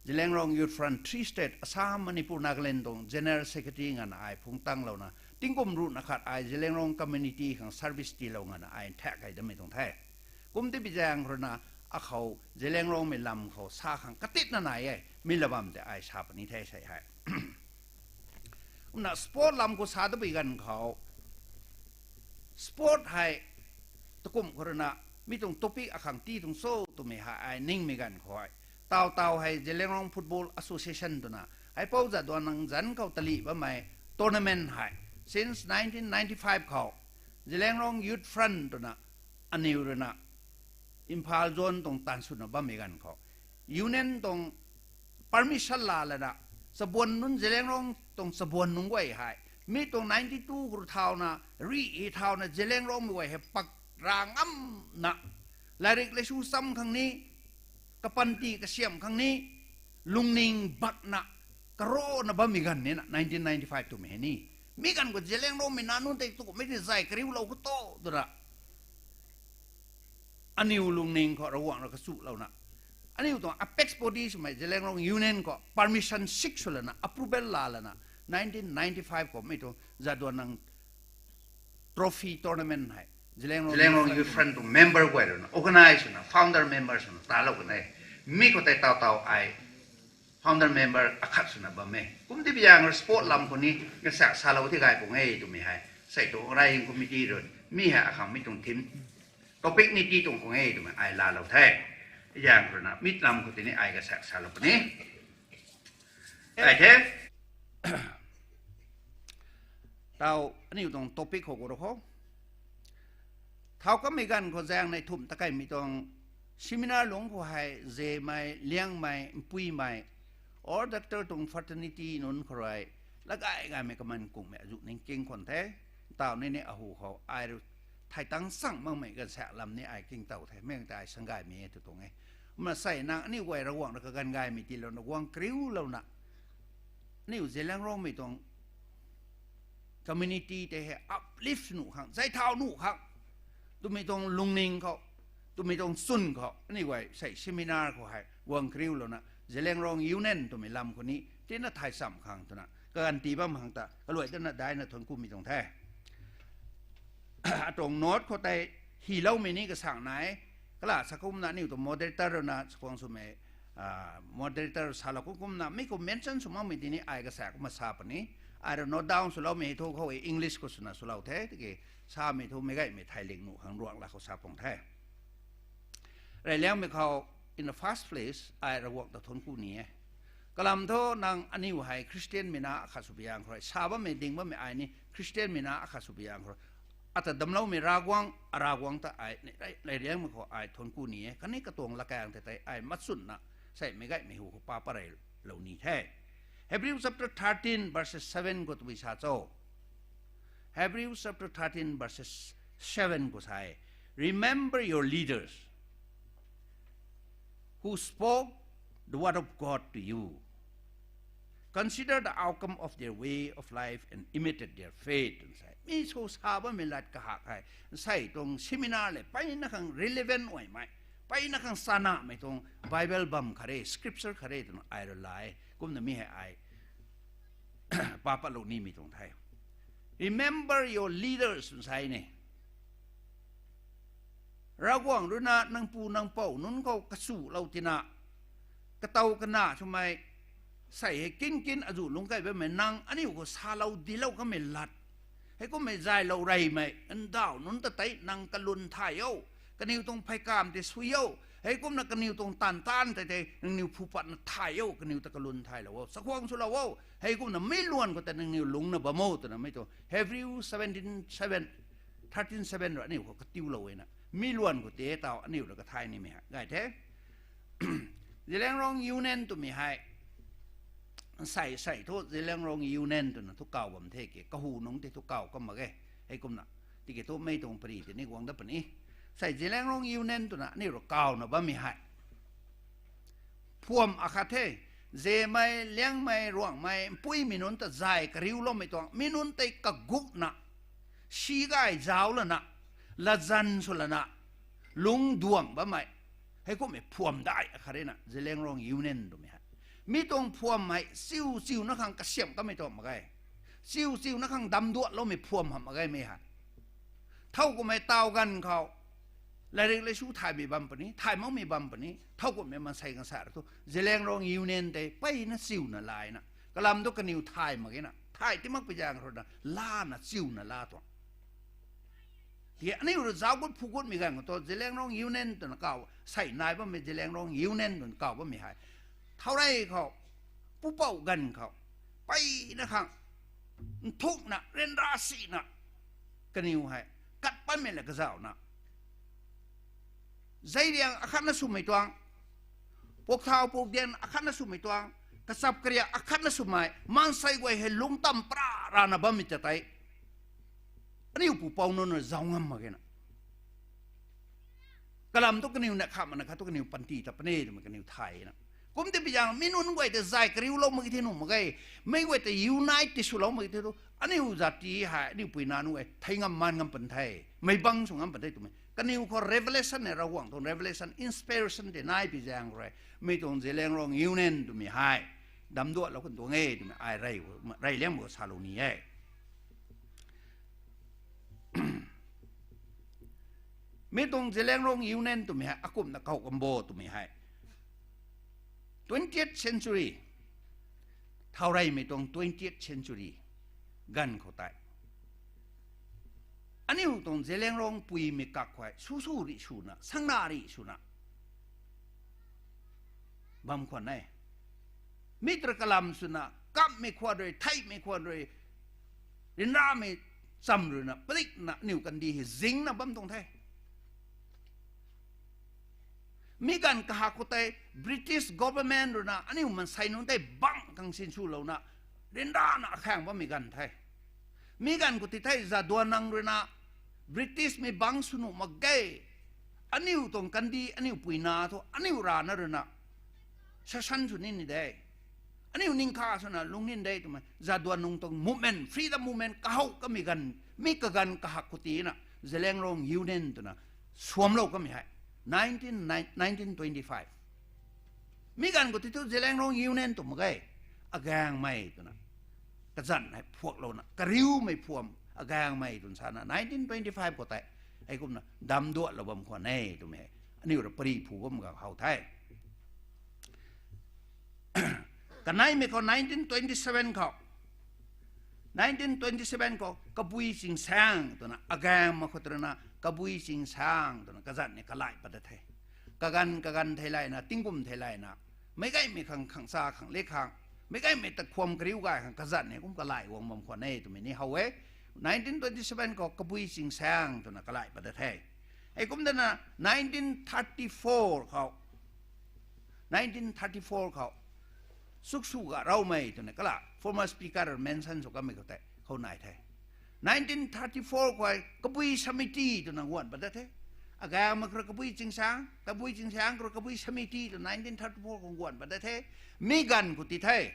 Zeliangrong Youth Front three state, Assam, Manipur, Nagaland tuang General Secretary nganvna ai phungc tanglouna tingkum ruhna khat ai Zeliangrong community khang service tiilou nganvna ai nthak kei damei tuang the. Kum ti bi zaeng rui na akhou Zeliangrongmei lam khou sa khang katitna nai e, mi la bam tei ai sa puni the sei hei. Kumna sport lam khou sa tabui ganv khou, sport hei takum khou rui na mi tuang topic akhang tii tuang cho twmei hei ai ningmei ganv khou hei, taw taw hei Zeliangrong Football Association twna heipou Jadonang zanc khou talih bammei tournament hei since nineteen ninety-five khou Zeliangrong Youth Front twna aniw rui na Imphal Zone tuang tan swna bammei ganv khou union tuang permission la lana chabuan nunc, Zeliangrong tuang chabuan nunc guay hei mi tuang ninety-two khou rui thauna, rih hei thauna Zeliangrongmei guay hei pak ra ngamna, lairik laisu cham khang ni, kapanty kasiamh khang ni, lungning bakna, karona bammei ganv nina nineteen ninety-five twmei hei ni. Mi ganv khou Zeliangrongmei nac nunc tei tu kummei tei zay kariulou khou to twna aniw lungning khou Ravguangc rui kachulouna, aniw tuang apex body swmei Zeliangrong Union khou permission seek sw lana approval la lana nineteen ninety-five khou mi tuang Jadonang Trophy tournament hei Zeliangrong Youth Front tuang member guay rui na organize swna founder member swna talou kan e. Mi khou tei taw taw ai founder member akhat swna bam e. Kum ti bi zaeng rui sport lam khou ni kasak salou ti gay pung e twmei hei sei tuang organizing committee rui mi hei akhang mi tuang theme topic ni tii tuang khang e twmei ai laalou the. Zaeng rui na mi lam khou tei ni ai kasak salou puni ai the. Taw aniw tuang topic khou kou rou khou, thau kamei ganv khou zaeng nei thumh ta kaimei tuang seminar lungc khou hei Zemei, Liangmei, Mpuimei, or doctor tuang fraternity nunc khou rui lagay gaymei kaman kungmei azuh ningking khwan the. Taw ni ni ahu khou ai rui thei tang chang makmei ganvsaekc lam ni ai king taw the, meng tei ai sanggaymei e tw tuang e. Kumna sei nang aniw guay Ravguangc rui kaganv gaymei tiilouna guang kariulouna aniw Zeliangrongmei tuang community tei hei uplift nuh khang, zay thau nuh khang twmei tuang lungning khou, twmei tuang chwn khou aniw guay sei seminar khou hei guang kariulouna Zeliangrong Union twmei lam khou ni tina thay cham khang twna kaganv tii bam khang ta kaluai tana daina thuanc kumei tuang the. Atuang note khou tei hyloumei ni kasang nai. Kala sa kumna aniw tuang moderator rui na chakhwang swmei moderator salou kum kumna mi khou mention sw makmei ti ni ai kasak kumna sa puni. Ai rui note down swloumei thu khou e English khou swna swlou the tiki samei thu meic gaymei thei ling nuh khang ruang la khou sa pung the. Reyliangmei khou, in the first place ai Ravguangc ta thuanc ku ni e. Kalam thu nang aniw hei Christianmei na akhat sw biang khou rui sa bammei ding bammei ai ni Christianmei na akhat sw biang khou rui ata damcloumei Ravguangc, a Ravguangc ta ai Reyliangmei khou ai thuanc ku ni e. Khatni katuang lakaeng tei tei ai machunna sei meic gaymei hu khou pa pareylou ni the. Hebrew chapter thirteen verses seven khou tabui sa cho? Hebrews chapter thirteen verses seven khou sa e, Remember your leaders who spoke the word of God to you. Consider the outcome of their way of life and imitate their faith, twna sa e. Mi sw sa bammei lat kahak hei sei tuang seminar le mpeyna khang relevant uaimei, mpeyna khang chanamei tuang Bible bam khat re, scripture khat re twna ai rui la e. Kumna mi hei ai pa patlou nimei tuang the. Remember your leaders, twna sa e ni. Ravguangc rui na nang pu nang pou nunc khou kasulou tina, katow kana swmei sei hei kin kin azuh lungc key bammei nang aniw khou salou dilou kamei lat, heikummei zaylou reymei ndauh nunc ta tei nang kalun thay o, kaniw tuang pheykamv tei sui o, heikumna kaniw tuang taanv taanv tei tei nangniw phu patna thay o, kaniw ta kalun thaylou o, chakhwang swlou o, heikumna mi luan khou tei nangniw lungcna bam o twna mei tuang Hebrew seventeen seven, thirteen seven rui aniw khou katiulou e na. Mi luan khou tei taw aniw rui kathay nimei hei gay the. Zeliangrong Union twmei hei, sei sei thu Zeliangrong Union twna thu kaw bam the ke, kahu nungc tei thu kaw kam mak ge. Heikumna, tiki thu mei tuang pari tei ni guang dat puni. Sei Zeliangrong Union twna aniu rui kawna bammei hei phuam akhat the. Zemei, Liangmei, Ruangmei, Mpuimei nunc ta zay kariuloumei tuang, mi nunc tei kagukna, si gay zauc lana, latzan sw lana, lungc duang bammei, heikumhmei phuam dai akhat rui na Zeliangrong Union twmei hei. Mi tuang phuam hei chiu chiuna khang kasiamh kamei tuang mak ge. Chiu chiuna khang damduatloumei phuam hamh mak ge mei hei. Thowkumhmei taw ganv khou, lairik laisu thaymei bam puni, thay makmei bam puni, thowkumhmei maansei ganv sa ra thu Zeliangrong Union tei mpeyna chiuna layna, kalam thu kaniw thay mak ge na, thay ti makpui zaeng rui na lana chiuna la tuang. Tiki aniu rui zauc gut phu gutmei ganv khou thu Zeliangrong Union twna kaw, sei nai bammei Zeliangrong Union twna kaw bammei hei, thourey khou, pupouc ganv khou, mpeyna khang, nthukna, ryanra sina, kaniw hei kat patmei la kazauhna, zeiriang akhatna swmei tuang, pukthau pukdian akhatna swmei tuang, kachap kariak akhatna swmei, maansei guay hei lungc tam pra rana bammei ta tei, aniu pupouc nunc rui zauc ngam mak ge na. Kalam thu kaniw na khamna khat thu kaniw panty ta puni twmei kaniw thay na. Kum tei pi zaeng mi nunc guay ta zay kariulou mak ge the nuh mak ge. Mei guay ta unite ti swlou mak ge the thu, aniu zat ti hei, aniu pui na nunc guay thei ngam man ngam pan the, meic bangc sw ngam pan the twmei kaniw khou revelation e, Ravguangc tuang revelation, inspiration tei nai pi zaeng rui, mei tuang Zeliangrong Union twmei hei damduatlou kan tuang e twmei ai rey, rey liang bo salou ni e. Mi tuang Zeliangrong Union twmei hei akumhna kaw kam bo twmei hei, twentieth century, thaureymei tuang twentieth century ganv khou tei, aniu tuang Zeliangrong puimei kak khou hei su su rih swna, sangna rih swna bam khwan e. Mi tei rui kalam swna, kapmei khwan rui, theihmei khwan rui, ryanramei cham ruina padikna aniu kandih hei zingna bam tuang the. Mi ganv kahak khou tei British government ruina aniu maansei nunc tei bangc khang sinswlouna, ryanrana akhaeng bammei ganv the. Mi ganv khou ti thei Jadonang ruina Britishmei bangc sw nuh mak ge. Aniu tuang kandih, aniu puina thu aniu rana ruina sashan sw ni ni de, aniu ningkha swna lung ni de twmei Jadonang tuang movement, freedom movement kahow kamei ganv, mi kaganv kahak khou tina Zeliangrong Union twna suamlou kamei hei nineteen, nineteen twenty-five. Mi ganv khou ti thu Zeliangrong Union tw mak ge, agaengmei twna kazanc hei phuaklouna kariumei phuam agaengmei twna sana nineteen twenty-five khou tei, heikumna damduatlou bam khwan e twmei hei aniu rui pari phu bam ga how the. Kaneimei khou nineteen twenty-seven khou, nineteen twenty-seven khou Kabui Chingsaeng twna agaengmei khou twna Kabui Chingsaeng twna kazanc ni kalai pat da the. Kaganv kaganv thei layna, tingkum thei layna, meic gaymei khang khang cha khang le khang, meic gaymei ta khwam kariu gay khang kazanc ni kum kalai guang bam khwan e twmei ni how e. Nineteen twenty-seven khou Kabui Chingsaeng twna kalai pat da the. Heikum dana nineteen thirty-four khou, nineteen thirty-four khou Sukswga Raumei twna kala former speaker mention sw kamei khou tei khou nai the. Nineteen thirty-four khou Kabui Samiti twna guan pat da the. Agaengmei khou rui Kabui Chingsaeng, Kabui Chingsaeng khou rui Kabui Samiti twna nineteen thirty-four khou guan pat da the. Mi ganv khou ti the,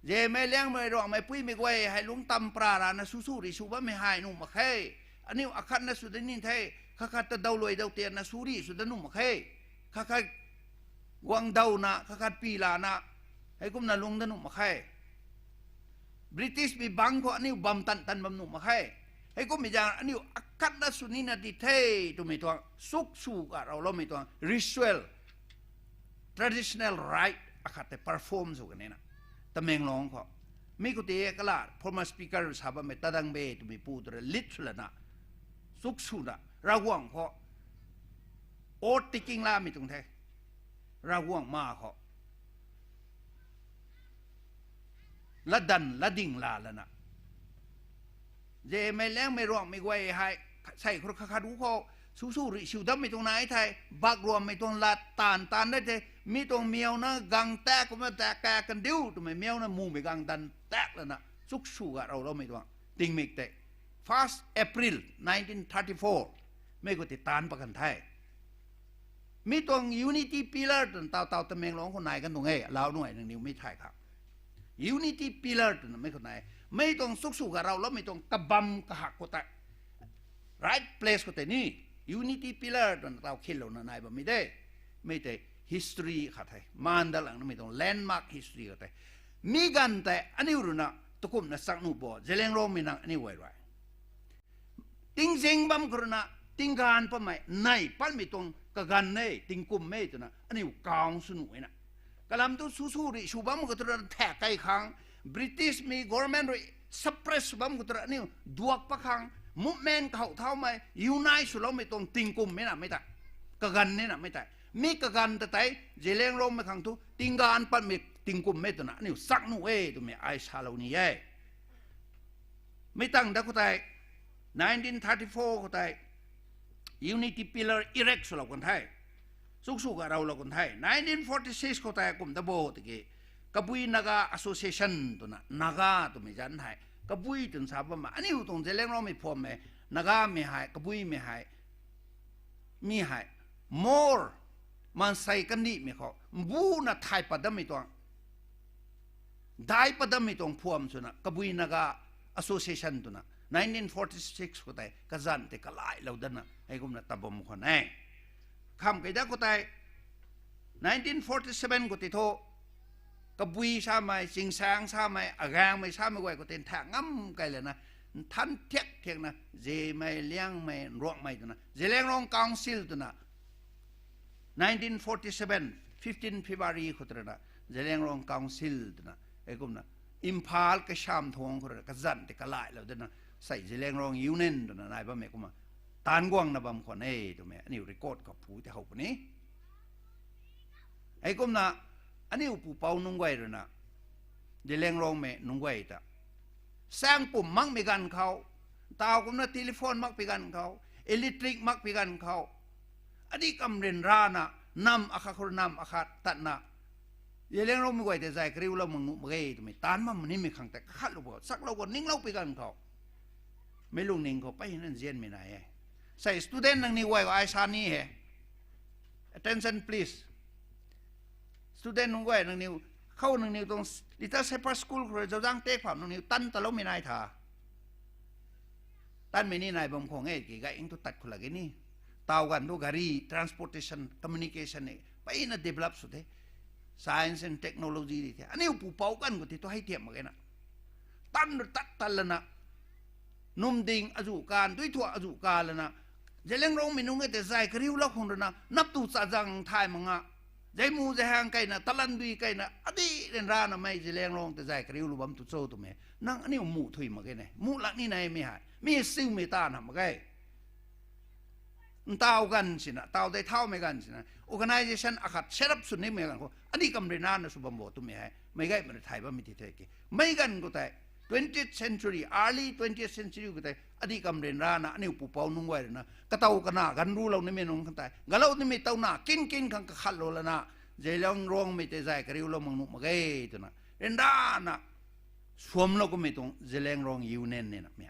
Zemei, Liangmei, Ruangmei, Puimei guay hei lungc tam pra rana su su rih sw bammei hei nuh mak khe. Aniu akhatna sw da ni the, khat khat ta dawluai daw tianna su rih sw da nuh mak khe. Khat khat guang dawna, khat khat pi lana, heikumna lung da nuh mak khe. Britishmei bangc khou aniu bam tan tan bam nuh mak khe. Heikummei zaeng aniu akhatna sw nina di the twmei tuang, Sukswga Rauloumei tuang ritual, traditional rite akhat tei perform sw kanina, Tamenglong khou. Mi khou ti kala former speaker sa bammei Tadangbe twmei pu tu rui lead sw lana, Sukswna Ravguangc khou oath taking lamei tuang the. Ravguangc ma khou latdanv latding la lana, Zemei, Liangmei, Ruangmei guay hei sei khou rui khat khat u khou Su su rih siu dammei tuang nai thei, bak ruammei tuang lat taanv taanv de the, mi tuang miauna gang tak kumna tak ka kandiu twmei miauna mumei gang dan tak lana, chuk su ga rauloumei tuang tingmik tei, first April nineteen thirty-four, mei khou tei taanv pat kan the. Mi tuang unity pillar twna taw taw Tamenglong khou nai kan tuang e, alau nungai nangniw mei thay khang. Unity pillar twna mei khou nai. Mei tuang chuk su ga rauloumei tuang kabam kahak khou tei, right place khou tei ni, unity pillar twna taw khinlouna nai bammei de. Mei tei history khat the, maan dat lang namei tuang landmark history khat the. Mi ganv tei aniu ruina takumna chak nuh bo, Zeliangrongmei nang aniu guay rui tingzing bam khou ruina, tingganv patmei nei patmei tuang kaganv e, tingkum e twna aniu kang sw nuh e na. Kalam thu su su rih sw bam khou tu rui thak kai khang, Britishmei government rui suppress sw bam khou tu rui aniu duak pat khang, movement kahow thaumei, unite swloumei tuang tingkum e na mei tei, kaganv e na mei tei. Mi kaganv ta tei Zeliangrongmei khang thu tingganv patmei tingkum e twna aniu chak nuh e twmei ai salou ni e. Mi tang da khou tei, nineteen thirty-four khou tei unity pillar erect swlou kan the. Chuk su ga rauhlou kan the. Nineteen forty-six khou tei kum da bo tiki, Kabui Naga Association twna, Naga twmei zanc hei, Kabui twna sa bammei aniu tuang Zeliangrongmei phuammei, Nagamei hei, Kabuimei hei, mi hei, more maansei kandihmei khou mbuna thay pat dammei tuang, dai pat dammei tuang phuam swna Kabui Naga Association twna nineteen forty-six khou tei kazanc tei kalailou datna heikumna tabam khwan e. Kham kei da khou tei, nineteen forty-seven khou tei thu, Kabui samei, Chingsaeng samei, Agaengmei samei guay khou tei nthak ngam kai lana, nthan thiak thiakna, Zemei, Liangmei, Nruanghmei twna, Zeliangrong Council twna, nineteen forty-seven, fifteen February khou tei rana, Zeliangrong Council twna, heikumna, Imphal kasam thang khou rui kazanc tei kalailou datna, sei Zeliangrong Union twna nai bammei kumna, taanv guangna bam khwan e twmei aniu record khou phu tei how puni. Heikumna, aniu pupouc nunc guay ruina, Zeliangrongmei nunc guay ta, saeng pum makmei ganv khou, taw kumna telephone makpui ganv khou, electric makpui ganv khou, adih kam ryanrana, nam akhat khou rui nam akhat tatna, Zeliangrongmei guay tei zay kariulou mak nuh mak ge twmei taanv bam nimei khang tei kakhatlou bo, chaklou khou, ningloupui ganv khou, meic lungning khou peyna nzianmei nai e. Sei student nangniw guay khou ai sa ni he. Attention please. Student nunc guay nangniw, khou nangniw tuang Little Shepherd School khou rui Zouzang Tech pham nangniw tan taloumei nai tha. Tanmei ni nai bam khwan e ki, gay ing tu tat khou lak e ni. Taw ganv tu gari, transportation, communication ni peyna develop sw the. Science and technology di the. Aniu pupouc ganv khou tei tu hei thiam mak ge na. Tan rui tat tat lana, num ding azuh kan, dui thuak azuh kan lana, Zeliangrongmei nunc e tei zay kariulou khang ruina, nap tu chazang thay mak nga, zeimu zeihang kaina, talan dui kaina, adih ryanrana mei Zeliangrong tei zay kariulou bam tu cho twmei nang aniu muh thuy mak ge ne, muh lak ni nai mei hei, mi siumei ta na mak ge. Ntaw ganv sina, taw dei thaumei ganv sina, organisation akhat set up sw nimei ganv khou, adih kam ryanrana sw bam bo twmei hei, meic gaymei rui thay bammei ti the ki. Meic ganv khou tei, twentieth century, early twentieth century khou tei, adih kam ryanrana, aniu pupouc nunc guay ruina, katow kana ganv rulou nimei nunc khang tei, galou nimei towna, kin kin khang kakhatlou lana, Zeliangrongmei tei zay kariulou mak nuh mak ge twna, ryanrana, suamlou kummei tuang Zeliangrong Union nina mei.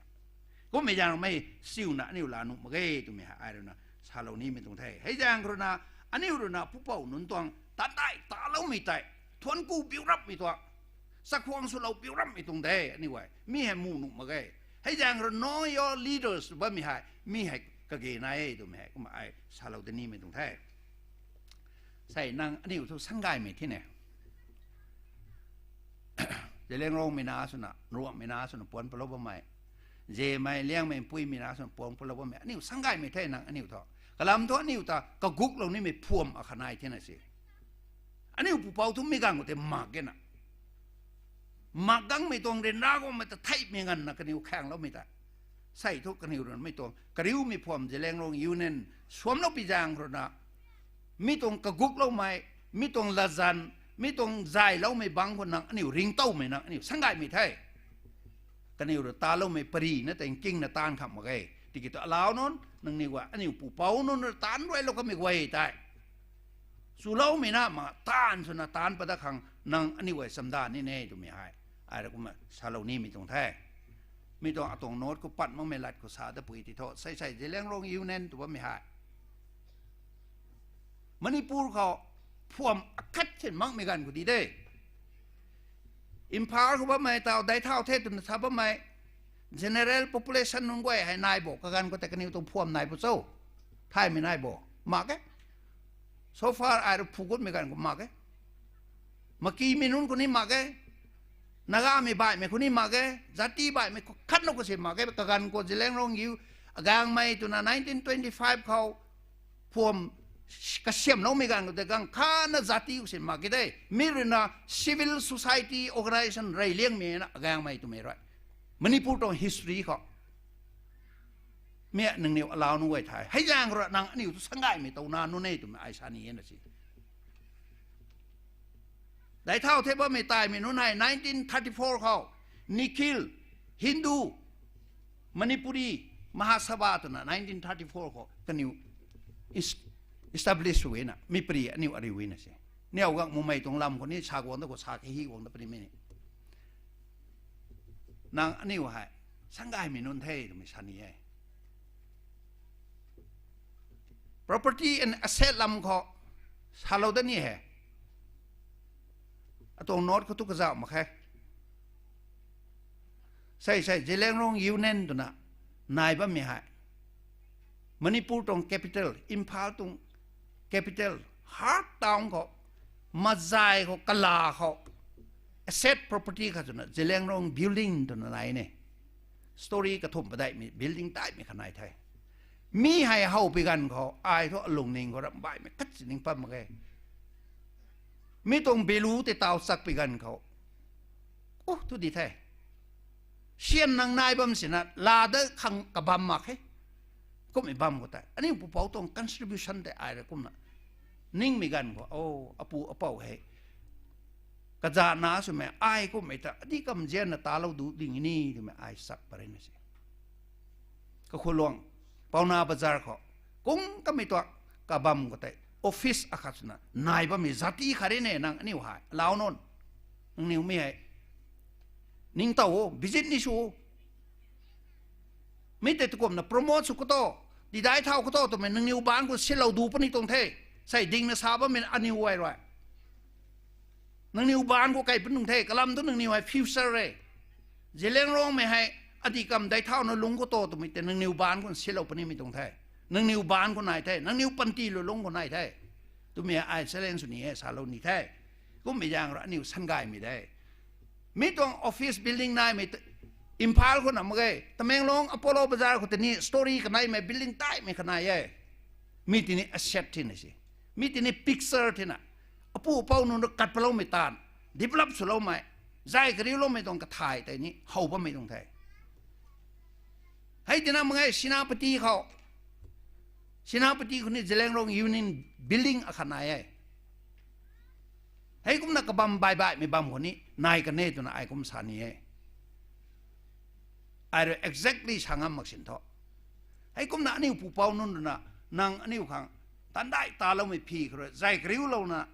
Kummei zaeng mei siuna aniu laa nuh mak ge twmei hei ai ruina salou nimei tuang the. Hei zaeng ruina, aniu ruina pupouc nunc tuang, tandai taloumei tei, thuanc ku piu rapmei tuang, chakhwang swlou piu rapmei tuang de, aniu guay. Mi hei muh nuh mak ge. Hei zaeng rui know your leaders bammei hei, mi hei kage nai e twmei hei, kumna ai salou de nimei tuang the. Sei nang aniu thu sanggaymei thina. Zeliangrongmei na swna, Nruanghmei na swna puan palou bammei, Zemei, Liangmei, Puimei na swna puan palou bammei, aniu sanggaymei the nang aniu thu. Kalam thu aniu ta kaguklou nimei phuam akhat nai thina si. Aniu pupouc thu mi ganv khou tei mak ge na. Mak gangmei tuang ryanra guangmei ta theihmei nganvna kaniw khaengloumei ta. Sei thu kaniw ruina mei tuang kariumei phuam Zeliangrong Union suamlou pi zaeng ruina, mi tuang kagukloumei, mi tuang latzan, mi tuang zayloumei bangc khou nang aniu ringctowmei nang aniu sanggaymei the. Kaniw rui taloumei pary na tei nkingna taanv kham mak ge. Tiki thu alau nunc, Nangniw guay, aniu pupouc nunc rui taanc ruailou kamei guay tei, chuloumei na ma taanv swna taanc pat dat khang nang aniu guay chamdan ni ne twmei hei, ai rui kumna salou nimei tuang the. Mi tuang atuang note khou pat makmei lat khou sa dat pui ti thu, sei sei Zeliangrong Union tw bammei hei Manipur khou phuam akhat sin makmei ganv khou di de. Imphal khou bammei taw daic thau the twna sa bammei general population nunc guay hei nai bo, kaganv khou tei kaniw tuang phuam nai bo cho? Thaymei nai bo? Mak e. So far ai rui phu gutmei ganv khou mak e. Makimei nunc khou ni mak e. Nagamei baihmei khou ni mak e. Jati baihmei khou khatna khou si mak e. Kaganv khou Zeliangrong U, Agangmei twna nineteen twenty-five khou phuam kasiamhloumei ganv khou tei gang khatna jati khou si mak e de. Mi ruina civil society organisation reyliangmei na Agangmei twmei rui Manipur tuang history khou mi nangniw alau nunc guay the. Hei zaeng rui nang aniu tu sanggaymei tow na nunc e twmei ai sa ni e na si. Daic thau the bammei taimei nunc hei nineteen thirty-four khou Nikhil Hindu Manipuri Mahasabha twna nineteen thirty-four khou kaniw establish sw na, mi pari aniu ariu na si. Niw gang mumei tuang lam khou ni sa guang da khou sa kahi guang da pari mi ni. Nang aniu hei sanggaymei nunc the twmei sa ni e. Property and asset lam khou salou dat ni he. Atuang note khou tu kazauh mak khe. Sei sei Zeliangrong Union twna nai bammei hei Manipur tuang capital, Imphal tuang capital, heart town khou, mazai khou, kala khou, asset property khat twna Zeliangrong building twna nai ne. Story kathumh padeihmei building taimei kha nai the. Mi hei howpui ganv khou ai thu alungning khou ramh baihmei khat si ning pat mak e. Mi tuang value tei taw chakpui ganv khou, u thu di the. Sian nang nai bam sina laa da khang kabam mak khe. Kummei bam khou tei aniu pupouc tuang contribution tei ai rui kumna ningmei ganv khou, o, apu apouc hei kazana swmei ai kummei ta adi kam zianna talou du ding ni twmei ai chak pary na si. Kakhuluang, Paona Bazar khou kung kamei tuang kabam khou tei office akhat swna nai bammei jati khat ri ne nang aniu hei alau nunc. Nangniw mi hei ningtow o, visit ni sw o. Mi tei tukumna promote sw khou to, tidai thau khou to twmei nangniw baanc khou silou du puni tuang the. Sei dingna sa bammei aniu guay rui nangniw baanc khou kai puni tuang the, kalam tu nangniw hei future e. Zeliangrongmei hei adi kam dai thauna lungc khou to twmei tei nangniw baanc khou silou punimei tuang the. Nangniw baanc khou nai the, nangniw panty lu lungc khou nai the twmei ai challenge sw ni e, salou ni the. Kummei zaeng rui aniu sangaymei de. Mi tuang office building naimei, Imphal khou na mak ge, Tamenglong Apollo Bazar khou tei ni story kaneimei building taimei kha nai e. Mi tini asset thina si. Mi tini picture thina. Apu apou nunc rui kat paloumei taanv, develop swloumei, zay kariuloumei tuang kathay tei ni how bammei tuang the. Hei tina mak ge, Senapati khou, Senapati khou ni Zeliangrong Union building akhat nai e. Heikumna kabam baih baihmei bam khou ni nai kan e twna ai kum sa ni e. Ai rui exactly sa ngam mak sin thu, heikumna aniu pupouc nunc rui na, nang aniu khang tandai taloumei phi khou rui zay kariulouna,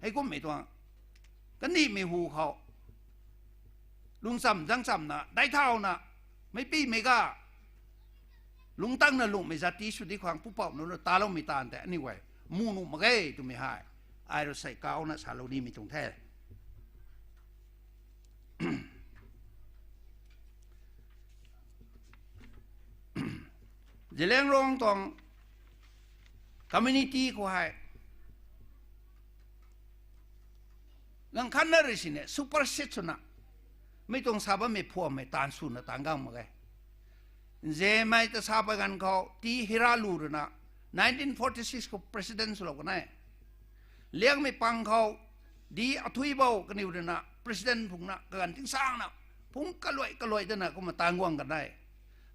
heikummei tuang kandihmei hu khou lungcham zangchamna dai thauna, meicpimei ga lungtangna lunghmei zat ti sw di khang pupouc nunc rui taloumei taanv tei aniu guay mu nuh mak ge twmei hei ai rui sei kauna salou nimei tuang the. Zeliangrong tuang community khou hei ganv khatna rui sini supersede swna, mi tuang sa bammei phuammei taanv swna taanv gang mak ge. Nzemei ta sa pat ganv khou T Hiralu rui na nineteen forty-six khou president swlou kan e. Liangmei pang khou D Athuibou kaniw rui na president phungna kaganv tingsangna phung kaluai kaluai dana kumna taanv guang kan e.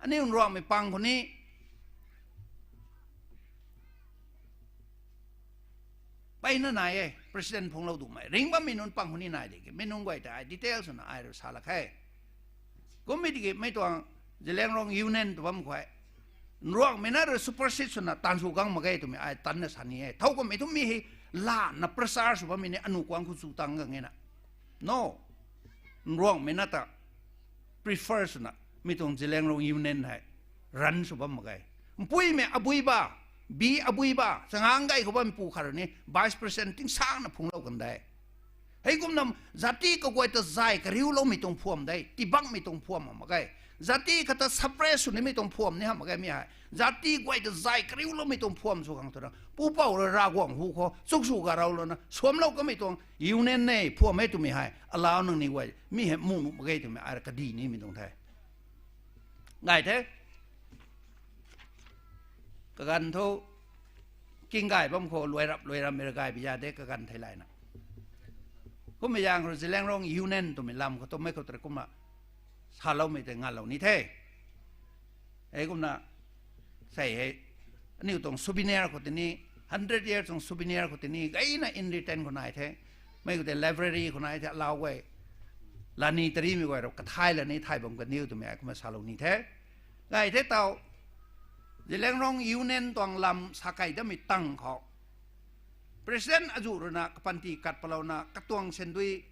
Aniu Nruanghmei pang khou ni mpeyna nai e, president phunglou dumei ring bammei nunc pang khou ni nai di ki, mi nunc guay ta ai detail swna ai rui sa lak khe. Kummei tiki mei tuang Zeliangrong Union tw bam khou hei Nruanghmei na rui supersede swna taanv sw gang mak ge twmei ai tanna sa ni e. Thow kummei thu mi hei lana pressure sw bammei ni anu kuang khou chu tang gang e na. No. Nruanghmei na ta prefer swna mi tuang Zeliangrong Union hei run sw bam mak ge. Mpuimei Abuiba, B Abuiba, Changang Gay khou bammei pu khat rui ni vice president tingsangna phunglou kan de. Heikumna jati kaguay ta zay kariuloumei tuang phuam de, tibangmei tuang phuam mak ge. Jati khat ta suppress sw nimei tuang phuam ni hamh mak ge mi hei. Jati guay ta zay kariuloumei tuang phuam sw khang twna pupouc rui Ravguangc hu khou chuk sw garou louna suamlou kamei tuang union ne phuam e twmei hei alau nangniw guay mi hei mu nuh mak ge twmei ai ra kadi nimei tuang the. Gay the. Kaganv thu king gay bam khou luai rap luai rammei ra gay bi za de kaganv thei layna. Kummei zaeng khou Zeliangrong Union twmei lam khou twmei khou tei kumna saloumei tei ngalou ni the. Heikumna sei hei aniu tuang souvenir khou tini, hundred year tuang souvenir khou tini gayna in written khou nai the. Mei khou tei library khou nai the, alau guay lani tarimei guay rap kathai lani thay bam kaniw twmei ai kumna salou ni the. Gay the taw, Zeliangrong Union tuang lam sa kei damei tang khou president azuh ruina kapanty kat palouna katuang sendui,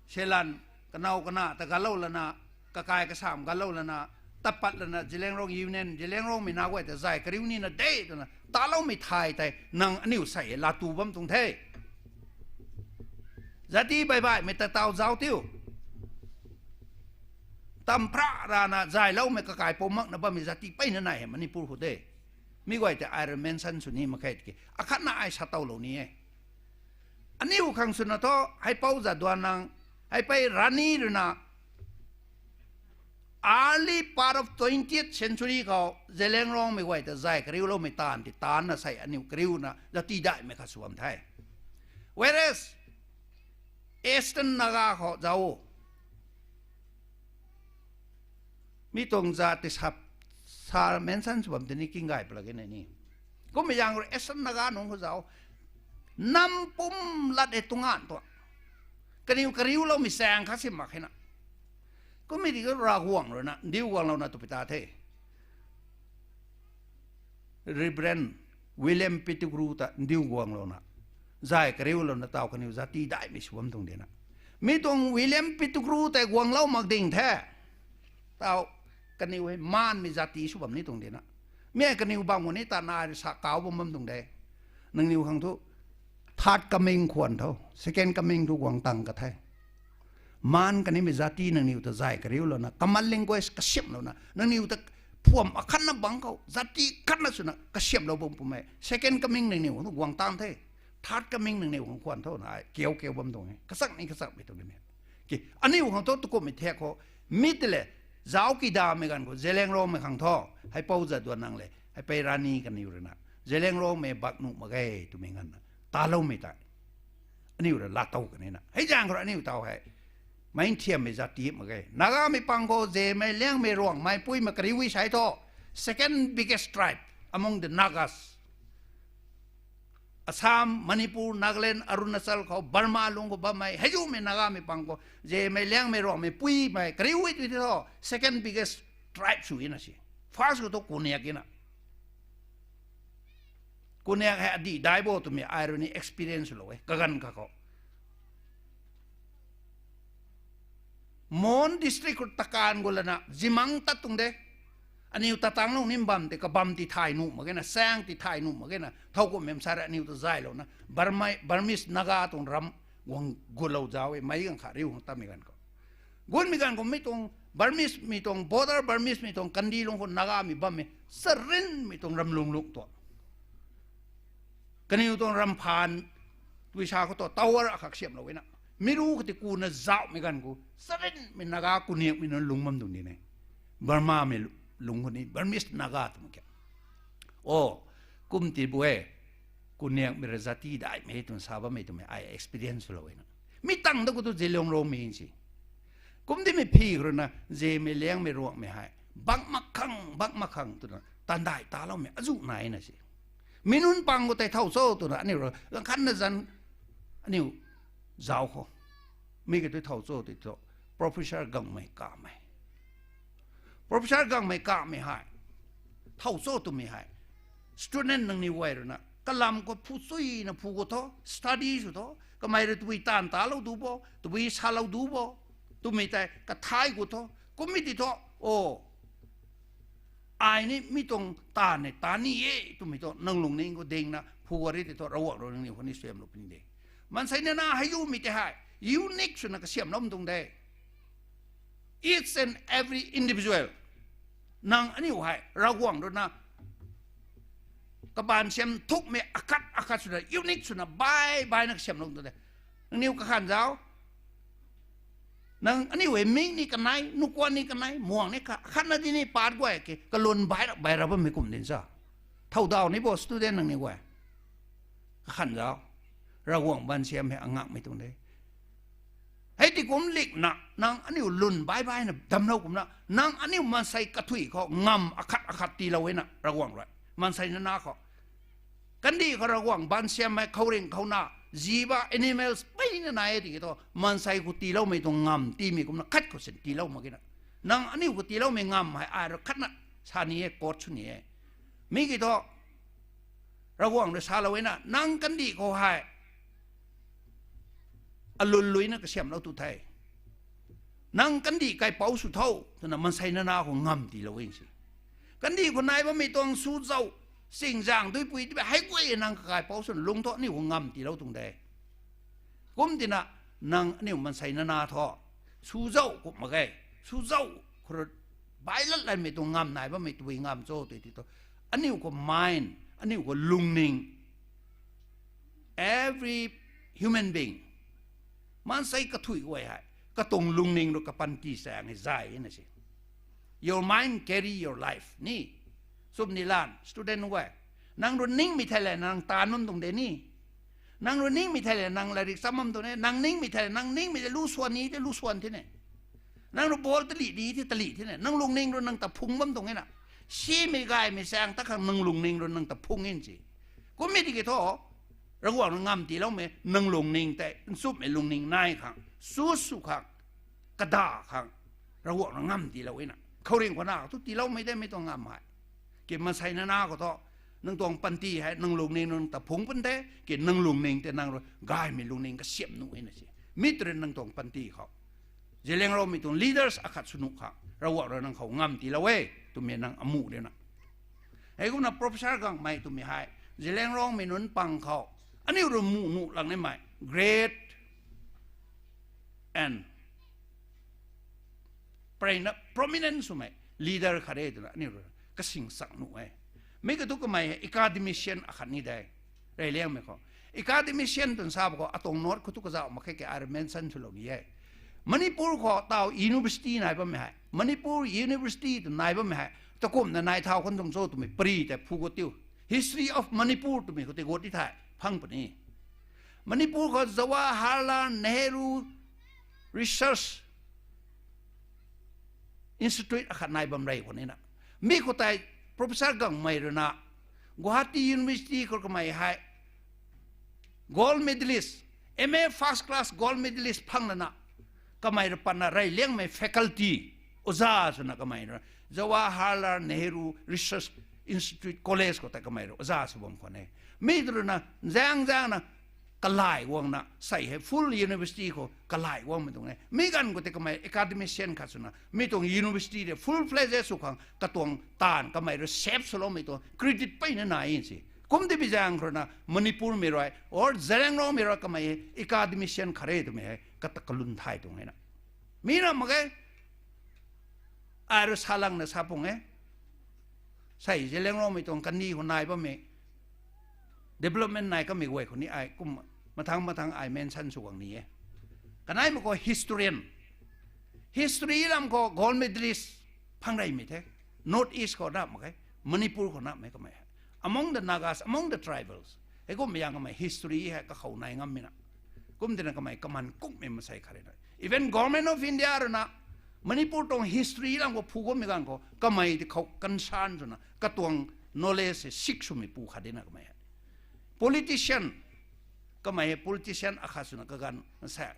selan, kanow kana ta galou lana, kakai kasam galou lana, tat pat lana Zeliangrong Union, Zeliangrongmei na guay ta zay kariu nina de twna taloumei thay tei nang aniu sei laa tu bam tuang the. Jati baihbaihmei ta taw zauc tiu. Tam phra rana zayloumei kakai pou makna bammei jati peyna nai hei Manipur khou de. Mi guay tei ai rui mention sw ni mak khe tiki akhatna ai sa towlou ni e. Aniu khang swna thu Heipou Jadonang, Heipei Rani ruina early part of twentieth century khou Zeliangrongmei guay ta zay kariuloumei taanv ti taanna sei aniu kariuna jati daihmei khat sw bam the. Whereas Eastern Naga khou zauc, mi tuang jat ti sap sa mention sw bam tini king gay pala ge na ni. Kummei zaeng rui Eastern Naga nunc khou zauc, nam pum lat e tuang an tuang kaniw kariuloumei chaeng khat si mak khe na. Kummei di khou Ravguangc ruina ndiu guanglouna tw pi ta the. Reverend William Pettigrew ta ndiu guanglouna zay kariulouna taw kaniw jati daihmei sw bam tuang dina. Mi tuang William Pettigrew tei guanglou mak ding the. Taw kaniw hei maanmei jati sw bam ni tuang dina. Mi hei kaniw bam khou ni ta nai rui sa kau bam bam tuang de. Nangniw khang thu third coming khwan tho, second coming thu guang tang ka the. Maan kanimei jati nangniw ta zay kariulouna, common language kasiamhlouna, nangniw ta phuam akhatna bang khou jati khatna swna kasiamhlou bam pumei second coming nangniw khang guang tang the. Third coming nangniw khang khwan tho na ai kiu kiu bam tuang e. Kachak ni kachakmei tuang ni. Ki, aniu khang thu tukumhmei thek khou, mi tei le, zauc kidamei ganv khou Zeliangrongmei khang thu, Heipou Jadonang le Heipei Rani kaniw ruina Zeliangrongmei bak nuh mak ge twmei nganvna taloumei tei aniu rui laatow kanina. Hei zaeng khou rui aniu taw hei mei nthiammei jati mak ge. Nagamei pang khou Zemei, Liangmei, Ruangmei, Puimei kariu e sai thu, second biggest tribe among the Nagas. Assam, Manipur, Nagaland, Arunachal khou, Burma lung khou bammei heizumei Nagamei pang khou Zemei, Liangmei, Ruangmei, Puimei kariu e tw thu second biggest tribe sw na si. First khou thu Konyak na. Konyak hei adih dai bo twmei ai rui ni experience lou e kaganv kha khou. Mon district khou takan gu lana zimang tat tuang de. Aniu tatang lung nim bam tei kabam ti thay nuh mak ge na, saeng ti thay nuh mak ge na, thow kummei msa rui aniu ta zaylouna Burmese Naga tuang ram guang gulou zauc e, meic ganv kha riu khang tammei ganv khou. Gunmei ganv khou mi tuang Burmese mei tuang border, Burmese mei tuang kandih lung khou Nagamei bammei charynmei tuang ramlung lung tuang kaniw tuang ramphaan twisa khou tu tower akhat siamhlou e na. Mi ru kati kuna zauhmei ganv khou charynmei Naga Konyakmei nunc lungc bam tuang di ne. Burmamei lungc khou ni Burmese Naga twmei kha. O, kum ti bu e, Konyakmei rui jati daihmei twna sa bammei twmei ai experience swlou e na. Mi tang da khou tu Zeliangrongmei si. Kumdimei phi khou rui na Zemei, Liangmei, Ruangmei hei bak mak khang, bak mak khang twna tandai taloumei azuh nai na si. Mi nunc pang khou tei thow cho twna aniu rui ganv khatna zanc aniu zauc khou. Mi khe tu thow cho ti thu Professor Gangmei Kamei. Professor Gangmei Kamei hei thow cho twmei hei. Student nangniw guay rui na kalam khou phu chuyna phu khou tho, study sw tho, kamei rui tabui taanv talou du bo, tabui salou du bo, twmei tei kathai khou tho, kummei ti tho, o, ai ni mi tuang taanv nei taan ni e twmei tho, nang lungning khou dingna phu gari ti tho, Ravguangc rui nangniw khou ni suaihiamlou puni de. Maansei nana hei umei tei hei unique swna kasiamhlou tuang de. Each and every individual. Nang aniu hei Ravguangc rui na kabaanv siam thukmei akhat akhat swna unique swna bai baina kasiamhlou tuang de. Nangniw kakhan zauc. Nang aniu hei mik ni kanei, nukuan ni kanei, muang ni kha, khatna di ni paat guay ke kalwn bai ra bai ra bammei kum din sa. Thowdaw ni bo student nangniw guay. Kakhan zauc. Ravguangc baanv siam hei angakmei tuang de. Hei ti kum likna nang aniu lwn bai baina damlou kumna nang aniu maansei kathui khou ngamv akhat akhat tiilou e na Ravguangc rui. Maansei nana khou. Kandih khou Ravguangc baanv siammei khouringh khou na, ziba, animals, peyna nai e tiki thu, maansei khou tiiloumei tuang ngamv tiimei kumna khat khou sin tiilou mak ge na. Nang aniu khou tiiloumei ngamv hei ai rui khatna sa ni e, quote sw ni e. Mi ki thu, Ravguangc rui salou e na, nang kandih khou hei alun luina kasiamhlou tu the. Nang kandih kaipouc sw tho, twna maansei nana khou ngamv tiilou e si. Kandih khou nai bammei tuang suzauh, singzaeng duipui tibe hei guay nang kakaipouc swna lung thu aniu khou ngamv tiilou tuang de. Kum tina nang aniu maansei nana thu, suzauh kum mak ge, suzauh khou rui bai lat lanmei tuang ngamv nai bammei tabui ngamv cho tei ti thu, aniu khou mind, aniu khou lungning, every human being, maansei kathui guay hei katuang lungning rui kapanty chaeng hei zay na si. Your mind carry your life ni. Sumni lan student guay, nang rui ningmei thei le nang taanv bam tuang de ni. Nang rui ningmei thei le nang lairik cham bam tuang e, nang ningmei thei le nang ningmei tei lu swan ni tei lu swan the ne. Nang rui ball talih di the talih the ne. Nang lungning rui nang ta phung bam tuang e na. Simei gaymei chaeng ta khang nang lungning rui nang ta phung in si. Kummei tiki thu, Ravguangc rui ngamv tiiloumei nang lungning tei nchumhmei lungning nai khang, chu sw khang, kada khang, Ravguangc rui ngamv tiilou e na. Khouringh khou na thu tiiloumei de mei tuang ngamv hei. Ki maansei nana khou thu, nang tuang panty hei nang lungning nang ta phung pun de, ki nang lungning tei nang rui gaymei lungning kasiam nuh e na si. Mi tei rui nang tuang panty khou Zeliangrongmei tuang leaders akhat sw nuh khang Ravguangc rui nang khou ngamv tiilou e twmei nang amuh de na. Hei kumna Professor Gangmei twmei hei Zeliangrongmei nunc pang khou aniu rui muh nuh lang nimei great and preina prominent swmei leader khat e twna aniu rui kasing chang nuh e. Mi ka thu kamei hei academician akhat ni de. Reyliangmei khou academician twna sa ba khou atuang note khou thu kazauh mak khe ke ai rui mention swlou ni e. Manipur khou taw university nai bammei hei, Manipur University tw nai bammei hei takumna nai thau khang tuang cho twmei pari tei phu gut tiu. History of Manipur twmei khou tei gut ti thei phang puni. Manipur khou Jawaharlal Nehru Research Institute akhat nai bam rey khou ni na. Mi khou tei Professor Gangmei rui na Guwahati University khou kamei hei gold medalist, M A first class gold medalist phang lana, kamei rui patna reyliangmei faculty oja swna kamei rui Jawaharlal Nehru Research Institute College khou tei kamei rui oja sw bam khwan e. Mi rui na zaeng zaengna kalai guangna sei hei full university khou kalai guangmei tuang e. Mi ganv khou tei kamei academician khat swna mi tuang university tei full fledged sw khang katuang taanv kamei rui shape swloumei tuang credit peyna nai si. Kum ti bi zaeng khou rui na Manipurmei rui or Zeliangrongmei rui kamei academician khat re twmei hei kata kalun thay tuang e na. Mi na mak ge. Ai rui salangna sa pung e. Sei Zeliangrongmei tuang kandih khou nai bammei development nai kamei guay khou ni ai kum mathang mathang ai mention sw guang ni e. Kanei mak khou historian, history lam khou gold medalist phang reymei the. North East khou na mak khe, Manipur khou namei kamei hei among the Nagas, among the tribals. Hei kummei zaeng kamei history hei kakhou nai ngammei na. Kum tina kamei kaman kungmei masei khat re na. Even Government of India rui na Manipur tuang history lam khou phu gummei ganv khou kamei ti khou concern swna katuang knowledge hei seek swmei pu khat di na kamei hei. Politician, kamei hei politician akhat swna kaganv sa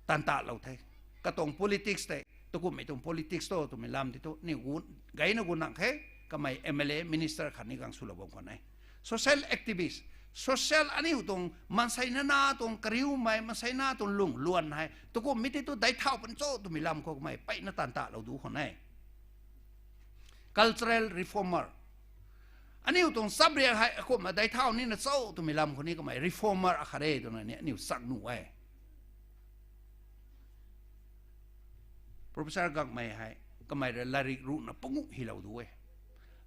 tan talou the. Katuang politics tei, takumhmei tuang politics tho twmei lam ti thu ni gu, gayna gu nang khe. kamei M L A, minister khatni gang swlou bam khwan e. Social activist, social aniu tuang maansei nana tuang kariumei, maansei na tuang lung luan hei tukumhmei tei tu daic thau puni cho twmei lam khou kamei peyna taanv talou du khwan e. Cultural reformer, aniu tuang chapriak hei akumhna daic thau nina cho twmei lam khou ni kamei reformer akhat e twna ni aniu chak nuh e. Professor Gangmei hei kamei rui latrik ruhna panguh hylou du e.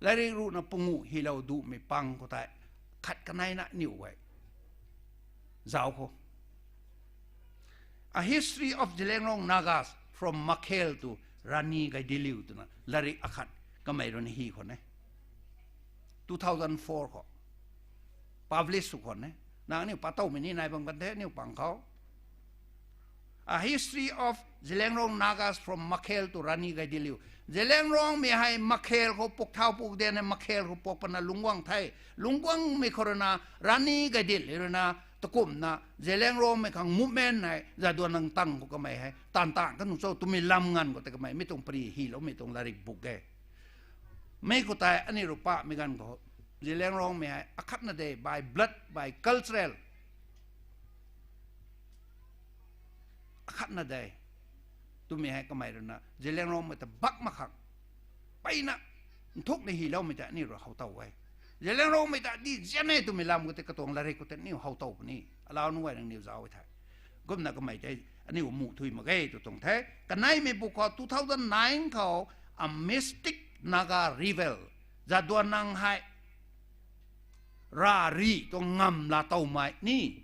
Latrik ruhna panguh hylou dumei pang khou tei khat kaneina aniu e zauc khou A History of Zeliangrong Nagas from Makhel to Rani Gaidinliu twna latrik akhat kamei rui na hy khwan e. Two thousand four khou publish sw khwan e. Nang aniu patowmei ni nai bam kan the aniu pang khou. A History of Zeliangrong Nagas from Makhel to Rani Gaidinliu. Zeliangrongmei hei Makhel khou puk thau puk dan e, Makhel khou puk pana lungc guang the. Lungc guangmei khou rui na Rani Gaidinliu rui na takumhna Zeliangrongmei khang movement hei Jadonang tang khou kamei hei taanv taanv kan nuh cho twmei lam nganv khou tei kamei mi tuang pary hyloumei tuang latrik buk e. Mi khou tei aniu rui pahmei ganv khou Zeliangrongmei hei akhatna de by blood, by cultural akhatna de twmei hei kamei rui na Zeliangrongmei ta bak mak khang peyna nthukna hyloumei tei aniu rui how tow e. Zeliangrongmei ta di zian e twmei lam khou tei katuang latrik khou tei aniu how tow puni. Alau nunc guay nangniw zauc e the. Kumna kamei tei aniu muh thui mak ge tw tuang the. Kaneimei buk khou two thousand nine khou a mystic Naga revel, Jadonang hei ravri tuang ngamv laa towmei ni.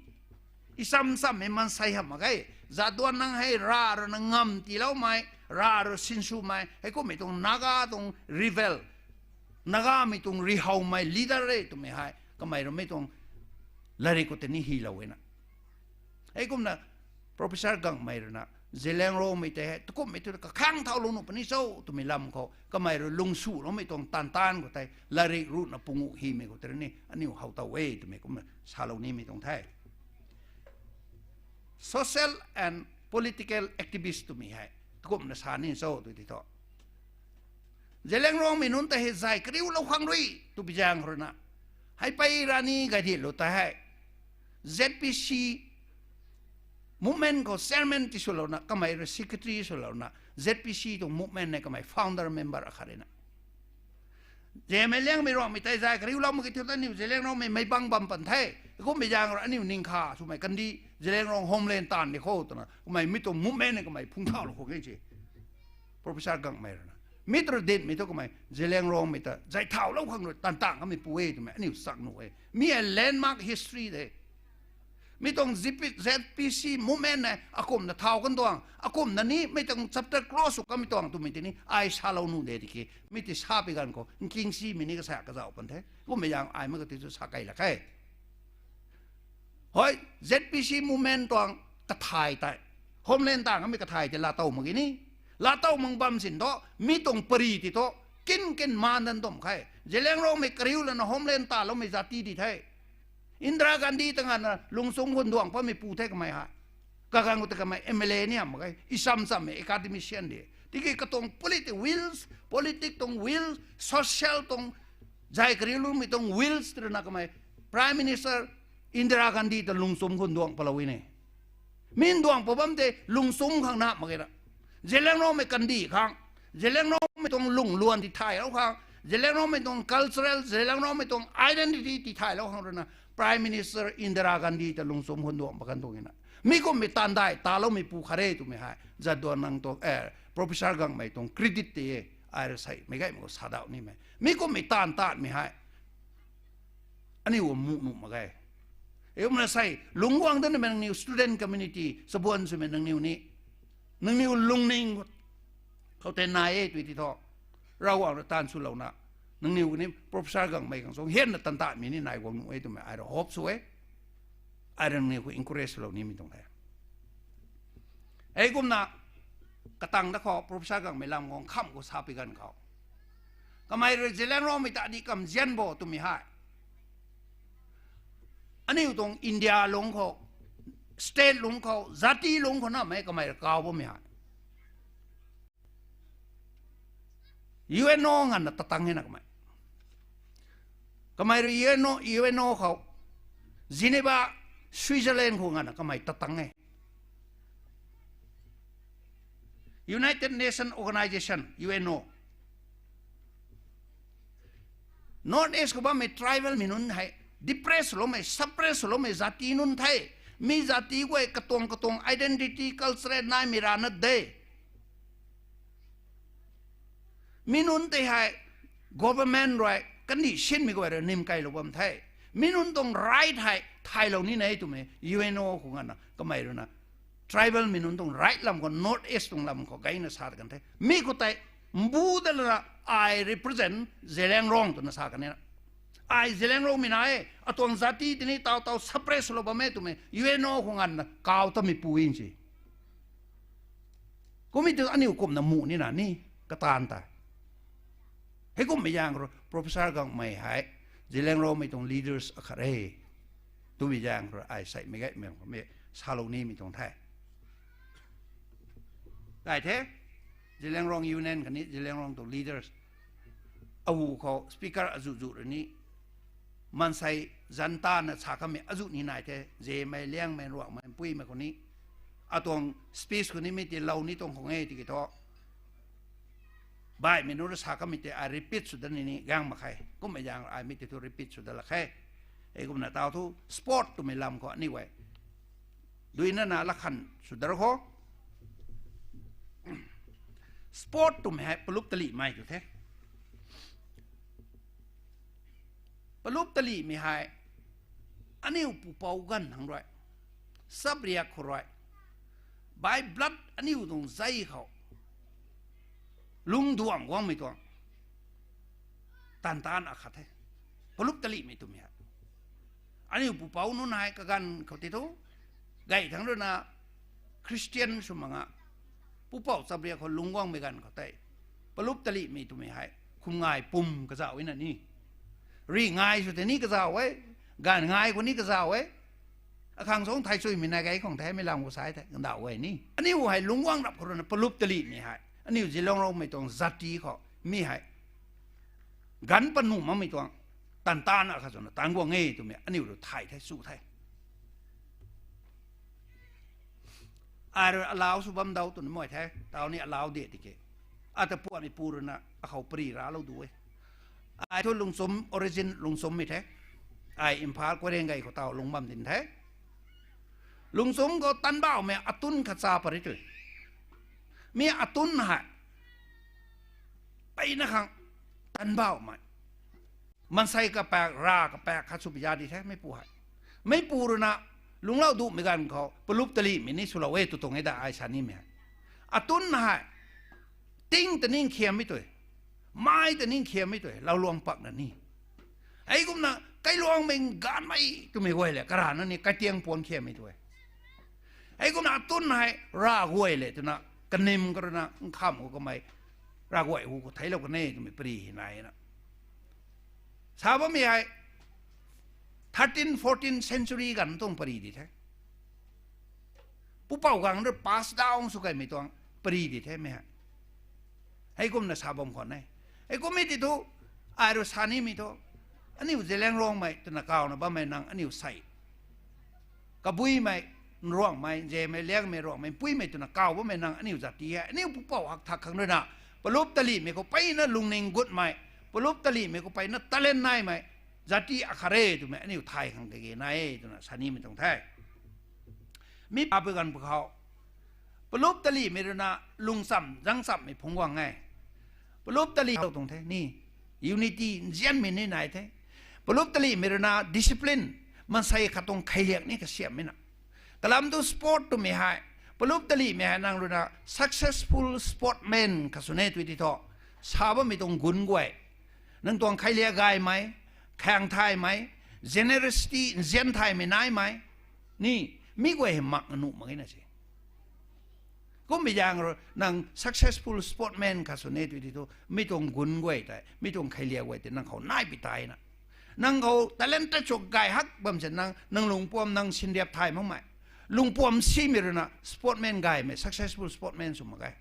Isam sammei maansei hamh mak ge. Jadonang hei rav rui na ngamv tiiloumei, rav rui sinswmei, heikumhmei tuang Naga tuang revel, Nagamei tuang rihowmei leader e twmei hei kamei rui mi tuang latrik khou tei ni hylou e na. Heikumna Professor Gangmei rui na Zeliangrongmei tei hei takumhmei thu kakhang thaulou nuh puni cho twmei lam khou kamei rui lungsuloumei tuang taanv taanv khou tei latrik ruhna panguh hymei khou tei rui ni aniu how tow e twmei kumna salou nimei tuang the. Social and political activist twmei hei takumhna sa ni cho tw ti thu, Zeliangrongmei nunc tei hei zay kariulou khang rui twbi zaeng khou rui na, hei pei Rani Gaidinliu tei hei Z P C movement khou chairman tiswlouna kamei rui secretary swlouna Z P C tuang movement hei kamei founder member akhat rui na, Zeme Liangmei Ruangmei tei zay kariulou mak ki thiu ta aniu Zeliangrongmei meic bang bam pan the. Kummei zaeng rui aniu ningkha swmei kandih Zeliangrong homeland taanv di khou twna kamei mi tuang movement hei kamei phung thaulou khou ge si. Professor Gangmei rui na mi tei rui dinmei thu kamei Zeliangrongmei ta zay thaulou khang rui taanv taanv kamei pu e twmei aniu chak nuh e. Mi hei landmark history de. Mi tuang Z P, Z P C movement hei akumhna thau kan tuang, akumhna ni mi tuang chapter close sw kamei tuang twmei tei ni ai salou nuh de tiki, mi tei sa pi ganv khou nkingsimei ni kasa kazauh pan the. Kummei zaeng ai mei kati chu sa kei lak khe. Hoi, Z P C movement tuang kathay tei, homeland taanv kamei kathay tei laatow mak ki ni, laatow mak bam sin thu mi tuang pary ti thu kin kin maan dan tumh khe. Zeliangrongmei kariu lana homeland taloumei zati di the. Indira Gandhi ta nganvna lungchum khunduang patmei pu the kamei hei. Kaganv khou tei kamei M L A ni hamh mak ge, isam chammei academician de. Tiki katuang politi-, wills, politic tuang wills, social tuang, zay kariuloumei tuang wills twna kamei Prime Minister Indira Gandhi ta lungchum khunduang patlou e ne. Mi nduang pat bam tei lungchum khang na mak ge na. Zeliangrongmei kandih khang, Zeliangrongmei tuang lungluan tithaylou khang, Zeliangrongmei tuang cultural, Zeliangrongmei tuang identity tithaylou khang rui na Prime Minister Indira Gandhi ta lungchum khunduang pat kan tuang e na. Mi kummei taanv dai taloumei pu khat re twmei hei Jadonang tuang, eh, Professor Gangmei tuang credit tei e. Ai rui sei meic gaymei khou sadauh nimei, mi kummei taanv taanvmei hei aniu muh nuh mak ge. Kumna sei lungc guang danmei nangniw student community chabuan swmei nangniw ni, nangniw lungning khou tei nai e tw ti thu, Ravguangc rui taanv swlouna nangniw ni Professor Gangmei khang sung hianna taanv taanvmei ni nai guang nuh e twmei ai rui hope sw e. Ai rui nangniw khou encourage swlou nimei tuang the. Hei kumna katang da khou Professor Gangmei lam guang khamh khou sa pi ganv khou, kamei rui Zeliangrongmei ta di kamzian bo twmei hei aniu tuang India lungc khou, state lungc khou, zati lungc khou namei kamei rui kaw bammei hei U N O nganvna tatang e na kamei. Kamei rui U N O, U N O khou, Geneva, Switzerland khou nganvna kamei tat tang e. United Nation Organization, U N O. North East khou bammei tribal mei nunc hei, depress loumei, suppress loumei jati nunc the. Mi jati guay katuang katuang identity, culture naimei rana de. Mi nunc tei hei government rui kandih sinmei guay rui nim kailou bam the. Mi nunc tuang right hei thaylou ni nei twmei U N O khou nganvna kamei ruina tribal mei nunc tuang right lam khou, North East tuang lam khou gayna sa kan the. Mi khou tei mbu dat lana, ai represent Zeliangrong twna sa kan e na. Ai Zeliangrongmei na e, atuang jati tini taw taw suppress lou bam e twmei U N O khou nganvna kaw tamei pu in si. Kummei tu aniu kumna mu nina ni, kataanv tei. Heikummei zaeng khou rui Professor Gangmei hei Zeliangrongmei tuang leaders akhat e twmei zaeng khou rui ai seimei gaymei khou mei salou nimei tuang the. Kai the, Zeliangrong Union khatni Zeliangrong tuang leaders, ahu khou speaker azuh zuh rui ni, maansei zanc tana sa kamei azuh ni nai the, Zemei, Liangmei, Ruangmei, Puimei khou ni, atuang speech khou ni mi ti lou ni tuang khang e tiki thu, baihmei nunc rui sa kamei tei ai repeat sw dat ni ni gang mak khe. Kummei zaeng ai mi ti thu repeat sw dat lak khe. Heikumna taw thu sport twmei lam khou aniu guay duina na lakhan sw dat khou. Sport twmei hei palup talihmei tu the. Palup talihmei hei aniu pupouc ganv thangc rui, chapriak khou rui, by blood aniu tuang zei khou lungcduang guangmei tuang tanv tanv akhat the. Palup talihmei twmei hei aniu pupouc nunc hei kaganv khou ti thu, gay thangc ruina Christian sw mak nga, pupouc chapriak khou lungc guangmei ganv khou tei, palup talihmei twmei hei khum ngai pum kazauh e na ni. Ri ngai sw tei ni kazauh e, ganv ngai khou ni kazauh e. Akhang song thai chuimei na gay khang the, mei lam khou sai the, kandauh e ni. Aniu hei lungc guang rap khou ruina palup talihmei hei aniu Zeliangrongmei tuang jati khou mi hei ganv panuh makmei tuang tanv tanv akhat swna tanv guang e twmei aniu rui thay the, sw the. Ai rui allow sw bam dau twna mai the, taw ni allow de tiki, ata puanmei pu ruina akhou pari raclou du e. Ai thu Lungchum, origin Lungchummei the. Ai Imphal Koirengei khou taw lungc bam din the. Lungchum khou tanbauhmei atun khat cha pary tu. Mi atun hei peyna khang tanbauhmei, maansei kapaek, rav kapaek khat sw pi za di the meipu hei. Meipu ruina lungclou duhmei ganv khou palup talihmei ni swlou e tw tuang e da ai sa nimei hei. Atun hei ting ta ning khiammei tu, mai ta ning khiammei tu, louluang pakna ni. Heikumna kailuangmei gaanvmei twmei guay le karana ni kaitiang puan khiammei tu e. Heikumna atun hei rav guay le twna kanym karuna nkham khou kamei rav guay hu khou theiclou kan e twmei pari hei nai na. Sa bammei hei thirteen, fourteen century ganv tuang pari di the. Pupouc gang rui pass down sw kaimei tuang pari di the mei hei. Heikumna sa bam khwan e. Heikummei ti thu, ai rui sa nimei thu, aniu Zeliangrongmei twna kawna bammei nang aniu sei Kabuimei, Nruangmei, Zemei, Liangmei, Ruangmei, Puimei twna kaw bammei nang aniu jati hei aniu pupouc hak thak khang ruina palup talihmei khou peyna lungning gutmei, palup talihmei khou peyna talent naimei jati akhat re twmei aniu thay khang kage nai e twna sa nimei tuang the. Mi pa pui ganv pwkhou palup talihmei ruina lungcham zangchamhmei phungc guang e. Palup talih tuang the ni, unity nzianmei ni nai the. Palup talihmei ruina discipline, maansei khat tuang kheiliak ni kasiamhmei na. Kalam tu sport twmei hei, palup talihmei hei nang ruina successful sportman khat sw ne tw ti thu, sa bammei tuang gun guay, nang tuang kheiliak gaymei, khaeng thaymei, generosity nzian thaymei naimei ni, mi guay hei mak nuh mak e na se. Kummei zaeng rui nang successful sportman khat sw ne tw ti thu, mi tuang gun guay tei, mi tuang kheiliak guay tei nang khou nai pi tai na. Nang khou talented chuk gay hak bam se nang, nang lungpuam nang sinriap thay makmei, lungpuam simei ruina sportman gaymei, successful sportman sw mak e.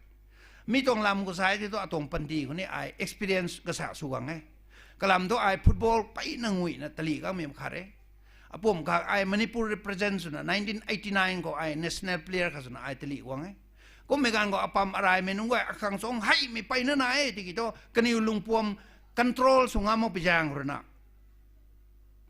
Mi tuang lam khou sa e ti thu atuang panty khou ni ai experience kasa sw gang e. Kalam thu ai football peyna nguina talih kanmei khat re. Apum kha ai Manipur represent swna nineteen eighty nine khou ai national player khat swna ai talih guang e. Kummei ganv khou apam araimei nunc guay akhang song heimei peyna nai e tiki thu kaniw lungpuam control sw ngam mak pi zaeng ruina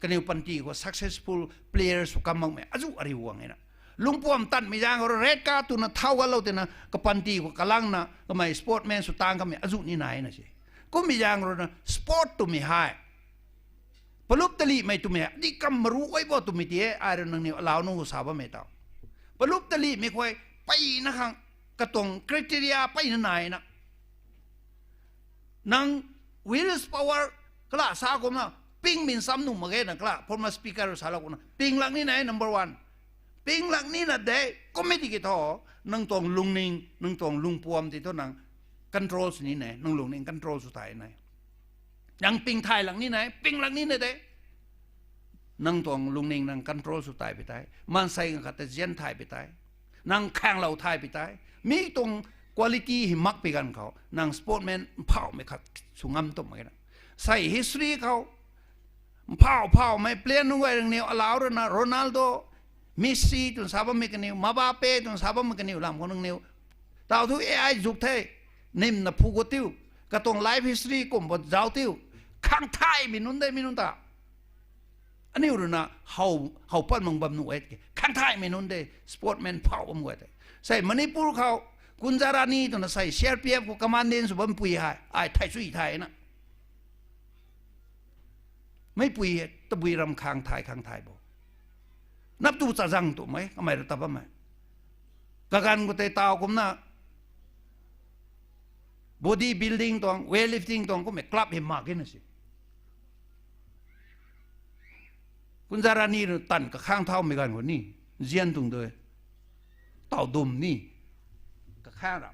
kaniw panty khou successful player sw kam makmei azuh ariu guang e na. Lungpuam tanmei zaeng khou red card twna thau galou tina kapanty khou kalangna kamei sportman sw tang kamei azuh ni nai na se. Kummei zaeng ruina sport twmei hei palup talihmei twmei hei di kam maru ai bo twmei ti e, ai rui nangniw alau nunc khou sa bammei tau. Palup talihmei khou peyna khang katuang criteria peyna nai na. Nang will power kala sa kumna ping min sam nuh mak ge na kala former speaker salou kumna ping lak ni nai number one. Ping lak ni na de, kummei tiki thu nang tuang lungning, nang tuang lungpuam ti thu nang control sw ni nai, nang lungning control sw thai nai. Nang ping thay lak ni nai, ping lak ni na de. Nang tuang lungning nang control sw thay pi tei, maansei khat ta zian thay pi tei, nang khaenglou thay pi tei, mi tuang quality hei mak pi ganv khou nang sportman mphauhmei khat sw ngam tum mak na. Sei history khou mphauh phauhmei player nunc guay rangniw alau ruina Ronaldo, Messi twna sa bammei kaniw, Mbappe twna sa bammei kaniw lam khou nangniw tau thu ai zuk the, nimna phu gut tiu, katuang life history kum bo zauc tiu, khang thaymei nunc de mi nunc ta. Aniu ruina how pat mang bam nuh e, khang thaymei nunc de, sportman phauh bam guay tei. Sei Manipur khou Kunjarani twna sei C R P F khou commandant sw bampui hei ai thay sui thay na. Meipui tabui ram khang thay khang thay bo. Nap tu chazang tumei kamei rui ta bammei. Kaganv khou tei taw kumna body building tuang, weightlifting tuang kummei club hei mak e na si. Kunjarani rui tanv kakhang thaumei ganv khou ni, nzian tuang de. Taw dum ni, kakhang ra.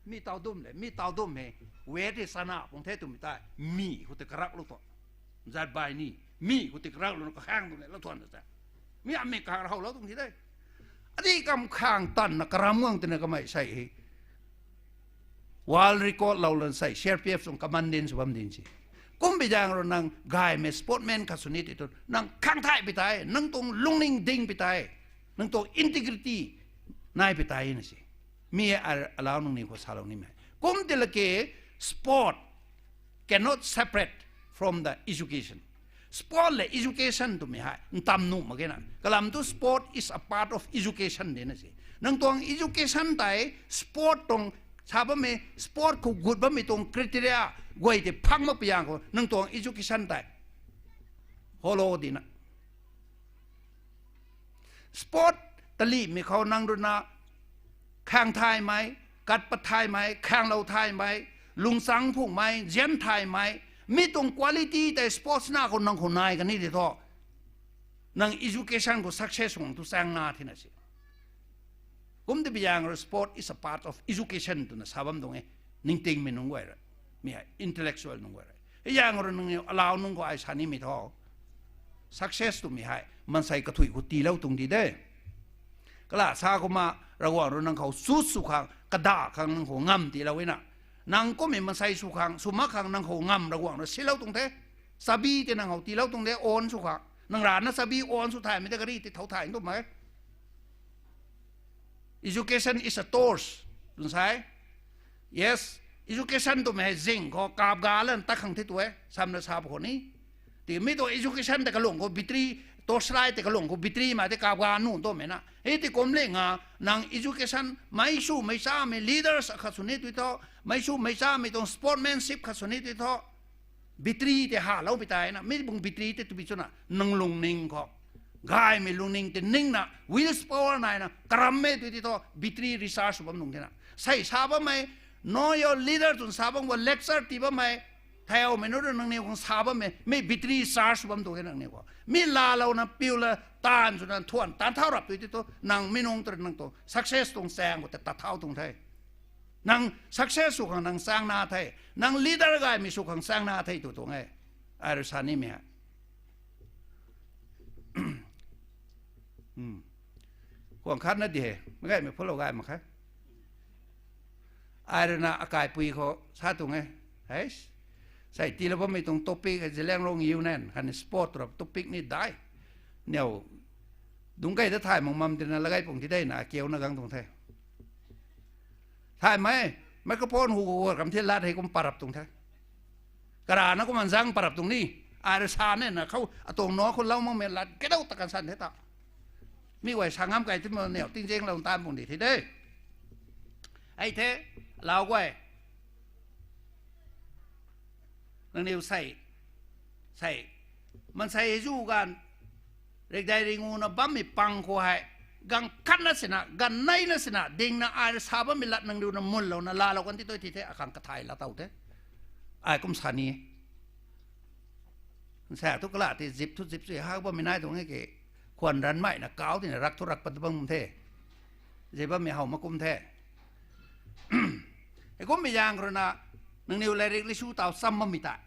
Mi taw dum le, mi taw dum hei, weight hei sana pung the twmei tei, mi khou tei karaklou tuang. Zat bai ni, mi khou tei karaklou na kakhang tuang le, lou thuan ta. Mi amei kahak houlou tuang ti de. Adi kam khang tanna karam guang tina kamei sei hei world record lou lan sei, C R P F tuang commandant sw bam din si. Kumbei zaeng rui nang gaymei sportman khat sw ni ti tu, nang khang thay pi tei, nang tuang lungning ding pi tei, nang tuang integrity nai pi tei na si. Mi alau nangniw khou salou nimei. Kum ti lake, sport cannot separate from the education. Sport le education twmei hei ntam nuh mak ge na. Kalam tu sport is a part of education de na si. Nang tuang education tei sport tuang sa bammei, sport khou gut bammei tuang criteria guay tei phang mak pi zaeng khou nang tuang education tei hollow di na. Sport talihmei khou nang ruina khang thaymei, kat pat thaymei, khanglou thaymei, lungchang phungmei, zian thaymei, mi tuang quality tei sports na khou nang khou nai kani ti thu, nang education khou success guang tu chaeng na thina si. Kum ti bi zaeng rui sport is a part of education twna sa bam tuang e, ningtingmei nunc guay rui, mi hei intellectual nunc guay rui. Hei zaeng rui nangniw alau nunc khou ai sa nimei thu, success twmei hei maansei kathuic khou tiilou tuang di de. Kala sa kumna Ravguangc rui nang khou choose sw khang, kadah khang nang khou ngam tiilou e na. Nang kummei maansei sw khang, sw mak khang nang khou ngam Ravguangc rui silou tuang the. Chabi tei nang khou tiilou tuang de, on sw khang. Nang rana chabi on sw thaymei tei gari tei thou thay tu mak e. Education is a torch, twn sa e. Yes, education twmei hei zing khou kap ga lan tat khang the tu e, samna sa pw khou ni. Ti mi tuang education tei kalung khou battery, torchlight tei kalung khou battery ma tei kap ga nuh twmei na. Hei ti kum le nga, nang education mei sw mei chamei leaders khat sw ni tu thu, mei sw mei chamei tuang sportsmanship khat sw ni tu thu, battery tei halou pi tei na, mi bung battery tei tu bi chwna, nang lungning khou gaymei lungning tei ningna, will power naina, karammei tu ti thu, battery recharge sw bam nung tina. Sei sa bammei, know your leader twna sa bam khou lecture tii bammei, thaumei nu rui nangniw khang sa bammei, mi battery charge sw bam tu the nangniw khou. Mi laalouna piu la taanv swna thuan taanv thau rap tu ti thu, nang mi nung tu nang tuang success tuang chaeng khou ta tat thau tuang the. Nang success sw khang nang chaeng na the. Nang leader gaymei sw khang chaeng na the tu tuang e. Ai rui sa nimei hei. Kuang khatna di he, mei gaymei phutlou gay mak khe. Ai rui na akaipui khou sa tuang e. Hei, Sei tiilou bammei tuang topic hei Zeliangrong Union khatni sport rap topic ni dai. Niw dungc kei ta thay mak mam tina lagai pung ti dei na kiu na gang tuang the. Thaymei, microphone hu hu kam the lat hei kum parap tuang the. Karana kum anzang parap tuang ni. Ai rui sa ne na khou atuang na khou lou makmei lat kei dou ta kan san the ta. Mi guay sa ngam kai ti ma niw tingzeng lou tan pung di the de. Hei the, lau guay. Nangniw sei, sei, mansei zu ganv, rikdai ringuna bammei pang khou hei, ganv khatna sina, ganv neina sina, dingna ai rui sa bammei lat nangniw na munlouna laalou kan ti tu ti the, akhang kathay la tow the. Ai kum sa ni. Sa thu kala ti zip thu zip sui hak bammei nai tuang e ke, khwan ranmei na kau tina rak thu rak pat bam the. Zip bammei how mak kum the. Hei kummei zaeng rui na, nangniw lairik li su taw cham bammei ta.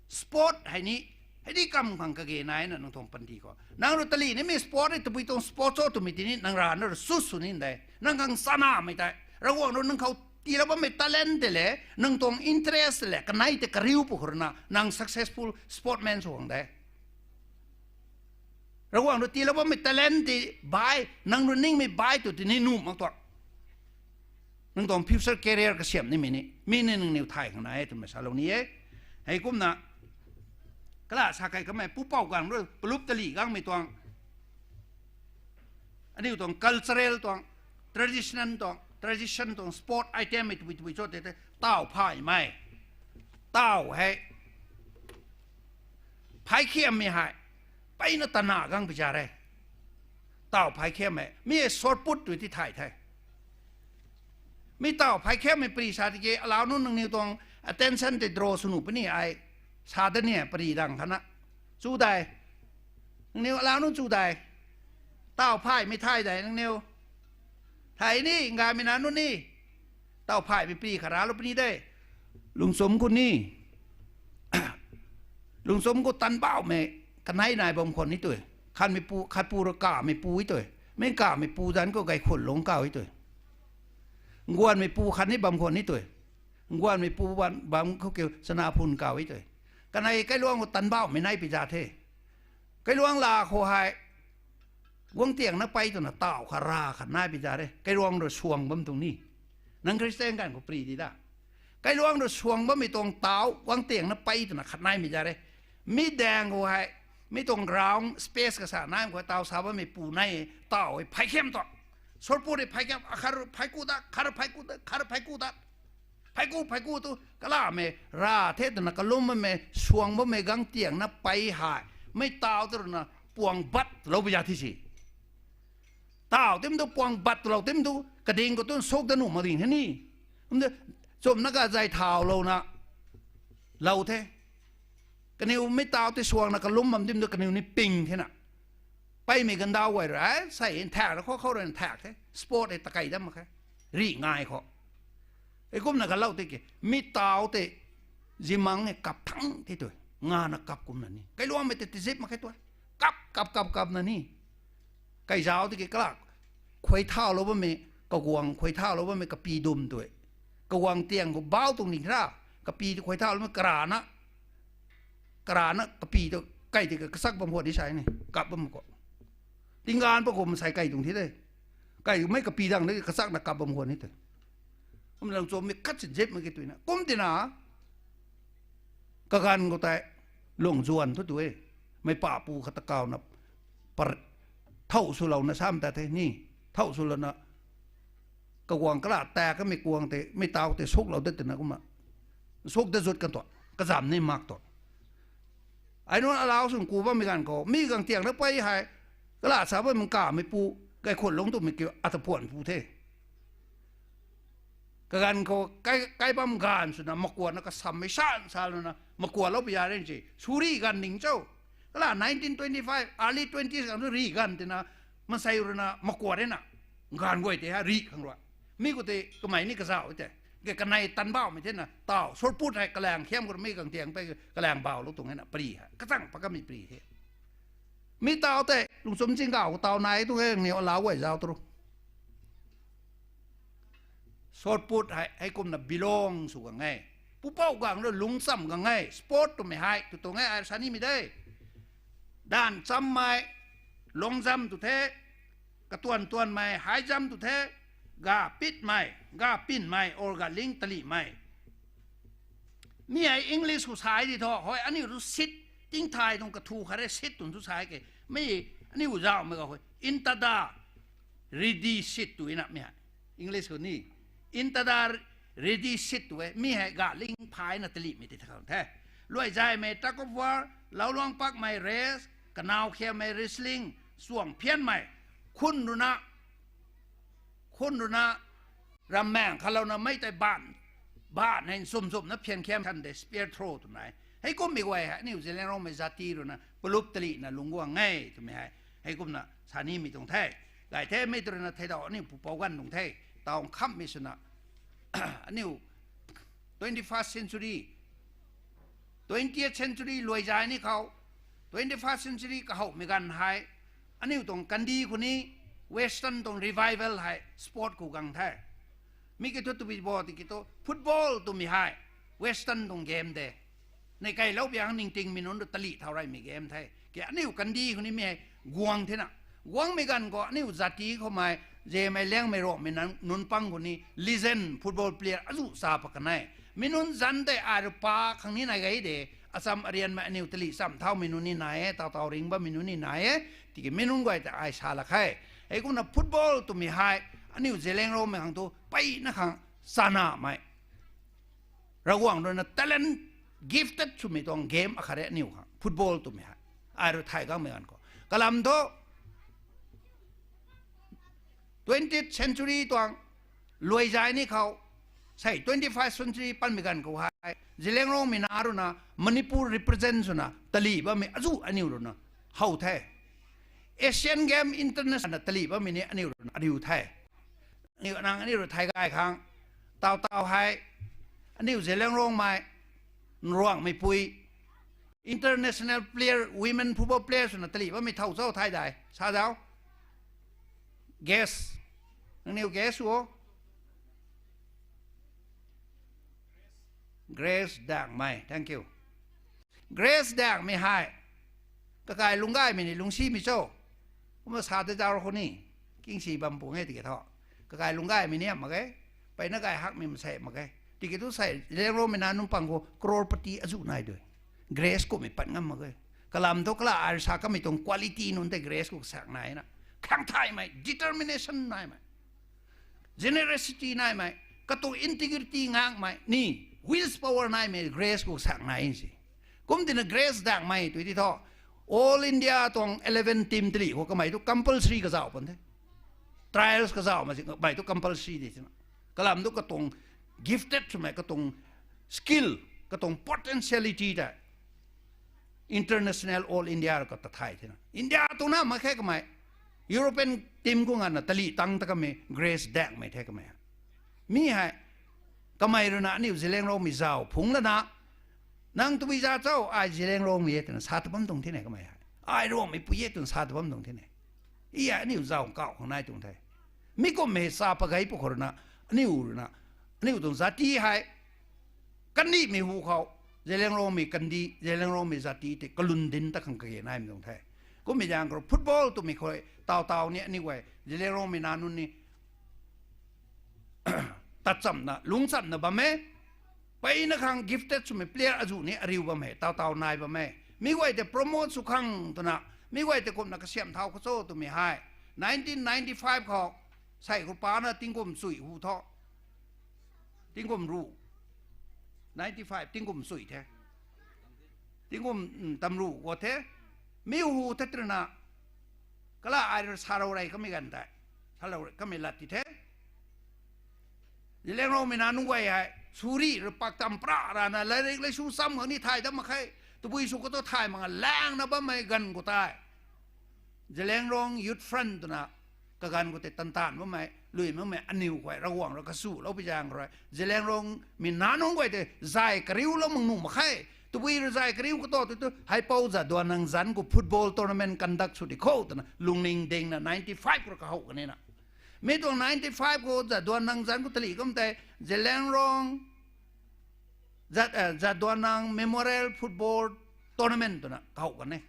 Sport hei ni, hei di kam khang kage nai na nang tuang panty khou. Nang rui tali nimei sport hei tabui tuang sport cho twmei tini nang rana rui su sw ni de. Nang khang chanamei tei. Ravguangc rui nang khou tiilou bammei talent tei le, nang tuang interest tei le, kanei tei kariu pu khou rui na, nang successful sportman sw khang de. Ravguangc rui tiilou bammei talent tei bai, nang rui ningmei bai tu tini nuh mak tuang. Nang tuang future career kasiamh nimei ni, mi ni nangniw thay khang na e twmei salou ni e. Hei kumna, kala sa kai kamei pupouc gang rui, palup tali gangmei tuang. Aniu tuang cultural tuang, traditional tuang, tradition tuang, sport item mei tabui tabui cho tei tei, taw phaymei. Taw hei, phay khiammei hei, peina tana gang pi za re. Taw phay khiammei, mi hei shot put tw ti thay the. Mi taw phay khiammei pri sa tiki, alau nunc nangniw tuang attention tei draw sw nuh puni ai, sa da ni pri dang khana. Chu dai. Nangniw alau nunc chu dai. Taw phaymei thay dai nangniw. Thay ni, ngaymei na nunc ni. Taw phaymei pri kha ralou puni de. Lungchumc khou ni. Lungchumc khou tanbauhmei kanei nai bam khwan ni tui. Khanmei pu, khatpu rui kamei pu e tui. Mei kamei pu zanc khou Gaikhunlung kau e tui. Nguanmei pu khan ni bam khwan ni tui. Nguanmei pu bam, bam khou kiu Chanaphun kau e tui. Kanei kailuang khou tanbauhmei nai pi za the. Kailuang la khou hei, guang tiangna pei twna taw kha ra kha nai pi za re. Kailuang rui suang bam tuang ni. Nang Christian ganv khou pri di da. Kailuang rui suang bammei tuang taw, guang tiangna pei twna khat naimei za re. Mi daeng khou hei, mi tuang ground space kasa naimei khou taw sa bammei pu nai, taw hei phay khiam tuang. Shot put hei phay khiam, akhat rui phay ku dat, khat rui phay ku dat, khat rui phay ku dat. Phay ku, phay ku tu, kalamei ra the twna kalum bammei, suang bammei guang tiangna pei hei. Mei taw tu rui na puang bat lou pi za thi si. Taw tim tu puang bat lou tim tu, kading khou tu suk da nuh mak ding the ni. Kum tu, chumna kazay thaulouna, lou the. Kaniw mei taw tei suangna kalum bam tim tu kaniw ni ping thena. Peimei gandau guay rui, sei nthak ra khou khou rui nthak the. Sport hei takei dam mak khe. Rih ngai khou. Hei kumna kalou tiki, mi taw tei, zimang hei kap thang the tui. Ngana kap kumna ni. Kailuangmei tei tizip mak khe tui. Kap, kap, kap, kapna ni. Kaizauc tiki kala, khuay thaulou bammei, kaguang khuay thaulou bammei kapi dum tui. Kaguang tiang khou bau tuang ni ra, kapi tu khuay thaulou bammei karana, karana kapi tu, kai tiki kachak bam khwan ni sa ni, kap bam khou. Tingganv pa khou masei kai tuang thi de. Kaimei kapi dang de kachakna kap bam khwan ni tui. Kum lang chumc mi khat sin zip mak khe tui na. Kum tina, kaganv khou tei, lung zuan thu tu e. Mei papu khat ta kauna, par, thow swlouna sam ta the ni. Thow swlouna, kaguang kala ta kamei kuang tei, mei taw tei suklou de twna kumna. Suk da zut kan tuang, kazam ni mak tuang. Ai nunc alau swn ku bammei ganv khou, mi guang tiangna pei hei, kala sa bammei kameipu, Gaikhunlung twmei kiu ata phuan pu the. Kaganv khou, kai, kai bam ganv swna, makuanna kasammei san sa lana, makuanlou pi za re si, suri ganv ning cho. Kala nineteen twenty-five, early twenties ganv tu rih ganv tina, mansei rui na makuan re na, ganv guay tei ha rih khang rui. Mi khou tei kamei ni kazauh tei. Ke kanei tanbauhmei thena, taw, shot put hei kalaeng khiam khou rui mi guang tiang pei kalaeng baulou tuang hei na, pri hei. Kachang pat kamei pri the. Mi taw tei, lungchumc chingkauh khou taw nai tu hei, niw alau guay zauc tu ru. Shot put hei, hei kumna belong sw gang e. Pupouc gang rui lungcham gang e, sport twmei hei tu tuang e ai sa nimei de. Dan chammei, long jump tu the, katuan tuanmei, high jump tu the, ga pitmei, ga pinmei, or ga ling talihmei. Mi hei English khou sa di thu, hoi aniu tu sit, tingthay tuang kathu khat re sit tuang tu sa ke. Mi aniu zauhmei ga hoi, intada, ready sit tu na mi hei. English khou ni, intada, ready sit tu e, mi hei ga ling phayna talihmei ti thakhan the. Luaizaymei tug of war, lauluang pakmei race, kanow khiamei wrestling, suang phianmei, khun runa, khun runa, rammaeng khalouna mei tei ban, ban hei nsum sumna phian khiam than de spear throw twna e. Heikummei guay hei aniu Zeliangrongmei zati runa palup talihna lungc guang e twmei hei, heikumna sa nimei tuang the. Gay the mei tu runa theidau aniu pupouc ganv tuang the. Taw khamhmei swna aniu twenty-first century, twentieth century luaizay ni khou, twenty-first century kahowmei ganv hei, aniu tuang kandih khou ni western tuang revival hei sport khou gang the. Mi kiu thu tabui bo tiki thu football twmei hei western tuang game de. Nei kailou biang ningtingmei nunc rui talih thau reymei game the. Ke aniu kandih khou ni mi hei guang thena. Guangmei ganv khou aniu zati khoumei, zemei liangmei Ruangmei nunc pang khou ni legend football player azuh sa pa kan e. Mi nunc zanc tei ai rui pa khang ni nai gay de. Acham arianmei aniu talih cham thaumei nunc ni nai e, taw taw ring bammei nunc ni nai e. Tiki mi nunc guay tei ai sa lak khe. Heikumna football twmei hei aniu Zeliangrongmei khang thu mpeyna khang chanamei, Ravguangc ruina talent, gifted swmei tuang game akhat re aniu khang football twmei hei. Ai rui thay gangmei ganv khou kalam thu twentieth century tuang luaizay ni khou, sei twenty-first century panmei ganv khou hei Zeliangrongmei na ruina Manipur represent swna talih bammei azuh aniu ruina how the. Asian Game International na talih bammei ni aniu ruina ariu the. Aniu nang aniu rui thay gay khang, taw taw hei aniu Zeliangrongmei, Ruangmeipui, international player, women football player swna talih bammei thow cho thay dai sa zau. Guess, nangniw guess o. Grace Dangmei, thank you. Grace Dangmei hei kakai lungcgaymei ni lungcsimei cho? Kumna sa ta zau khou ni, kingsi bam pung e tiki thu, kakai lungcgaymei ni mak ge. Mpeyna gay hakmei masei mak ge. Tiki thu sei Zeliangrongmei na nunc pang khou crorepati azuh nai dui. Grace kummei pat ngam mak ge. Kalam thu kala ai sa kamei tuang quality nunc tei Grace khou kasak nai na. Khang thaymei, determination naimei, generosity naimei, katuang integrity ngakmei ni, will power naimei Grace khou kasak nai si. Kum tina Grace Dangmei tui ti thu, All India tuang eleven team talih khou kamei thu compulsory kazauh pan the. Trials kazauh ma si, kamei thu compulsory di tina. Kalam thu katuang gifted swmei, katuang skill, katuang potentiality tei international All India rui kata thay thena. India tuang na mak khe kamei. European team khou nganvna talih tang ta kamei Grace Dangmei the kamei. Mi hei kamei ruina aniu Zeliangrongmei zauh phungc lana, nang tabui za cho, ai Zeliangrongmei e twna sa ta bam tuang thena kamei hei. Ai Ruangmeipui e twna sa ta bam tuang thena. I hei aniu zauh kauh khang nai tuang the. Mi kummei sa pagay pwkhou ruina, aniu ruina, aniu tuang zati hei kandihmei hu khou, Zeliangrongmei kandih, Zeliangrongmei zati tei kalun dinc ta khang kage naimei tuang the. Kummei zaeng khou football twmei khou taw taw ni aniu guay Zeliangrongmei na nunc ni tatchamna, lungchamna bam e. Mpeyna khang gifted swmei player azuh ni ariu bam e, taw taw nai bam e. Mi guay tei promote sw khang twna, mi guay tei kumna kasiamh thau khou cho twmei hei nineteen ninety-five khou, sei khou pana tingkum chui hu thu, tingkum ruh, ninety-five tingkum chui the, tingkum, mm, tamruh khou the. Mi hu the twna, kala ai rui sarou rey kamei ganv tei, sarou rey kamei lat ti the. Zeliangrongmei na nunc guay hei suri rui pak tam pra rana, lairik laisu cham khang ni thay dam mak khe. Tabui sw khou thu thay mak nga langna bammei ganv khou tei, Zeliangrong Youth Front twna kaganv khou tei tantan bammei, lui makmei aniu guay Ravguangc rui kasulou pi zaeng khou rui Zeliangrongmei na nunc guay tei zay kariulou mak nuh mak khe. Tabui rui zay kariu khou thu tu tu, Haipou Jadonang zanc khou football tournament conduct sw di kho twna lungning dingna ninety-five rui kahow kanina. Mi tuang ninety-five khou Jadonang zanc khou talih kum tei Zeliangrong Jadonang Memorial Football Tournament twna kahow kan e.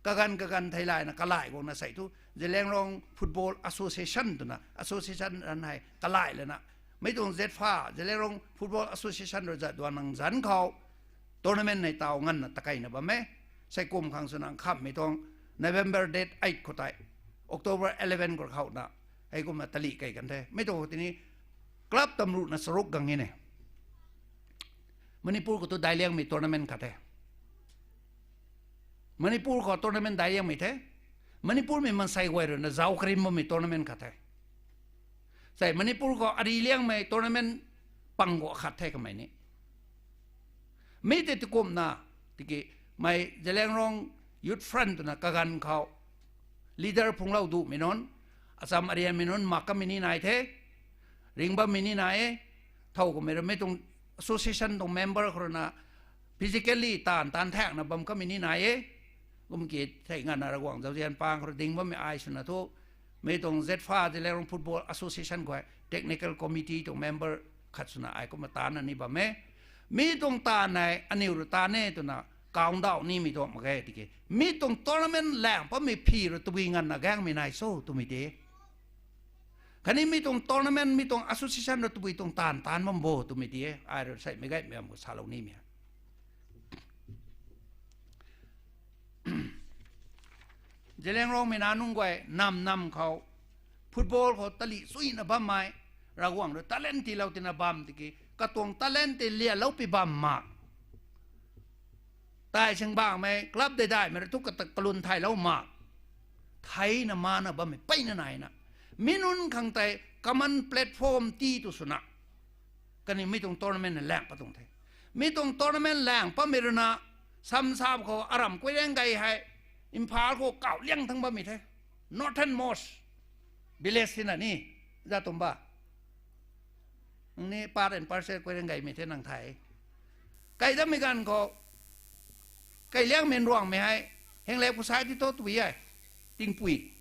Kaganv kaganv theilayna kalay guangna sei thu Zeliangrong Football Association twna association ranv hei kalay lana, mei tuang ZFA, Zeliangrong Football Association rui Jadonang zanc khou tournament hei taw nganvna takeina bam e. Sei kum khang swna nkhamhmei tuang November date eight khou tei October eleven khou khouna, heikumna talih kei kan the. Mei tuang tini club tamruhna charuk gang e ne. Manipur khou tu daic liangmei tournament khat the. Manipur khou tournament daic liangmei the. Manipurmei mansei guay ruina zauc karim bammei tournament khat the. Sei Manipur khou ari liangmei tournament pang guay khat the kamei ni. Mi tei tikumna, tiki mei Zeliangrong Youth Front twna kaganv khou leader phunglou dumei nunc, acham arianmei nunc mak kamei ni nai the, ring bammei ni nai e, thow kummei rui mei tuang association tuang member khou ruina physically taanv taanv thaekna bam kamei ni nai e. Kum ki thei nganvna Ravguangc zauzian pang khou rui ding bammei ai swna thu, mei tuang ZFA, Zeliangrong Football Association khou technical committee tuang member khat swna ai kumna taanvna ni bam e. Mi tuang taanv hei aniw rui taanv e twna kaungdauh nimei tuang mak ge tiki, mi tuang tournament laeng pammei phi rui tabui nganvna gaengmei nai cho twmei de. Khatni mi tuang tournament, mi tuang association rui tabui tuang taanv taanv bam bo twmei de. Ai rui seimei gaymei bam khou salou nimei e. Zeliangrongmei nac nunc guay nam nam khou football khou talih chuyna bammei, Ravguangc rui talent tiilou tina bam tiki, katuang talent tei lialou pi bam mak. Tai singbangmei club deidaihmei rui thu kata kalun thaylou mak. Theina mana bammei peyna naina, mi nunc khang tei common platform ti tu swna, kaniw mi tuang tournament na laeng pat tuang the. Mi tuang tournament laeng patmei ruina, samsap khou aram Koirengei hei, Imphal khou kauh liang thang bammei the. Northernmost village tina ni, Zatumba. Nang ni part and parcel Koirengeimei the nang thay. Kai dammei ganv khou, Kailiangmei Nruangmei hei, Henglep khou sai ti thu twi e, Tingpui.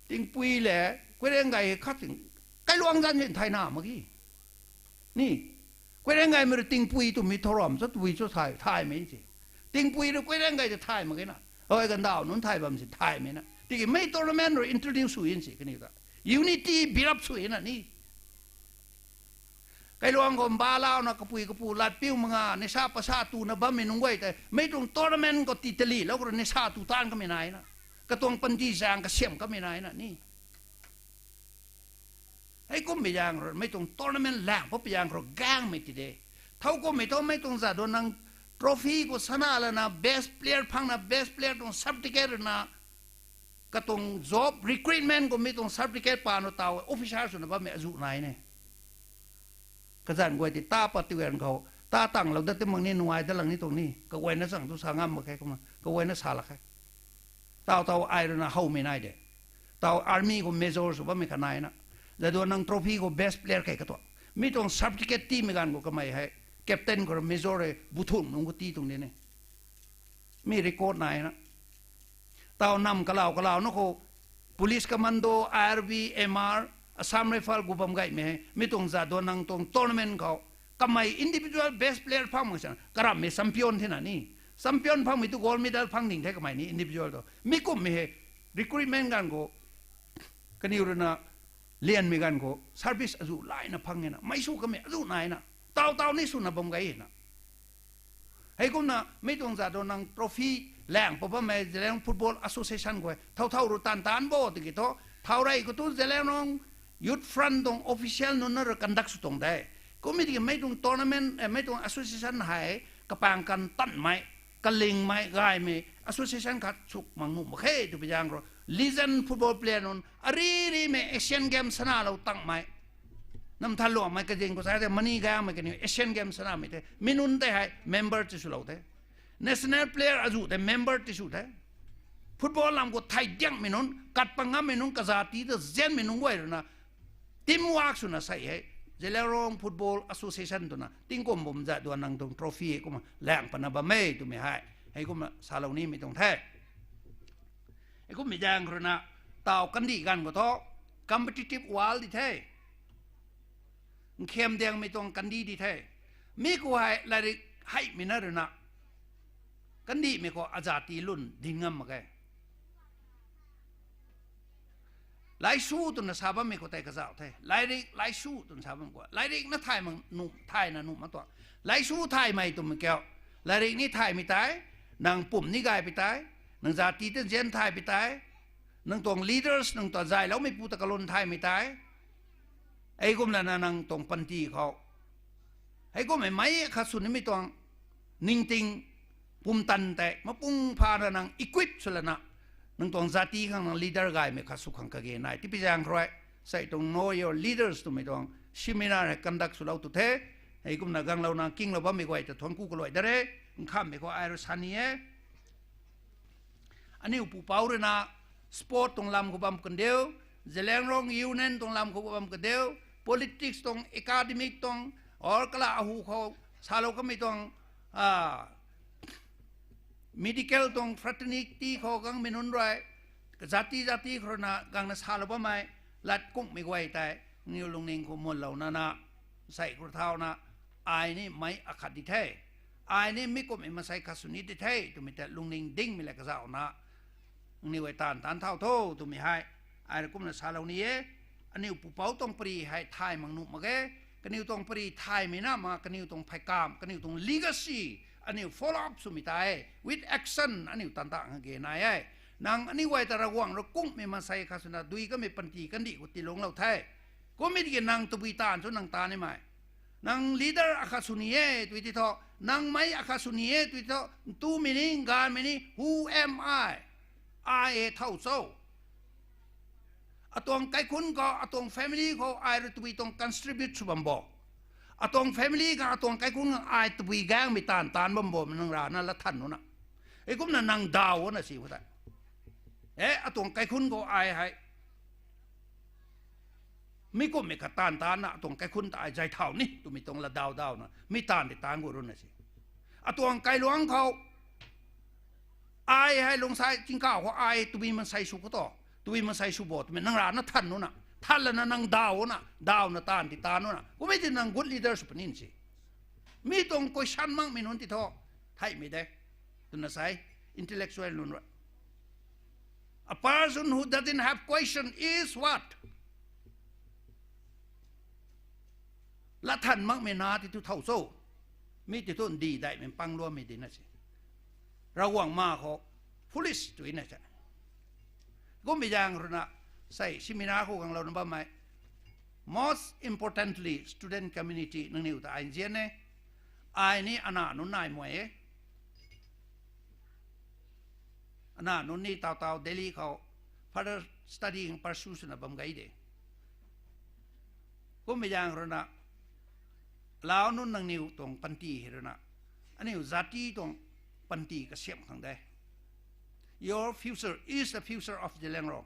Tingpui le, Koirengei khat ting, kailuang zanc zin thayna mak ge. Ni, Koirengeimei rui Tingpui twmei thow ram cho twi cho thay, thaymei si. Tingpui rui Koirengei ta thay mak ge na. Hoi, gandauh nunc thay bam si thaymei na. Tiki mei tournament rui introduce sw in si kaniw ta. Unity build up sw in na ni. Kailuang khou mbalauna kapui kapu latpiu manga nisa pasa tuna bammei nunc guay tei mei tuang tournament khou ti talilou khou rui nisa tu taanv kamei naina. Katuang panty zaeng kasiam kamei naina ni. Heikummei zaeng rui mei tuang tournament laeng pat pi zaeng khou rui gaengmei ti de. Thow kummei thu mei tuang Jadonang trophy khou sana lana best player phangna best player tuang certificate ruina, katuang job recruitment khou mi tuang certificate paan rui taw officer swna bammei azuh nai ne. Kazanc guay ti ta pat ti ganv khou, ta tanglou dat ti mak ni nungai dat lang ni tuang ni, kaguayna chang tu sa ngam mak khe kumna, kaguayna sa lak khe. Taw taw ai ruina howmei nai de. Taw army khou major sw bammei kha naina. Jadonang trophy khou best player kei katuang. Mi tuang certificate tiimei ganv khou kamei hei, captain khou rui major hei, buthun nunc khou tii tuang de ne. Mi record naina. Taw nam kalau kalauna khou, police commando, IRB, MR, Assam Rifle gu bam gaymei hei, mi tuang Jadonang tuang tournament khou, kamei individual best player phang mak sana, karammei champion thena ni. Champion phangmei tu gold medal phang ding the kamei ni individual tu. Mi kummei hei, recruitment ganv khou, kaniw ruina, lianmei ganv khou service azuh laina phang e na, mei sw kamei azuh naina, taw taw ni swna bam gay na. Heikumna mei tuang Jadonang trophy laeng pat bammei Zeliangrong Football Association khou thow thow rui taanv taanv bo tiki thu, thow rey khou tu Zeliangrong Youth Front tuang official nunc na rui conduct sw tuang de. Kummei tiki mei tuang tournament, mei tuang association hei kapaeng kan tanmei, kalingmei, gaymei association khat suk mak nuh mak khe twpui zaeng rui, legend football player nunc, ari rimei Asian Games sanalou tangmei, nam than luangmei kazing khou sa tei mani gaengmei kaniw Asian Games sanamei the, mi nunc tei hei member tiswlou the. National player azuh tei member tisw the. Football lam khou thei diangmei nunc, kat pangammei nunc, kazati ta zianmei nunc guay ruina, teamwork swna sei hei, Zeliangrong Football Association twna tingkum bum Jadonang tuang trophy hei kumna laeng patna bam e twmei hei, heikumna salou nimei tuang the. Heikummei zaeng ruina, taw kandih ganv khou thu, competitive world di the. Nkhem diangmei tuang kandih di the. Mi khou hei lairik heimei na ruina, kandihmei khou azati lun din ngam mak ge. Laisu twna sa bammei khou tei kazauh the. Lairik, laisu twna sa bam khou, lairik na thay mak nuh, thayna nuh mak tuang. Laisu thaymei twmei kiu, lairik ni thaymei tei, nang pum ni gaypui tei, nang zati ta nzian thaymei tei, nang tuang leaders, nang tuang zayloumeipu ta kalun thaymei tei, hei kumlana nang tuang panty khou, hei kummei mei khat sw nimei tuang ningting pumtan tei mapung phana nang equip swlana, nang tuang zati khang nang leader gaymei khat sw khang kage nai. Tipi zaeng khou rui, sei tuang Know Your Leaders twmei tuang seminar hei conduct swlou tu the. Hei kumna ganglouna kinglou bammei guay ta thuanc ku kaluai da re. Nkhammei khou ai rui sa ni e. Aniu pupouc ruina sport tuang lam khou bam kandiu, Zeliangrong Union tuang lam khou bam kandiu, politics tuang, academic tuang, or kala ahu khou salou kamei tuang, medical tuang fraternity khou gangmei nunc rui, zati zati khou ruina gangna salou bammei lat kungmei guay tei, niw lungning khou munlouna na, sei khou thauna, ai ni mei akhat di the, ai ni mi kumhmei masei khat sw ni di the twmei tei lungning dingmei le kazauhna, aniw guay taanv taanc thau tho twmei hei, ai rui kumna salou ni e. Aniu pupouc tuang pary hei thay mak nuh mak ge. Kaniw tuang pary thaymei na ma, kaniw tuang pheykamv, kaniw tuang legacy, aniu follow up swmei tei with action aniu taanv ta kage nai e. Nang aniu guay ta Ravguangc rui kungmei masei khat swna dui kamei panty kandih khou tilungclou the. Kummei tiki nang tabui taanv sw nang taanv nimei, nang leader akhat sw ni e tui ti thu, nang mei akhat sw ni e tui thu, ntumei ni, nganvmei ni, who am I? Ai e thow cho? Atuang kaikhunc khou, atuang family khou ai rui tabui tuang contribute sw bam bo? Atuang family khang, atuang kaikhunc khang ai tabui gaengmei taanv taanc bam bo, nang rana latthan nuna. Hei kumna nang daw na si khou tei, e, atuang kaikhunc khou ai hei mi kumhmei khat taanv taanc na, atuang kaikhunc ta ai zay thau ni twmei tuang lat daw dawna mi taanv di taanc gu runa si. Atuang kailuangc khou ai hei lungcsai tingkauh khou ai tabui mansei sw khou tu, tabui mansei sw bo twmei nang rana than nuna, than lana nang daw na, dawna taanv di taanc nuna, kummei ti nang good leader sw puni si. Mi tuang question makmei nunc ti thu, theihmei de, twna sa e, intellectual nunc rui. A person who doesn't have question is what? Latthan makmei na ti thu thow cho? Mi ti thu ndi daihmei pangluammei di na si. Ravguangc ma khou foolish tui na se. Kummei zaeng ruina, sei seminar khou ganglouna bammei, most importantly student community nangniw ta ai nzian e. Ai ni ana nunc nai muai e. Ana nunc ni taw taw Delhi khou further study pursue swna bam gay de. Kummei zaeng ruina, lau nunc nangniw tuang panty hei ruina, aniu zati tuang panty kasiamh khang de. Your future is the future of Zeliangrong.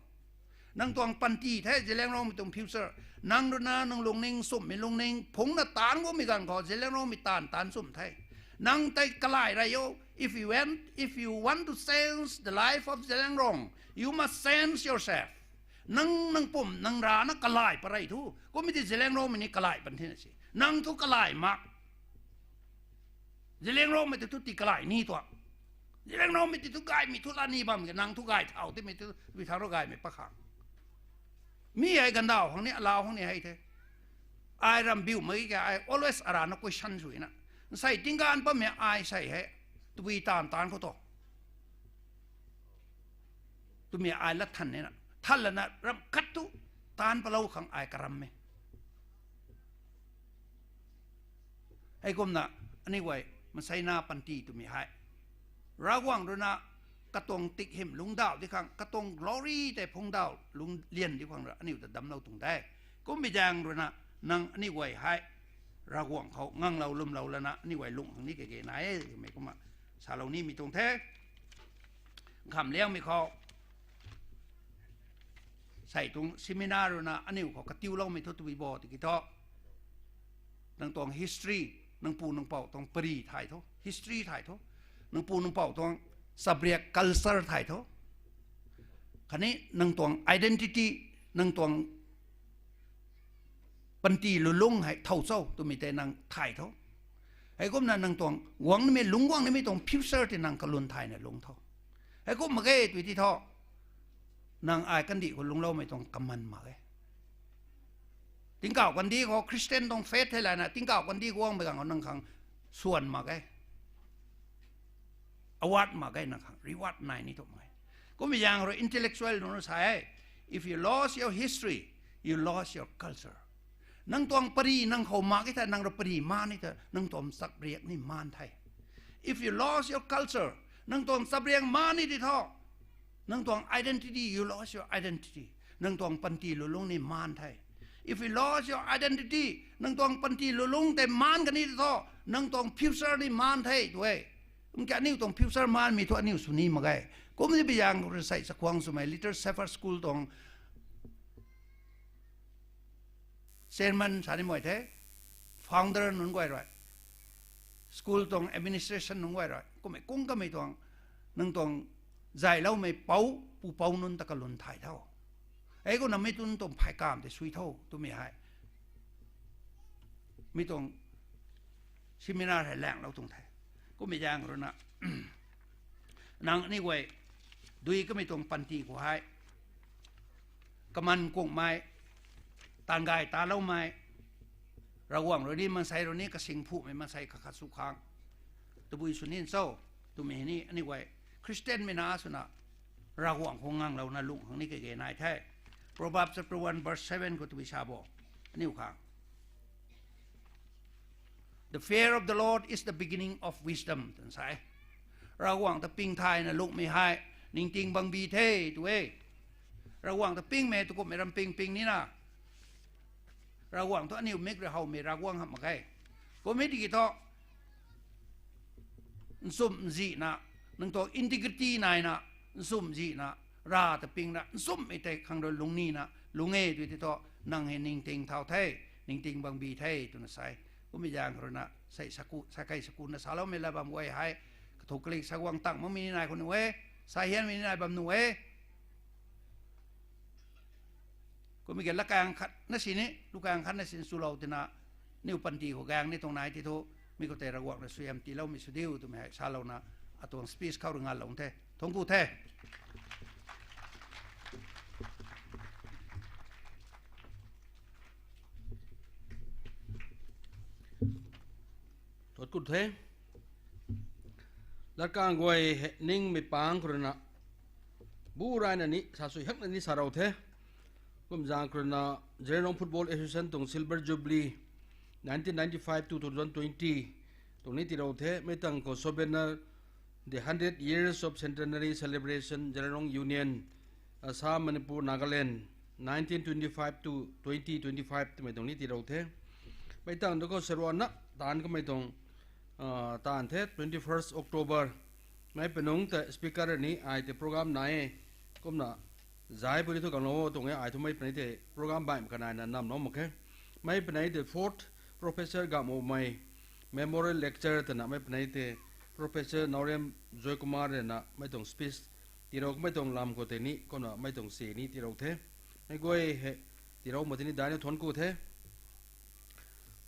Nang tuang panty the Zeliangrongmei tuang future. Nang ruina nang lungning sumhmei lungning phungcna taanc guangmei ganv khou Zeliangrongmei taanv taanc sumh the. Nang tei kalai rey o. If you want, if you want to change the life of Zeliangrong, you must change yourself. Nang, nang pum, nang rana kalai pat rey thu. Kummei ti Zeliangrongmei ni kalai pan thena si. Nang thu kalai mak. Zeliangrongmei ti thu tii kalai ni tuang. Zeliangrongmei ti thu gaymei thu la ni bam ke, nang thu gay thau timei thu, bi thau rui gaymei pakhang. Mi hei ganvdaw khang ni, alau khang ni hei the. Ai rambiumei ke, ai always arana question swna, nsei tingganv bammei ai sei hei tabui taanv taanc khou tu, twmei ai lat than nina, than lana ram khat thu taanc palou khang ai karam e. Heikumna, aniu guay maseina panty twmei hei, Ravguangc ruina katuang tikhim lungcdauh di khang, katuang glory tei phungcdauh lungc lian di khang ra aniu ta damclou tuang de. Kummei zaeng ruina, nang aniu guay hei Ravguangc khou nganglou lwmlou lana aniu guay lung khang ni kage nai e twmei kumna salou nimei tuang the. Nkham liangmei khou, sei tuang seminar ruina aniu khou katiuloumei thu tabui bo tiki thu, nang tuang history, nang pu nang pouc tuang pary thay tho, history thay tho, nang pu nang pouc tuang chabriak culture thay tho, khatni nang tuang identity, nang tuang panty lulung hei thow cho twmei tei nang thay tho. Heikumna nang tuang guang nimei, lungc guang nimei tuang future tei nang kalun thayna lungc tho. Heikum mak ge tw ti thu, nang ai kandih khou lungcloumei tuang kaman mak e. Tingkauh kandih khou Christian tuang faith hei lana tingkauh kandih guangmei ganv khou nang khang swan mak e. Award mak ge, nang khang reward nai ni tu mak e. Kummei zaeng rui intellectual nunc rui sa e, if you lost your history, you lost your culture. Nang tuang pary nang khou mak e thei, nang rui pary maan ni thei, nang tuang chapriak ni maan the. If you lost your culture, nang tuang chapriak maan ni ti thu, nang tuang identity, you lost your identity. Nang tuang panty lulung ni maan the. If you lost your identity, nang tuang panty lulung tei maan kani ti thu, nang tuang future ni maan the tw e. Kum ki aniu tuang future maanmei thu aniu sw ni mak ge. Kumna bi zaeng rui sei chakhwang swmei Little Shepherd School tuang chairman sa ni mei the, founder nunc guay rui, school tuang administration nunc guay rui, kummei kung kamei tuang, nang tuang zayloumei pou, pupouc nunc ta kalun thay tho. Ei kumna mi tun tuang phaykamv tei sui tho twmei hei mi tuang seminar hei laenglou tuang the. Kummei zaeng rui na, nang aniu guay dui kamei tuang panty khou hei kaman kungmei, taanv gay taloumei, Ravguangc rui ni maansei rui ni kasing phumei maansei khat khat sw khang tabui sw ni cho twmei ni aniu guay Christianmei na swna Ravguangc khou nganglouna lungh khang ni kage nai the. Proverbs chapter one verse seven khou tabui sa bo, aniu khang, The fear of the Lord is the beginning of wisdom, twna sa e. Ravguangc ta ping thayna lungcmei hei ningting bangbi the tw e. Ravguangc ta pingmei tu kumhmei ram ping ping nina, Ravguangc thu aniu mik rui howmei Ravguangc hamh mak ge. Kumhmei tiki thu nchumh nzihna, nang tuang integrity naina, nchumh nzihna, Rav ta pingna nchumhmei tei khang rui lungc nina lungc e tw ti thu, nang hei ningting thau the, ningting bangbi the twna sa e. Kummei zaeng khou rui na sei saku, sa kei sakuna saloumei la bam guay hei, kathu kalik sa guang tang makmei ni nai khou nuh e, sa hianmei ni nai bam nuh e. Kummei ke lakaeng khat na sini, lukaeng khat na sini swlou tina, aniu panty khou gaeng ni tuang nai ti thu, mi khou tei Ravguangc rui suaihiam tiiloumei sw diu twmei hei salouna, atuang speech khou rui nganlou the. Thuanc ku the. Thuanc ku the. Latkaeng guay hei ningmei pang khou rui na, bu rayna ni, sa sui hakna ni sa rou the. Kum zaeng khou rui na, Zeliangrong Football Association tuang Silver Jubilee, nineteen ninety-five to two thousand twenty tuang ni tii rou the. Mei tang khou souvenir, The Hundred Years of Centenary Celebration, Zeliangrong Union, Assam, Manipur, Nagaland, nineteen twenty-five to twenty twenty-five twmei tuang ni tii rou the. Mei tang tu khou serwana taanv kamei tuang, ah, taanv the, twenty-first October. Mei panungc tei speaker ni ai tei program nai e. Kumna zai puni thu ganglou tuang e, ai thu mei panei tei program baihmei kanaina namlou mak khe. Mei panei tei fourth Professor Gamhmei Memorial Lecture twna mei panei tei Professor Naorem Joykumar rui na mei tuang speech tiirou kamei tuang lam khou tei ni, kumna mei tuang si ni tiirou the. Mei guay hei tiirou mak tini daihna thuanc ku the.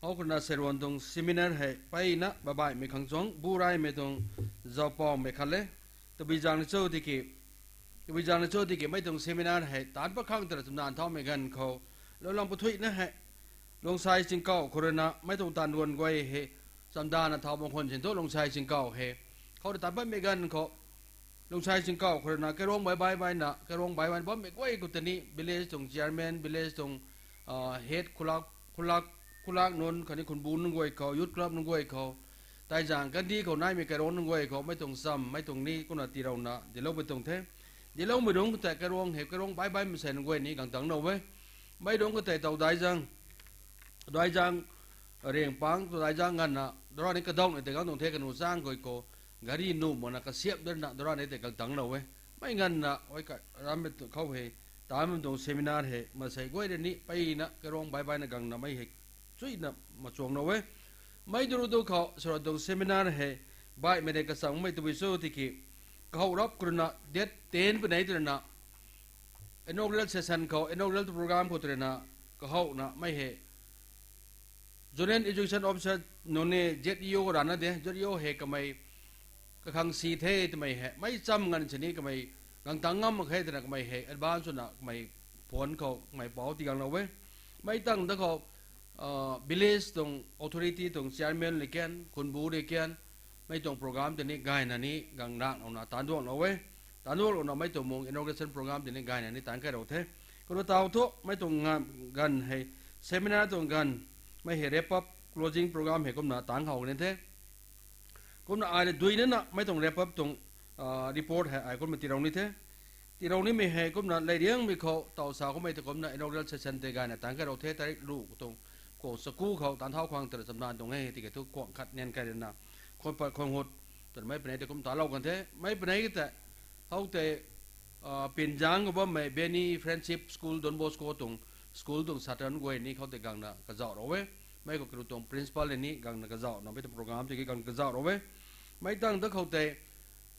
Hou khou rui na serwan tuang seminar hei mpeyna baihmei khang chuang, bu raymei tuang zaupawmei khat le. Tabui zaeng ni cho tiki, tabui zaeng ni cho tiki mei tuang seminar hei taanc pat khang twna chamdan thaumei ganv khou, lou lam pathuina hei, Luangsai Chingkauh khou rui na mei tuang taanv ruan guay hei, chamdana thau bang khwan sin thu Luangsai Chingkauh hei, khou rui taanc patmei ganv khou, Luangsai Chingkauh khou rui na kairuang baih baih baihna, kairuang baih baihna bammei guay khou tei ni village tuang chairman, village tuang, ah, head khulak, khulak, khulak nunc khatni khunbu nunc guay khou, youth club nunc guay khou, tei zaeng kandih khou naimei kairuang nunc guay khou mei tuang cham, mei tuang ni kumna tiirouna dincloumei tuang the. Dincloumei rungc khou tei kairuang hei, kairuang baih baihmei sei nunc guay ni gang tangclou e. Mei rungc khou tei taw daic zaeng, daic zaeng, riang pang taw daic zaeng nganvna dara ni kadauh ni tei gang tuang the, kanu zaeng guay khou gari nuh makna kasiamh dana dara ni tei gang tangclou e. Mei nganvna ai ka rammei tu khou hei, taanc bam tuang seminar hei maansei guay rui ni mpeyna kairuang baih baihna gangna mei hei chuyna machuanglou e. Mei duru du khou serwan tuang seminar hei baihmei rei kachangmei tabui cho tiki, kahouh rap khou rui na date ten panei tei rui na inaugural session khou, inaugural program khou tei rui na kahouhna mei hei Zonal Education Officer nunc ni Z E O rana de, Z E O hei kamei kakhang si the twmei hei mei cham nganv sini kamei gang tang ngam mak khe twna kamei hei advance swna kamei phone khou kamei pou tiganglou e. Mei tang da khou village tuang authority tuang chairman le kan, khunbu le kan, mei tuang program tei ni gayna ni gang ranglouna taanc duanglou e. Taanc duanglou na mei tuang mung inauguration program tei ni gayna ni taanc kailou the. Kumna taw thu mei tuang ganv hei seminar tuang ganv, mei hei wrap up closing program hei kumna taanc khou ni the. Kumna ai le dui nana mei tuang wrap up tuang report hei ai kumna tiilou ni the. Tiilou nimei hei kumna leiriangmei khou taw sa kummei ta kumna inaugural session tei gayna taanc kailou the, tarik lu tuang kuang saku khou taanc thau khang twna chamdan tuang e, tiki thu kuang khat nian kai rana, khuang pat khuang hut twna mei pnei tei kum talou kan the. Mei pnei tei, how tei, Pinjang khou bammei Beni Friendship School, Don Bosco tuang school tuang satan guay ni khou tei gangna kazauhlou e. Mei khou kanu tuang principal ni gangna kazauhna mei tuang program tiki gang kazauhlou e. Mei tang da khou tei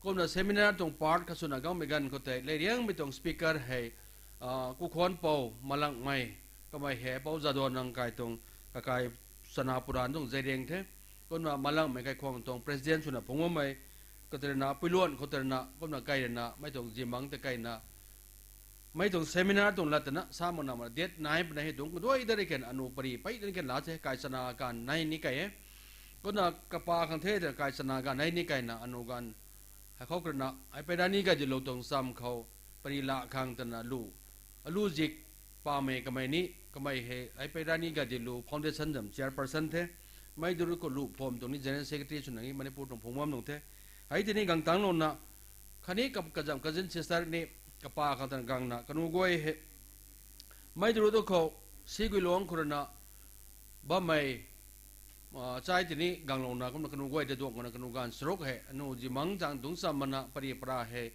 kumna seminar tuang part khat swna gangmei ganv khou tei leiriangmei tuang speaker hei Kukhwanpou Malangmei, kamei hei Pou Jadonang kai tuang, kakai chana puran tuang Zeliang the. Kumna Malangmei kaikhwang tuang president swna phungc bammei, katarina Puiluan khou tarina kumna kai rana mei tuang zimang tei kaina mei tuang seminar tuang lat tana sa makna ma date nai pnei hei dungc kaduai da ri kan anu pari pei dan kan la the, kai chana ganv nei ni kai e. Kumna kapa khang the twna kai chana ganv nei ni kaina anu ganv hei khou karana ai pei rani gay dilou tuang cham khou pari la khang twna lu, alu zik pamei kamei ni, kamei hei ai pei rani gay dilu foundation zam chairperson the. Mei duru khou lu pham tuang ni general secretary swna ni Manipur tuang phungc bam nung the. Hei tei ni gang tanglouna khatni kazam cousin sister ni kapa khang twna gangna kanu guay hei mei duru tu khou Siguiluang khou rana bammei chai tei ni ganglouna kumna kanu guay tei duang khou na kanu ganv saruk hei anu zimang chang dungc cham mana pari para hei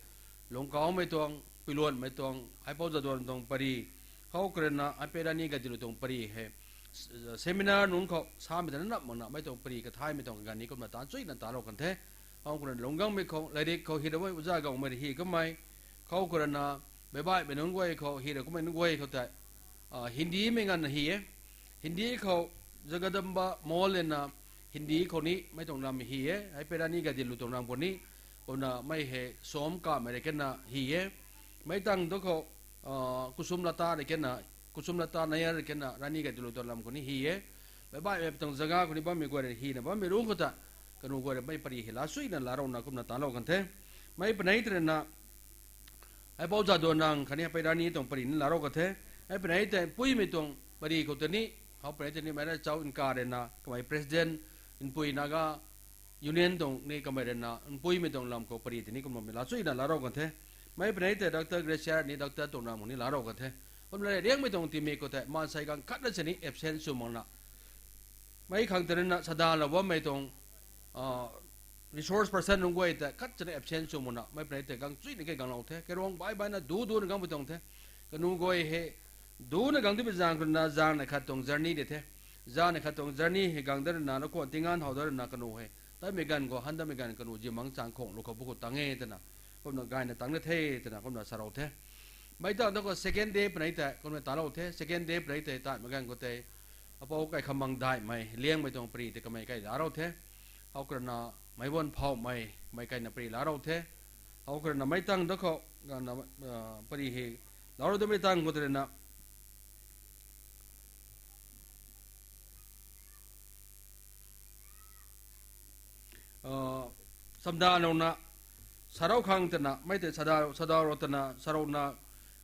Lungkaumei tuang, Puiluanmei tuang, ai Pou Jadon tuang pari, khou karana ai pei rani gay dilu tuang pari hei seminar nunc khou samei ta na nap makna mei tuang pari kathaymei tuang kaganv ni kumna taanc chuyna talou kan the. Khou karana lungc gangmei khou lairik khou hi ra mei uza gangmei hi kamei, khou karana baibaihmei nunc guay khou hi ra kummei nunc guay khou tei Hindimei nganvna hi e. Hindi khou Jagadamba Mall lana Hindi khou ni mei tuang lam hi e, ai pei rani gay dilu tuang lam khou ni, kumna mei hei Som Kamei rui kanna hi e. Mei tang tu khou Kusum Lata rui kanna, Kusum Lata Nair rui kanna rani gay dilu tuang lam khou ni hi e. Baibaihmei tuang jaga khou ni bammei guay rui hina bammei rungc khou ta kanu guay rui mei pari hei laa suina laarouna kumna talou kan the. Mei pnei tei rana ai Pou Jadonang khatni ai pei rani tuang pari ni laarou kan the. Ai pnei tei Npuimei tuang pari khou tei ni, khou pnei tei ni mei ra chau nka rana kamei president Npui Naga Union tuang ni kamei rana Npuimei tuang lam khou pari tei ni kumna mei laa chuyna laarou kan the. Mei pnei tei Doctor Gracia ni doctor tuang lam khou ni laarou kan the. Kumna leiriangmei tuang timei khou tei maansei ganv khatna sini absent sw makna mei khang tei rana sadalou bammei tuang resource person nunc guay tei khat chana absent sw makna mei pnei tei gang chuyna khe ganglou the. Kairuang bai baina du duna gangmei tuang the. Kanu guay hei duna gang tipui zaeng khou rana zaeng na khat tuang journey de the. Zaeng na khat tuang journey hei gang da rana na khwan tinganv how da rana kanu hei taimei ganv khou han damei ganv kanu zimang chang khang lu khou bu khou tang e twna kumna gayna tang na the twna kumna sarou the. Mei tang tu khou second day pnei tei kumna talou the. Second day pnei tei taimei ganv khou tei Apou Kaikhamang Daihmei, Liangmei tuang pari tei kamei kai laarou the. Khou karana Meibuan Phoumei, mei kaina pari laarou the. Khou karana mei tang tu khou, pari hei laarou damei tang khou tei rana chamdalouna sarou khang twna mei tei sadaw, sadaw rou twna sarouna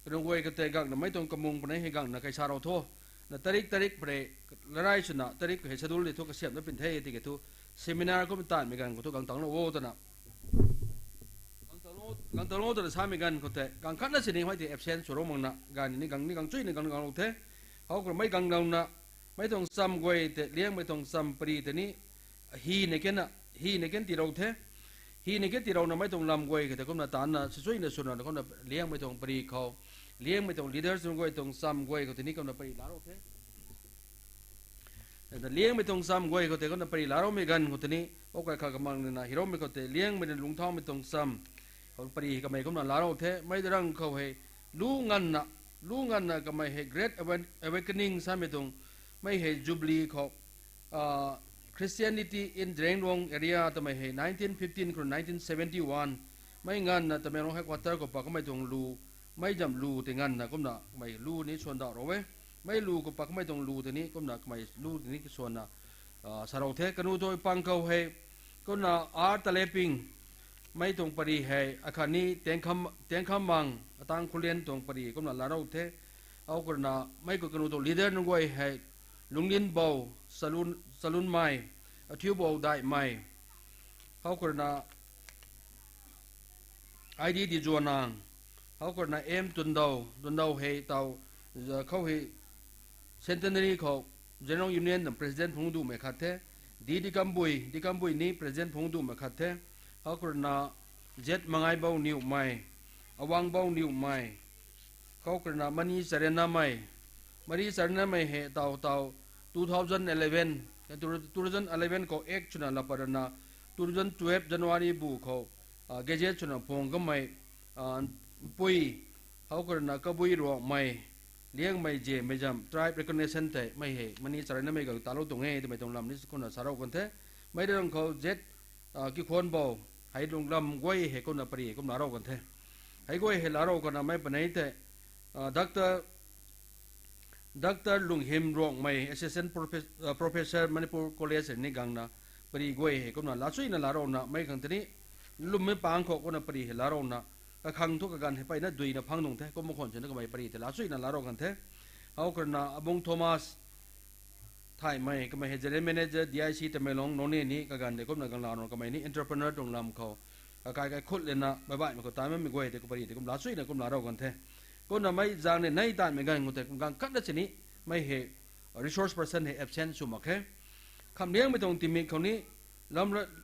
kanu guay khou tei gangna mei tuang kamung pnei hei gangna kai sarou tho. Na tarik tarik pare larai swna tarik hei schedule di thu kasiamh na pin the tiki thu seminar kum taanmei ganv khou thu gang tanglou o twna gang tanglou twna samei ganv khou tei gang khatna sini mei tei absent sw rou makna ganv ni gang ni gang chuyna gang ganglou the. Khou karana mei ganglouna mei tuang cham guay tei Liangmei tuang cham pari tei ni hina kena, hina ken tiilou the. Hina ken tiilouna mei tuang lam guay khou tei kumna taanna swchuina swna kumna Liangmei tuang pari khou, Liangmei tuang leaders nunc guay tuang cham guay khou tei ni kumna pari laarou the. Liangmei tuang cham guay khou tei kumna pari laaroumei ganv khou tei ni Pou Kaikhamang rui na hiroumei khou tei Liangmei rui lungcthaumei tuang cham khou pari kamei kumna laarou the. Mei rang khou hei lu nganvna, lu nganvna kamei hei Great Awa-, Awakening samei tuang mei hei Jubilee khou Christianity in Zeliangrong area twmei hei nineteen fifteen khou nineteen seventy one mei nganvna Tamenglong headquarter khou pat kamei tuang lu, mei zam lu tei nganvna kumna kamei lu ni swan dauh rou e. Mei lu khou pat kamei tuang lu tei ni kumna kamei lu tei ni swanna sa rou the. Kanu thu pang khou hei kumna R Taleping mei tuang pary hei akhatni Tengkhammang Atang Khulian tuang pary kumna laa rou the. Hou khou rui na mei khou kanu tuang leader nunc guay hei Lunglinbou Chalunmei, Athiubou Daihmei, hou khou rui na I D Dizuanang, hou khou rui na M Tundou, Tundou hei taw khou hei Centenary khou Zeliangrong Union tuang president phungc dumei khat the. D Dikambui, Dikambui ni president phungc dumei khat the. Hou khou rui na Z Mangaibou Niwmei, Awangbou Niwmei, khou khou rui na Mani Charennamei, Mani Charennamei hei taw taw two thousand eleven, two thousand eleven khou act swna laa pat rui na two thousand twelve January bu khou gazette swna phung kamei, pui, hou khou rui na Kabui Ruangmei, Liangmei Zemei zam tribe recognition tei mei hei Mani Charennamei gang talou tuang e twmei tuang lam ni kumna sa rou kan the. Mei rang khou Z Kikhwanbou, hei lunglam guay hei kumna pary kumna laa rou kan the. Hei guay hei laa rou kana mei panei tei Doctor Lunghim Ruangmei, Assistant Professor, Manipur College ni gangna pary guay hei kumna laa chuyna laa rouna mei khang tei ni lwmmei pang khou kumna pary hei laa rouna kakhang thu kaganv hei peyna duina phang nung the. Kum khwan sina kamei pary tei laa chuyna laa rou kan the. Hou khou rui na Abung Thomas Thaymei, kamei hei General Manager D I C Tamenglong nunc ni kaganv tei kumna gang laa rou kamei ni entrepreneur tuang lam khou kakai kaikhut lana baihbaihmei khou taanv bammei guay tei kum pary tei kum laa chuyna kum laa rou kan the. Kumna mei zaeng ni nei taanvmei ganv khou tei kum ganv khatna sini mei hei resource person hei absent sw mak khe. Khamliangmei tuang tingmik khou ni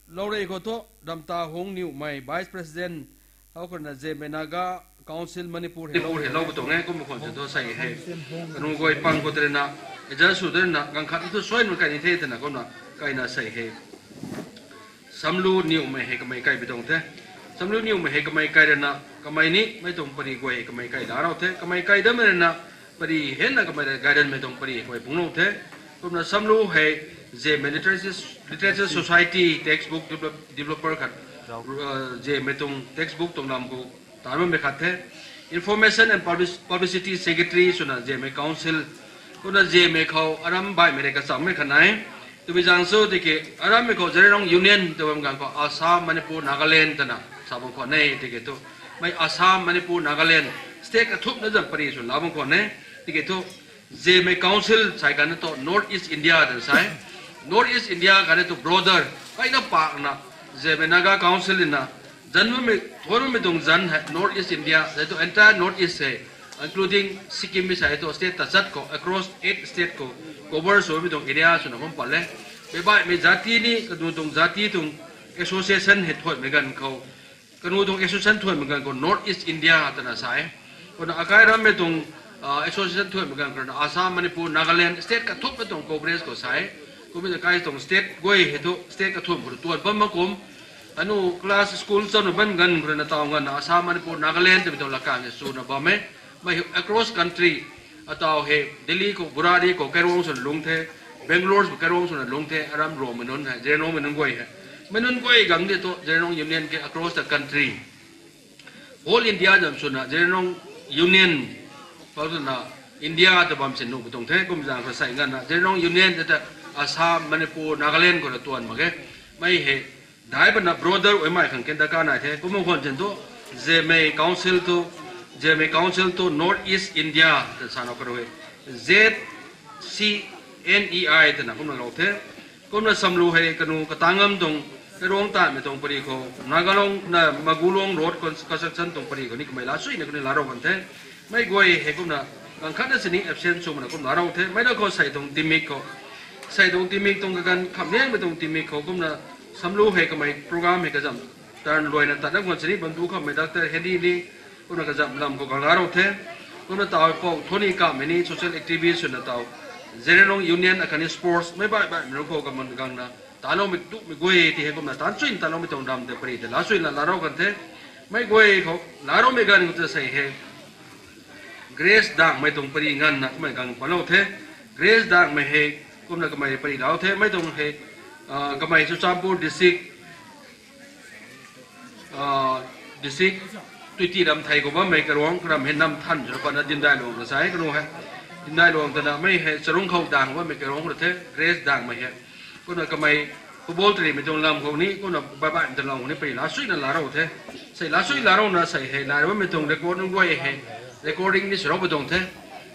Lourey khou thu Ramtahung Niwmei, Vice President, hou khou rui na Zemei Naga Council Manipur hei lou tuang e. Kum khwan sw thu sei hei kanu guay pang khou tei rui na adjust sw tei rui na ganv khat thu suaimei kai ni the twna kumna kaina sei hei Samlu Niwmei hei kamei kai pi tuang the. Samlu Niwmei hei kamei kai rui na kamei ni mei tuang pary guay hei kamei kai laa rou the. Kamei kai dammei rui na pary hei na kamei rui guidance mei tuang pary kamei phungc lou the. Kumna Samlu hei Zemei Literature Society textbook developer khat, Zemei tuang textbook tuang lam khou taanv bammei khat the. Information and Publici- Publicity Secretary swna Zemei Council, kumna Zemei khou aram baihmei rui kachamhmei khat nai. Twmei zaeng sw tiki arammei khou Zeliangrong Union tw bam ganv khou Assam, Manipur, Nagaland twna sa bam khwan e tiki thu mei Assam, Manipur, Nagaland state kathumhna zam pary sw laa bam khwan e. Tiki thu Zemei Council sai kan thu North East India twna sa e. North East India kan thu broader kaina pakna Zemei Naga Council na zanc bammei, thuan bammei tuang zanc hei North East India hei thu entire North East hei, including Sikkim mei sa e thu state tachat khou across eight state khou cover sw bammei tuang area swna kum pat e. Baihbaihmei jati ni kanu tuang jati tuang association hei thuanmei ganv khou kanu tuang association thuanmei ganv khou North East India twna sa e. Kumna akai rammei tuang association thuanmei ganv khou rui na Assam, Manipur, Nagaland state kathumhna tuang coverage khou sa e. Kummei ta kai tuang state guay hei thu state kathumh khou tuan bam mak kum, anu class school chamna bam ganv khou rui na taw nganvna Assam, Manipur, Nagaland twmei tuang lakang hei swna bam e. Mei across country ataw hei Delhi khou, Guwahati khou kairuang swna lungc the, Bangalore khou kairuang swna lungc the, aram Ruangmei nunc hei, Zeliangrongmei nunc guay hei. Mei nunc guay gang di thu Zeliangrong Union ke across the country, whole India zam swna Zeliangrong Union, pau swna India ta bam sin nuh pu tuang the. Kum zaeng khou sei nganvna Zeliangrong Union ta Assam, Manipur, Nagaland khou na tuan mak khe. Mei hei dai bana broader uaimei khang ken ta ka nai the. Kum khwan sin thu Zemei Council thu, Zemei Council thu North East India ta sana karu e, Z C N E I twna kumna lou the. Kumna Samlu hei kanu katang ngam tuang kairuang tanmei tuang pary khou Nagalong na Magulong Road construction tuang pary khou ni kamei laa chuyna kani laa rou kan the. Mei guay hei kumna ganv khatna sini absent sw mana kum laa rou the. Mei da khou sei tuang tingmik khou, sei tuang tingmik tuang kaganv khamliangmei tuang tingmik khou kumna Samlu hei kamei program hei kazam turn luaina tat dam khwan sini bam tu khamhmei Doctor Henry ni kumna kazam lam khou gang laa rou the. Kumna taw pou Thoni Kamei ni social activist swna taw Zeliangrong Union akhatni sports mei baih baihmei nunc khou kaman gangna taloumei tumei guay ti hei kumna taanv chuyna taloumei tuang ram tei pary tei laa chuyna laa rou kan the. Mei guay khou laa roumei ganv khou ta sei hei Grace Dangmei tuang pary nganvna kummei gang palou the. Grace Dangmei hei Kumna kamei pari lau the, mei tuang hei, ah, kamei Churachandpur district, ah, district twenty ram thei khou bammei karuang karam hei nam than swna patna Dimdailuang ta sa e, kanu hei. Dimdailuang twna mei hei Charung khou dang bammei karuang khou the, Grace Dangmei hei. Kumna kamei football tarimei tuang lam khou ni, kumna baibaihmei tuang lam khou ni pari la suina la rou the. Sei la sui la rouna sei hei, lai bammei tuang record nunc guay hei, recording ni sw rou pui tuang the.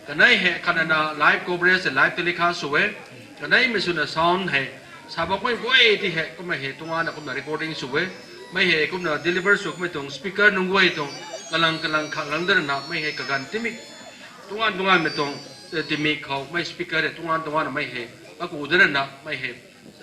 Kanei hei khatna live coverage, live telecast sw e. Kaneimei swna sound hei, sa bakmei guay ti hei, kumna hei, tungana kumna recording sw e. Mei hei, kumna deliver sw kummei tuang speaker nunc guay tuang, kalang kalang khat lang dana, mei hei kaganv timik. Tungan tunganmei tuang, eh, timik khou, mei speaker hei, tungan tungana mei hei, kaku dana, mei hei,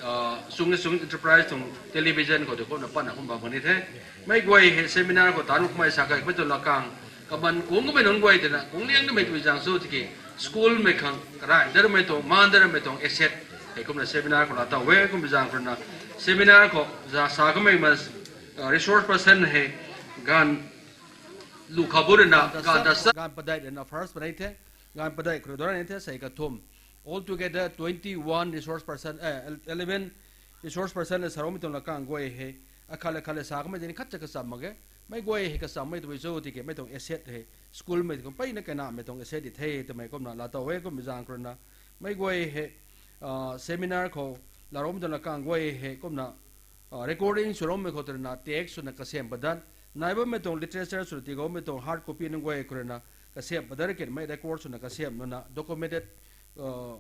ah, Sung Sung Enterprise tuang television khou de kumna patna kum bam puni the. Mei guay hei seminar khou tanuk mei sa kai mei tuang lakang, kaman kung kamei nunc guay twna, kung liang kamei tui zaeng sw tiki, school mei khang, karai darmei tuang, maan darmei tuang, asset, hei kumna seminar khou la taw e, kumna zaeng khou runa, seminar khou, za sa kamei ma, ah, resource person hei, ganv, lu khabu runa, ganv ta sa, ganv padeih runa first panei the, ganv padeih khou rui dora ni the, sei kathum. Altogether twenty-one resource person, eh, eleven resource person le saroumei tuang lakang guay hei, akhat le khat le sa kamei tini khat cha kacham mak ge. Mei guay hei kachammei tui cho tiki mei tuang asset hei, school mei tuang peyna kainamei tuang asset di the twmei kumna la taw e, kumna zaeng khou runa. Mei guay hei, ah, seminar khou, laroumei tuang lakang guay hei, kumna, ah, recording sw roumei khou twna text swna kasiam padat. Nai bammei tuang literature swna tigoumei tuang hard copy nunc guay khou runa kasiam padat kin mei record swna kasiam nuna documented, ah,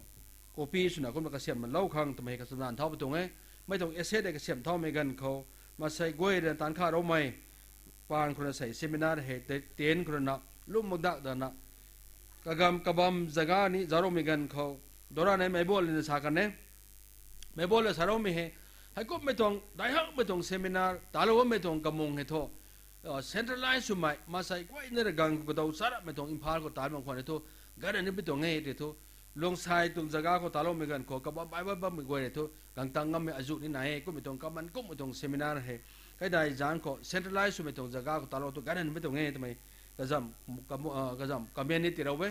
copy swna kumna kasiam na lou khang twmei hei kachamdan thau pui tuang e. Mei tuang asset hei kasiam thaumei ganv khou, masei guay runa taanv kha roumei, paan khou runa sei seminar hei te-, ten khou runa, lum mak dak dana, kagam kabam zaga ni zauroumei ganv khou, dora nei mei bol ni sa kan e. Mei bol le saroumei hei, heikumhmei tuang, daihakmei tuang seminar, talou bammei tuang kamung hei thu, ah, centralize swmei, masei guayna ra ganv khou kadaw charapmei tuang Imphal khou taanv bam khwan e thu, ganv ni pui tuang e ti thu, Luangsei tuang zaga khou taloumei ganv khou, kabam bai bai bammei guay rei thu, gangtang ngammei azuh ni nai e, kummei tuang kaman kummei tuang seminar hei. Kaidai zanc khou, centralize swmei tuang zaga khou talou thu, ganv ni pui tuang e twmei, kazam, kamu-, ah, kazam, comment ni tirou e.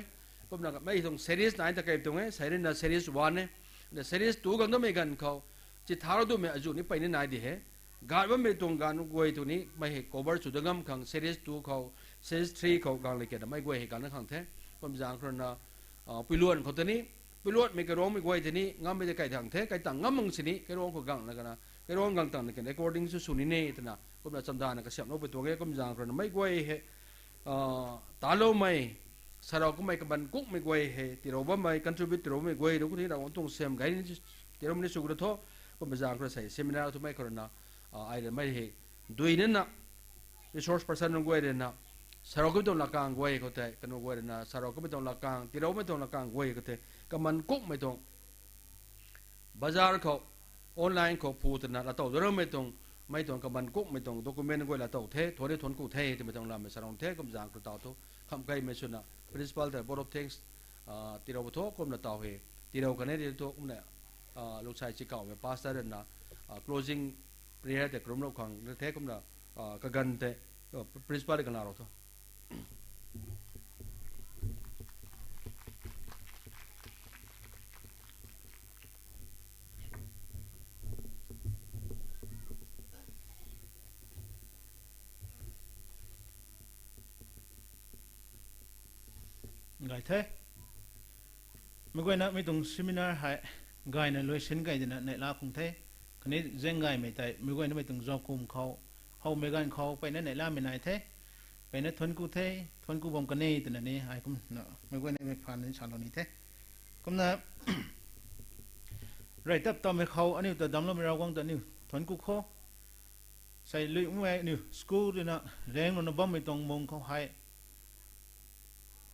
Kumna mei tuang series nai ta kei tuang e, sei rina series one e. Na series two gang damei ganv khou, chitharou dumei azuh ni pey ni nai di he. Ganv bammei tuang ganv guay tu ni, mei hei cover sw da ngam khang series two khou, series three khou gang le kena mei guay hei gang na khang the. Kum zaeng khou runa, ah, puiluan khou tei ni, puiluanmei kairuangmei guay tei ni, ngammei tei kai thang the, kai tang ngam mang sini, kairuang khou gang na kana, kairuang gang tang na kena recording sw sw ni ne twna, kumna chamdana kasiamhlou pui tuang e, kum zaeng khou runa mei guay hei, ah, taloumei, sarou kummei kaman kukmei guay hei, tirou bammei, contribute tiroumei guay, rui khou tei ni Ravguangc tuang siam gay ni, tiroumei ni sw khou tho, kum zaeng khou runa sei, seminar twmei khou runa, ah, ai rui mei hei, dui nina, resource person nunc guay rui na, sarou kummei tuang lakang guay khou tei, kanu guay rui na, sarou kummei tuang lakang, tiroumei tuang lakang guay khou tei, kaman kukmei tuang, bazar khou, online khou phu twna, latow daraumei tuang, mei tuang kaman kukmei tuang document guay latow the, thuan ni thuan ku the, twmei tuang lammei sarou the, kum zaeng khou rui taw thu, kham keimei swna, principal tei vote of thanks, ah, tirou tho, kumna taw he, tirou kan e ri thu, kumna, ah, Luangsei Chikawmei pastor rui na, ah, closing prayer tei karummei khang the, kumna, ah, kaganv tei, ah, principal rui kan lou tho. Gay the. Meic guayna mi tuang seminar hei gayna luisin key dina neihla khang the. Khatni zaeng gaymei tei meic guayna mei tuang zauc kum khou, howmei ganv khou peyna neihlamei nai the. Peyna thuanc ku the, thuanc ku bam kan e twna ni ai kumna meic guayna mei phaan ni salou ni the. Kumna rey tap tammei khou aniu ta damcloumei Ravguangc ta aniu thuanc ku kho. Sei lui mei aniu school ruina renglouna bammei tuang mung khou hei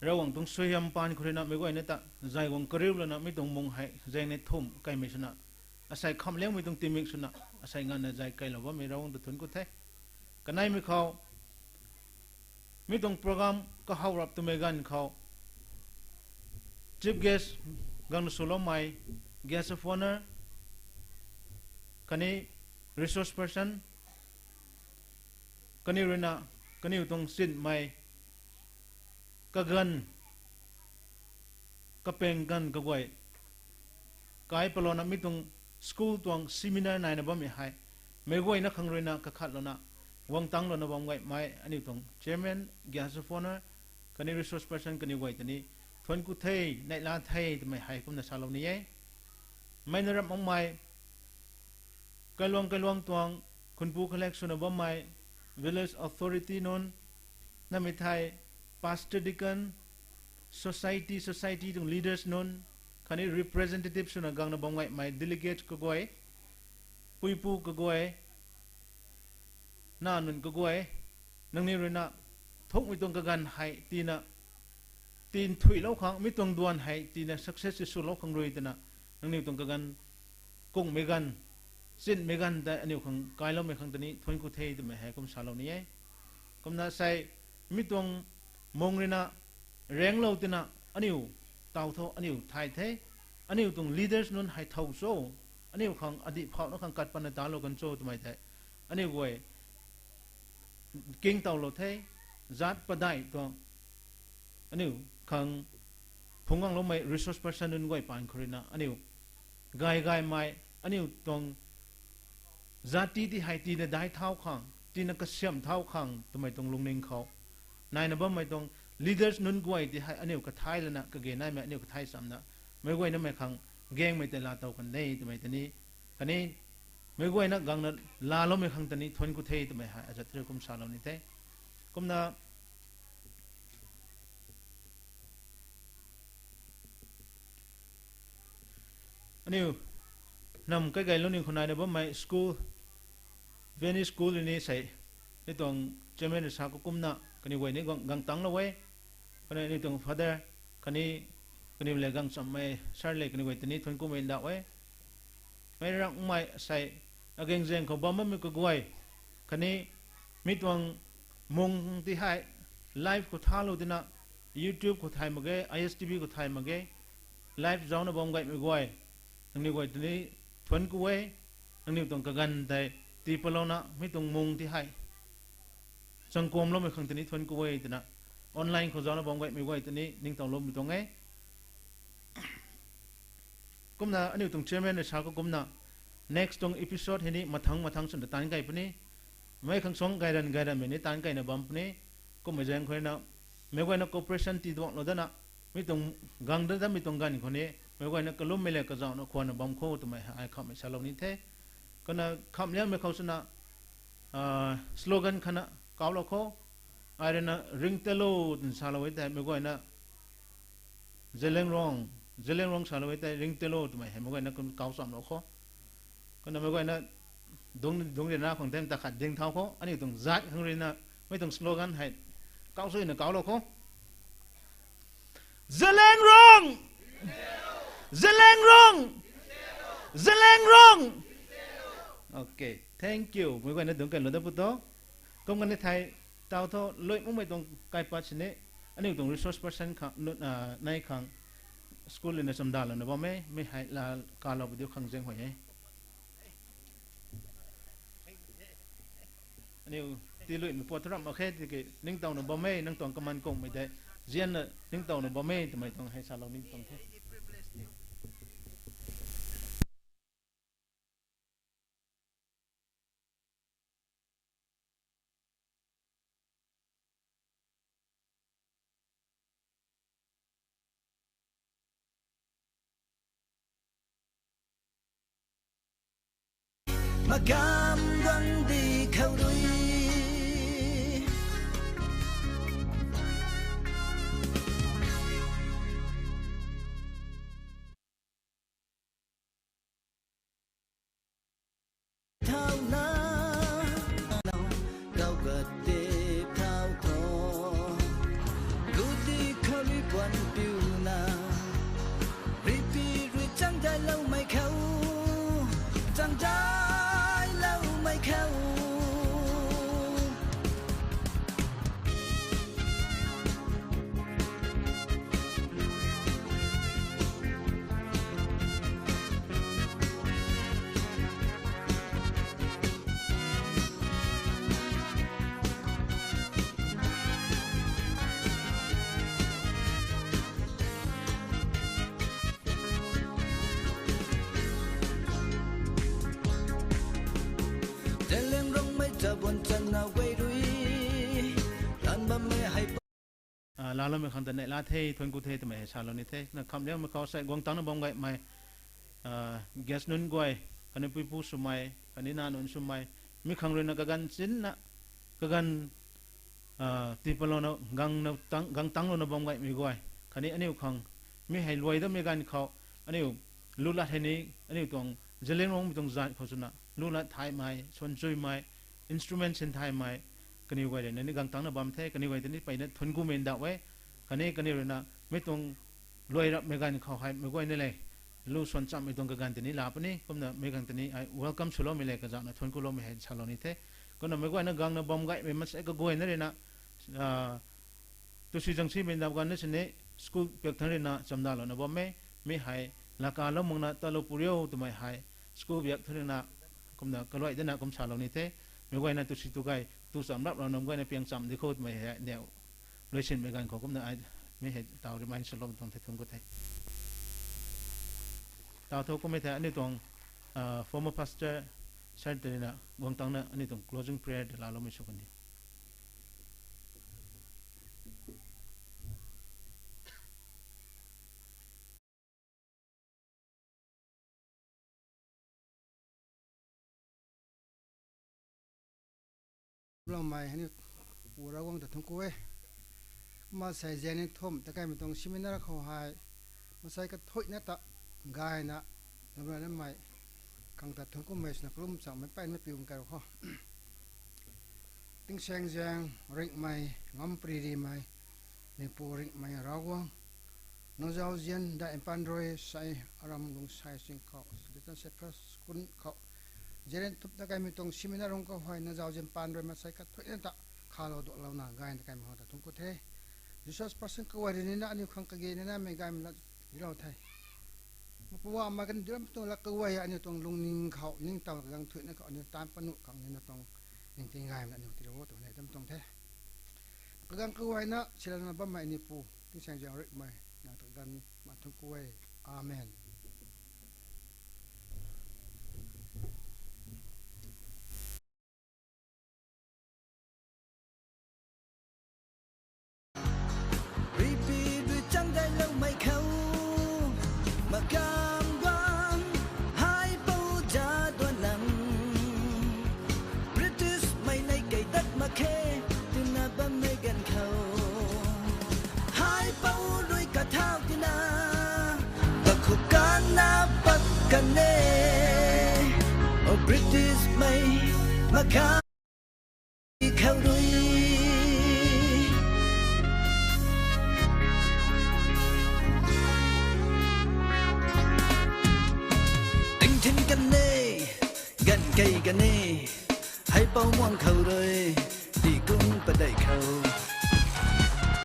Ravguangc tuang suaihiam paan khou ruina meic guayna ta zay guang kariu lana mi tuang mung hei zaeng ni thumh keymei swna, asei khamliangmei tuang tingmik swna, asei nganvna zay keylou bammei Ravguangc ta thuanc ku the. Kaneimei khou mi tuang program kahow rap twmei ganv khou chief guest gangna swloumei, guest of honour, khatni resource person, kaniw ruina, kaniw tuang sinmei, kaganv, kapeng ganv kaguay, kai palouna mi tuang school tuang seminar naina bammei hei, meic guayna khang ruina kakhatlouna, guang tanglouna bam gaymei aniu tuang chairman, Gyan Sophoner, khatni resource person kaniw guay ta ni, thuanc ku the, neihla the twmei hei kumna salou ni e. Mei na ramh makmei, kailuang kailuang tuang, khunpu khalek swna bammei, village authority nunc, namei thei, pastor deacon, society, society tuang leaders nunc, khatni representative swna gangna bam gaymei delegate kaguay, puipu kaguay, na nunc kaguay, nangniw ruina, thukmei tuang kaganv hei tina, tin thuilou khang, mi tuang duan hei tina success swlou khang rui twna, nangniw tuang kaganv, kungmei ganv, chinmei ganv tei aniu khang kailoumei khang ta ni thuanc ku the twmei hei kum salou ni e. Kumna sei, mi tuang mung ruina, renglou tina, aniu, taw tho aniu thay the, aniu tuang leaders nunc hei thow cho, aniu khang adih phauna khang kat patna talou kan cho twmei tei, aniu guay, king tawlou the, zat padeih tuang, aniu khang, phungc gangloumei resource person nunc guay paan khou ruina, aniu, gay gaymei, aniu tuang, zati ti hei tina dai thau khang, tina kasiam thau khang twmei tuang lungning khou, naina bammei tuang, leaders nunc guay ti hei aniu kathai lana kage naimei aniu kathai chamna, meic guaynamei khang, gangmei tei laa tow kan de twmei ta ni, khatni, meic guayna gangna laaloumei khang ta ni thuanc ku the twmei hei azat rui kum salou ni the. Kumna, aniu, nam kaigaylou ni khou naina bammei school, Veni school ni sei, ni tuang chairman rui sa kakumna, kaniw guay ni gang, gang tanglou e, khatni ni tuang father, khatni, kaniw le gang chammei, sir le kaniw guay ta ni thuanc kumei ndauh e. Mei rangmei sei, ageng zeng khou bam bammei kaguay, khatni, mi tuang mung ti hei, live khou thalou tina, YouTube khou thay mak ge, I S T V khou thay mak ge, live zaucna bam gaymei guay, nangniw guay ta ni thuanc ku e, nangniw tuang kaganv tei, tii palouna, mi tuang mung ti hei, changkuamloumei khang ta ni thuanc ku e twna, online khou zaucna bam gaymei guay ta ni ningtowloumei tuang e. Kumna aniu tuang chairman rui sa kakumna, next tuang episode hei ni mathang mathang swna taanc key puni, mei khang suang gayran gayranmei ni taanc keyna bam puni, kummei zaeng khou ruina, meic guayna cooperation tii duanglou dana, mi tuang gang da, da mi tuang ganv khou ni, meic guayna kalummei le kazauhna khwanna bam kho twmei ai khamhmei salou ni the. Kumna khamhliangmei khou swna, slogan khatna kauclou kho, ai ruina ringtelo twna salou e tei meic guayna, Zeliangrong, Zeliangrong salou e tei ringtelo twmei hei meic guayna kum kauc chamlou kho. Kumna meic guayna, dungc, dungc rina khang them ta khat ding thau kho, aniu tuang zat khang ruina, mei tuang slogan hei, kauc suina kauclou kho. Zeliangrong! Zeliangrong! Zeliangrong! Okay, thank you. Meic guayna dungc kaylou dat pu tho. Kum kani thei, taw tho, lui makmei tuang kaipat sini, aniu tuang resource person khang, nai khang, school ruina chamdalouna bam e, mei hei la kalou video khang zaeng huay e. Aniu, tiiluimei pat thu ramh mak khe, tiki ningtowna bam e, nang tuang kaman kungmei tei, zianna ningtowna bam e twmei tuang hei salou ni tuang the. Makam guang di khou rui. Thau na, kau gat tip thau tho. Guti khou rui puan piuna. Ripi rui chang dailoumei khou. Chang dailoumei khou. Zeliangrong mei chabun channa guay rui, tan bammei hei pa- Ah, laaloumei khang ta neihla the, thuanc ku the twmei hei salou ni the. Na khamliangmei khou sei guangtangna bam gaymei, ah, guest nunc guay, khatni puipu swmei, khatni nac nunc swmei, mi khang ruina kaganv chinna, kaganv, ah, tiipalouna gangna tang, gangtanglouna bam gaymei guay, khatni aniu khang, mi hei luai dammei ganv khou, aniu lulat hei ni, aniu tuang Zeliangrongmei tuang zat khou swna lulat thaymei, suanchuymei, instrument sin thaymei, kaniw guay ruina ni gangtangna bam the, kaniw guay ta ni peyna thuanc kumei ndauh e, khatni kaniw ruina mi tuang luai rapmei ganv khou hei meic guay na le, lu suan chammei tuang kaganv tei ni laa puni, kumna meic guay ta ni ai welcome swloumei le kazauhna thuanc kuloumei hei salou ni the. Kumna meic guayna gangna bam gaymei maansei kaguayna ruina, ah, tusi zangsimei ndauh ganv na sini school biak thangc ruina chamdalouna bam e, mi hei lakalou makna talou pu rio twmei hei school biak thangc ruina kumna kaluai dana kum salou ni the. Meic guayna tusi tu gay tu cham rap rana meic guayna piang cham di khou twmei hei neu luaisinmei ganv khou kumna ai mi hei taw remind swlou tuang the, thuanc ku the. Taw thu kummei the aniu tuang, ah, former pastor sir tei ruina guangtangna aniu tuang closing prayer ta laaloumei sw kan diu. Loumei hei ni Pu Ravguangc ta thuanc ku e. Kumna sei Zeliangrong thumh ta kaimei tuang seminar khou hei maansei kathuicna ta gayna lamrana mei khang ta thuanc kumei swna kalum changmei mpeyna piu kai ru khou. Tingsaengzaeng ringhmei, ngamparymei, Ringhpu ringhmei Ravguangc, nang zauzian dai mpaan rui sei aram lungsai sing khou, Satan Shepherd School khou, Zeliangrong thumh ta kaimei tuang seminar rung khou hei nang zauzian mpaan rui maansei kathuicna ta khalou duaklouna gayna kaimei khang ta thuanc ku the. Jisu person kaguay rui nina aniu khang kage nina mei gaymei lat dilou the. Mapua ma kan dilam tuang lat kaguay aniu tuang lungning khou ningtow kaganv thuicna khou aniu taanv panuh khang nina tuang ningting gaymei lat aniu tiilou o twmei tam tuang the. Kaganv kaguayna silana bammei aniu Pu, Tingsaengzaeng ringhmei, nang ta ganv ma thuanc ku e. Amen. Repeat rui chang gayloumei khou, makam guang, haipou jadwan nang. British mei nei kei dat mak khe, twna bammei ganv khou, haipou rui kathau tina, kakhou kanna pat kan e. O British mei, makam khou rui tingthin kan e, ganv kei kan e, haipou muang khou rui, tikum padeih khou.